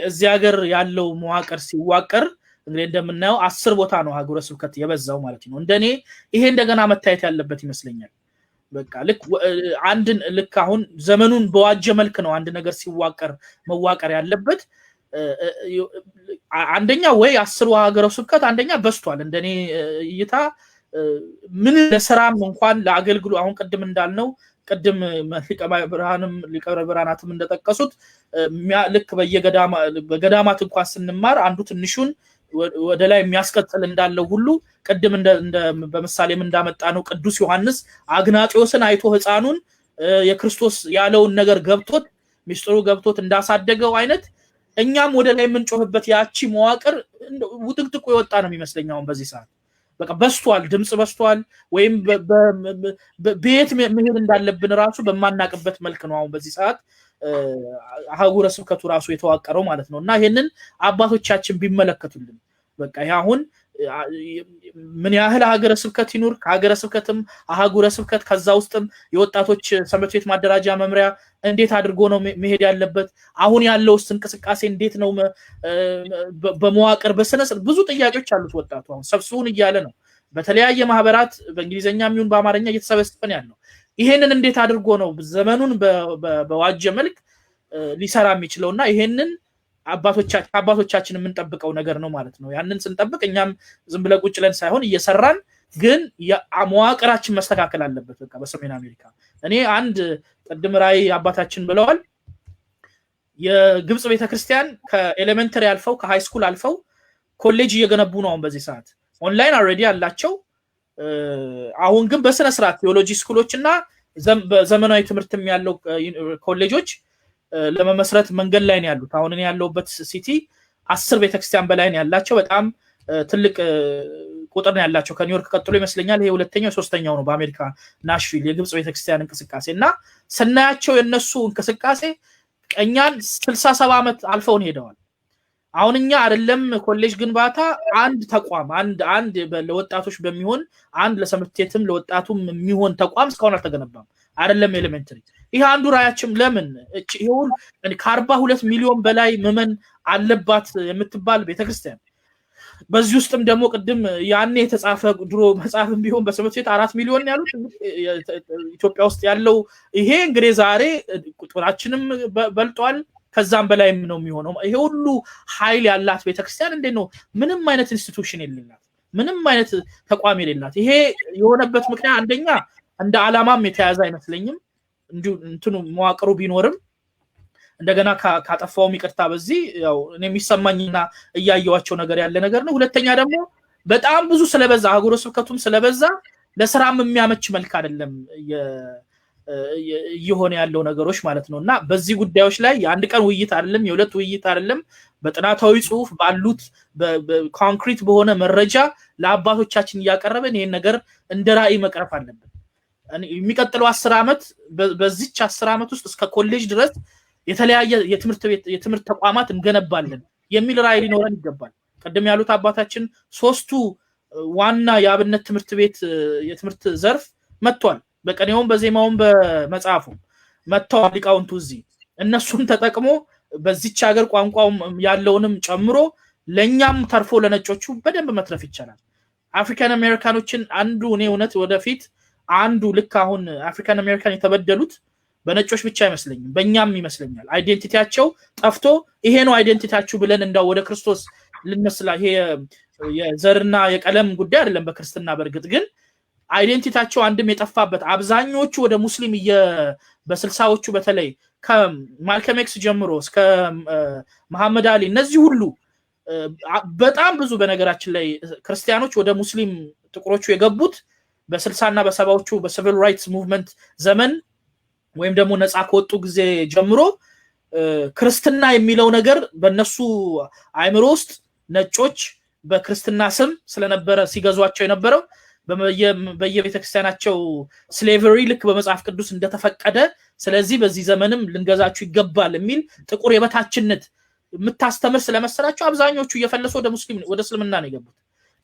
Speaker 3: እዚህ ሀገር ያለው መዋቅር ሲዋቀር እንግዲህ እንደምናየው 10 ቦታ ነው ሀገረ ስብከት የበዛው ማለት ነው። እንደኔ ይሄ እንደገና መታየት ያለበት ይመስለኛል። በቃ ልክ አንድን ልክ አሁን ዘመኑን በዋጀ መልክ ነው አንድ ነገር ሲዋቀር መዋቀር ያለበት። አንደኛ ወይ 10ሩ ሀገረ ስብከት አንደኛ በዝቷል። እንደኔ እይታ ምን ለስራም እንኳን ለአገልግሎ አሁን ቅድም እንዳልነው፣ ቅድም ሊቀ ብርሃንም ሊቀ ብርሃናትም እንደጠቀሱት፣ ልክ በገዳማት እንኳን ስንማር አንዱ ትንሹን ወደ ላይ የሚያስቀጥል እንዳለው ሁሉ፣ ቅድም በምሳሌም እንዳመጣ ነው፣ ቅዱስ ዮሐንስ አግናጢዮስን አይቶ ህፃኑን የክርስቶስ ያለውን ነገር ገብቶት፣ ሚስጥሩ ገብቶት እንዳሳደገው አይነት እኛም ወደ ላይ የምንጮህበት ያቺ መዋቅር ውጥቅጥቁ የወጣ ነው የሚመስለኝ አሁን በዚህ ሰዓት። በቃ በዝቷል፣ ድምፅ በዝቷል፣ ወይም በየት መሄድ እንዳለብን ራሱ በማናቅበት መልክ ነው አሁን በዚህ ሰዓት አህጉረ ስብከቱ ራሱ የተዋቀረው ማለት ነው። እና ይሄንን አባቶቻችን ቢመለከቱልን፣ በቃ ይሄ አሁን ምን ያህል ሀገረ ስብከት ይኑር፣ ከሀገረ ስብከትም አህጉረ ስብከት፣ ከዛ ውስጥም የወጣቶች ሰንበት ቤት ማደራጃ መምሪያ እንዴት አድርጎ ነው መሄድ ያለበት? አሁን ያለው ውስጥ እንቅስቃሴ እንዴት ነው በመዋቅር በስነ ብዙ ጥያቄዎች አሉት። ወጣቱ አሁን ሰብስቡን እያለ ነው። በተለያየ ማህበራት በእንግሊዝኛም ይሁን በአማርኛ እየተሰበሰበን ያለው ይሄንን እንዴት አድርጎ ነው ዘመኑን በዋጀ መልክ ሊሰራ የሚችለውና ይሄንን አባቶቻችን የምንጠብቀው ነገር ነው ማለት ነው። ያንን ስንጠብቅ እኛም ዝም ብለን ቁጭ ብለን ሳይሆን እየሰራን ግን መዋቅራችን መስተካከል አለበት። በቃ በሰሜን አሜሪካ እኔ አንድ ቅድም ራእይ አባታችን ብለዋል። የግብፅ ቤተክርስቲያን ከ elementary አልፈው ከ high school አልፈው ኮሌጅ እየገነቡ ነው አሁን በዚህ ሰዓት። Online already አላቸው። አሁን ግን በስነ ስርዓት theology school ኦች እና በዘመናዊ ትምህርትም ያለው ኮሌጆች ለመመስረት መንገድ ላይ ነው ያሉት። አሁን እኔ ያለሁበት city 10 ቤተክርስቲያን በላይ ነው ያላቸው። በጣም ትልቅ ቁጥር ነው ያላቸው። ከኒውዮርክ ቀጥሎ ይመስለኛል ይሄ ሁለተኛው ሶስተኛው ነው በአሜሪካ ናሽቪል የግብፅ ቤተክርስቲያን እንቅስቃሴ። እና ስናያቸው የነሱ እንቅስቃሴ እኛን 67 ዓመት አልፈውን ሄደዋል። አሁን እኛ አይደለም ኮሌጅ ግንባታ አንድ ተቋም አንድ ለወጣቶች በሚሆን አንድ ለሰንበት ቤትም ለወጣቱም የሚሆን ተቋም እስካሁን አልተገነባም። አይደለም elementary። ይሄ አንዱ ራያችን። ለምን ይሄውን ከ42 ሚሊዮን በላይ ምዕመን አለባት የምትባል ቤተክርስቲያን፣ በዚህ ውስጥም ደግሞ ቅድም ያኔ የተጻፈ ድሮ መጽሐፍም ቢሆን በሰንበት ቤት 4 ሚሊዮን ያሉት ኢትዮጵያ ውስጥ ያለው ይሄ እንግዲህ ዛሬ ቁጥራችንም በልጧል፣ ከዛም በላይም ነው የሚሆነው። ይሄ ሁሉ ኃይል ያላት ቤተክርስቲያን እንዴት ነው ምንም አይነት institution የሌላት፣ ምንም አይነት ተቋም የሌላት? ይሄ የሆነበት ምክንያት አንደኛ እንደ ዓላማም የተያዘ አይመስለኝም። እንዲሁ እንትኑ መዋቅሩ ቢኖርም እንደገና ካጠፋውም ይቅርታ፣ በዚህ ያው እኔ የሚሰማኝና እያየዋቸው ነገር ያለ ነገር ነው። ሁለተኛ ደግሞ በጣም ብዙ ስለበዛ አህጉረ ስብከቱም ስለበዛ ለስራም የሚያመች መልክ አይደለም እየሆነ ያለው ነገሮች ማለት ነው። እና በዚህ ጉዳዮች ላይ የአንድ ቀን ውይይት አይደለም፣ የሁለት ውይይት አይደለም፣ በጥናታዊ ጽሁፍ ባሉት ኮንክሪት በሆነ መረጃ ለአባቶቻችን እያቀረብን ይሄን ነገር እንደ ራዕይ መቅረፍ አለብን። የሚቀጥለው 10 ዓመት በዚች 10 ዓመት ውስጥ እስከ ኮሌጅ ድረስ የተለያየ የትምህርት ቤት የትምህርት ተቋማት እንገነባለን የሚል ራዕይ ሊኖረን ይገባል። ቅድም ያሉት አባታችን 3ቱ ዋና የአብነት ትምህርት ቤት የትምህርት ዘርፍ መጥቷል። በቅኔውም በዜማውም በመጽሐፉም መጥተዋል ሊቃውንቱ እዚህ። እነሱን ተጠቅሞ በዚች ሀገር ቋንቋው ያለውንም ጨምሮ ለኛም ተርፎ ለነጮቹ በደንብ መትረፍ ይቻላል። African American ኦችን አንዱ እኔ እውነት ወደፊት አንዱ ልክ አሁን African American የተበደሉት በነጮች ብቻ አይመስለኝም፣ በእኛም ይመስለኛል። Identity ያቸው ጠፍቶ ይሄ ነው identity ያችሁ ብለን እንዳው ወደ ክርስቶስ ልንመስላ፣ ይሄ የዘርና የቀለም ጉዳይ አይደለም በክርስትና። በእርግጥ ግን identity ያቸው አንድም የጠፋበት አብዛኞቹ ወደ ሙስሊም በ60ዎቹ በተለይ ከማልከም ኤክስ ጀምሮ እስከ መሐመድ አሊ እነዚህ ሁሉ በጣም ብዙ በነገራችን ላይ ክርስቲያኖች ወደ ሙስሊም ጥቁሮቹ የገቡት በ60 እና በ70ዎቹ በ civil rights movement ዘመን ወይም ደግሞ ነፃ ከወጡ ጊዜ ጀምሮ ክርስትና የሚለው ነገር በእነሱ አእምሮ ውስጥ ነጮች በክርስትና ስም ስለነበረ ሲገዟቸው የነበረው በየቤተክርስቲያናቸው slavery ልክ በመጽሐፍ ቅዱስ እንደተፈቀደ፣ ስለዚህ በዚህ ዘመንም ልንገዛችሁ ይገባል የሚል ጥቁር የበታችነት የምታስተምር ስለመሰላቸው አብዛኞቹ እየፈለሱ ወደ ሙስሊም ወደ እስልምና ነው የገቡት።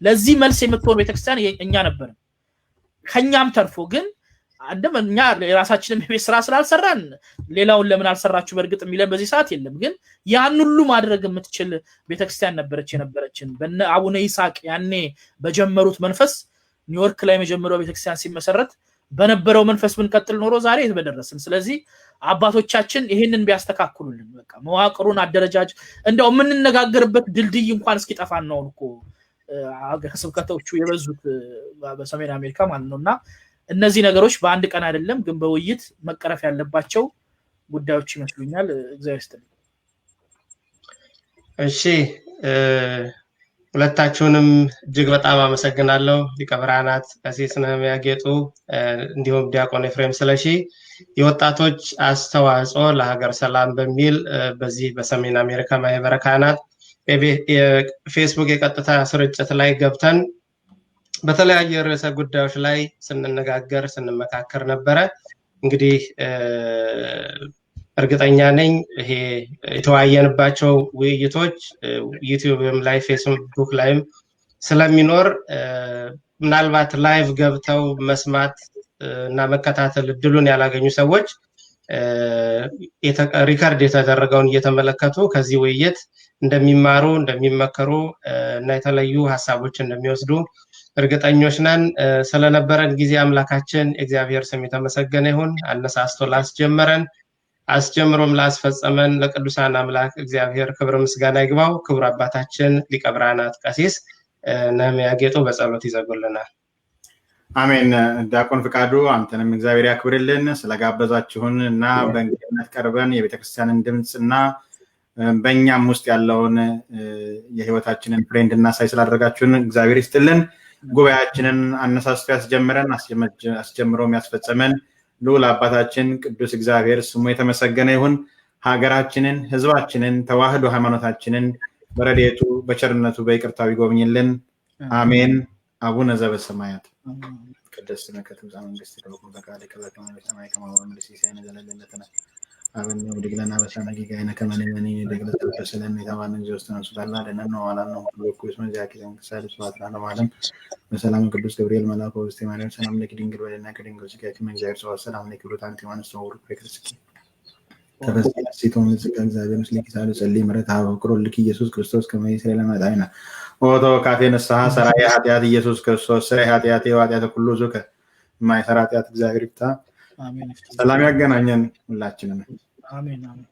Speaker 3: ለዚህ መልስ የምትሆን ቤተክርስቲያን እኛ ነበርን። ከኛም ተርፎ ግን አንድም እኛ የራሳችንን የቤት ስራ ስላልሰራን ሌላውን ለምን አልሰራችሁ በእርግጥ የሚለን በዚህ ሰዓት የለም። ግን ያን ሁሉ ማድረግ የምትችል ቤተክርስቲያን ነበረች የነበረችን። በነ አቡነ ይስሐቅ ያኔ በጀመሩት መንፈስ ኒውዮርክ ላይ የመጀመሪያው ቤተክርስቲያን ሲመሰረት በነበረው መንፈስ ብንቀጥል ኖሮ ዛሬ የት በደረስን። ስለዚህ አባቶቻችን ይሄንን ቢያስተካክሉልን በቃ መዋቅሩን አደረጃጅ እንደው የምንነጋገርበት ድልድይ እንኳን እስኪጠፋን ነው እኮ ሀገረ ስብከቶቹ የበዙት በሰሜን አሜሪካ ማለት ነውና እነዚህ ነገሮች በአንድ ቀን አይደለም ግን በውይይት መቀረፍ ያለባቸው ጉዳዮች ይመስሉኛል። እግዚአብሔር ይስጥልኝ።
Speaker 2: እሺ፣ ሁለታችሁንም እጅግ በጣም አመሰግናለሁ። ሊቀ ብርሃናት ቀሲስ ነህምያ ጌጡ እንዲሁም ዲያቆን ኤፍሬም ስለሺ የወጣቶች አስተዋጽኦ ለሀገር ሰላም በሚል በዚህ በሰሜን አሜሪካ ማህበረ ካህናት የፌስቡክ የቀጥታ ስርጭት ላይ ገብተን በተለያየ ርዕሰ ጉዳዮች ላይ ስንነጋገር ስንመካከር ነበረ። እንግዲህ እርግጠኛ ነኝ ይሄ የተወያየንባቸው ውይይቶች ዩቲዩብም ላይ ፌስቡክ ላይም ስለሚኖር ምናልባት live ገብተው መስማት እና መከታተል እድሉን ያላገኙ ሰዎች record የተደረገውን እየተመለከቱ ከዚህ ውይይት እንደሚማሩ፣ እንደሚመከሩ እና የተለዩ ሀሳቦች እንደሚወስዱ እርግጠኞች ነን። ስለነበረን ጊዜ አምላካችን እግዚአብሔር ስም የተመሰገነ ይሁን። አነሳስቶ ላስጀመረን፣ አስጀምሮም ላስፈጸመን ለቅዱሳን አምላክ እግዚአብሔር ክብር ምስጋና ይግባው። ክቡር አባታችን ሊቀ ብርሃናት ቀሲስ ነህምያ ጌጡ በጸሎት ይዘጉልናል።
Speaker 1: አሜን። ዲያቆን ፍቃዱ፣ አንተንም እግዚአብሔር ያክብርልን ስለጋበዛችሁን እና በእንግድነት ቀርበን የቤተክርስቲያንን ድምፅ እና በእኛም ውስጥ ያለውን የህይወታችንን ፍሬ እንድናሳይ ስላደረጋችሁን እግዚአብሔር ይስጥልን። ጉባኤያችንን አነሳስቶ ያስጀምረን፣ አስጀምሮም ያስፈጸመን ልዑል አባታችን ቅዱስ እግዚአብሔር ስሙ የተመሰገነ ይሁን። ሀገራችንን፣ ህዝባችንን፣ ተዋህዶ ሃይማኖታችንን በረድኤቱ፣ በቸርነቱ፣ በይቅርታው ይጎብኝልን። አሜን። አቡነ ዘበሰማያት ይትቀደስ ስምከ ትምጻእ መንግስትከ ወይኩን ፈቃድከ በከመ በሰማይ ከማሁ በምድር ሲሳየነ ዘለለዕለትነ ሀበነ ወኅድግ ለነ አበሳነ ወጌጋየነ ከመ ንሕነኒ ንኅድግ ለዘአበሰ ለነ ኢታብአነ እግዚኦ ውስተ መንሱት አላ አድኅነነ ወባልሐነ እምኩሉ እኩይ እስመ ዚአከ መንግሥት ኃይል ወስብሐት ለዓለመ ዓለም። በሰላም ቅዱስ ገብርኤል መልአክ ኦ እግዝእትየ ማርያም ሰላም ለኪ ድንግል በሕሊናኪ ወድንግል በሥጋኪ እመ እግዚአብሔር ጸባኦት ሰላም ለኪ ቡርክት አንቲ እምአንስት ወቡሩክ ፍሬ ከርሥኪ ተፈሥሒ ሐሴት ወምልዕተ እግዚአብሔር ምስሌኪ ሰአሊ ጸልዪ ምሕረተ ኀበ ፍቁር ወልድኪ ኢየሱስ ክርስቶስ ከመ ይስረይ ለነ ኃጣውኢነ። ኦ ተወካፌ ንስሐ ሠራዬ ኃጢአት ኢየሱስ ክርስቶስ ስረይ ኃጢአቴ ወኃጢአተ ኩሉ ሕዝብ የማይሰራ ኃጢአት እግዚአብሔር ይፍታ። ሰላም ያገናኘን ሁላችንም።
Speaker 3: አሜን፣ አሜን።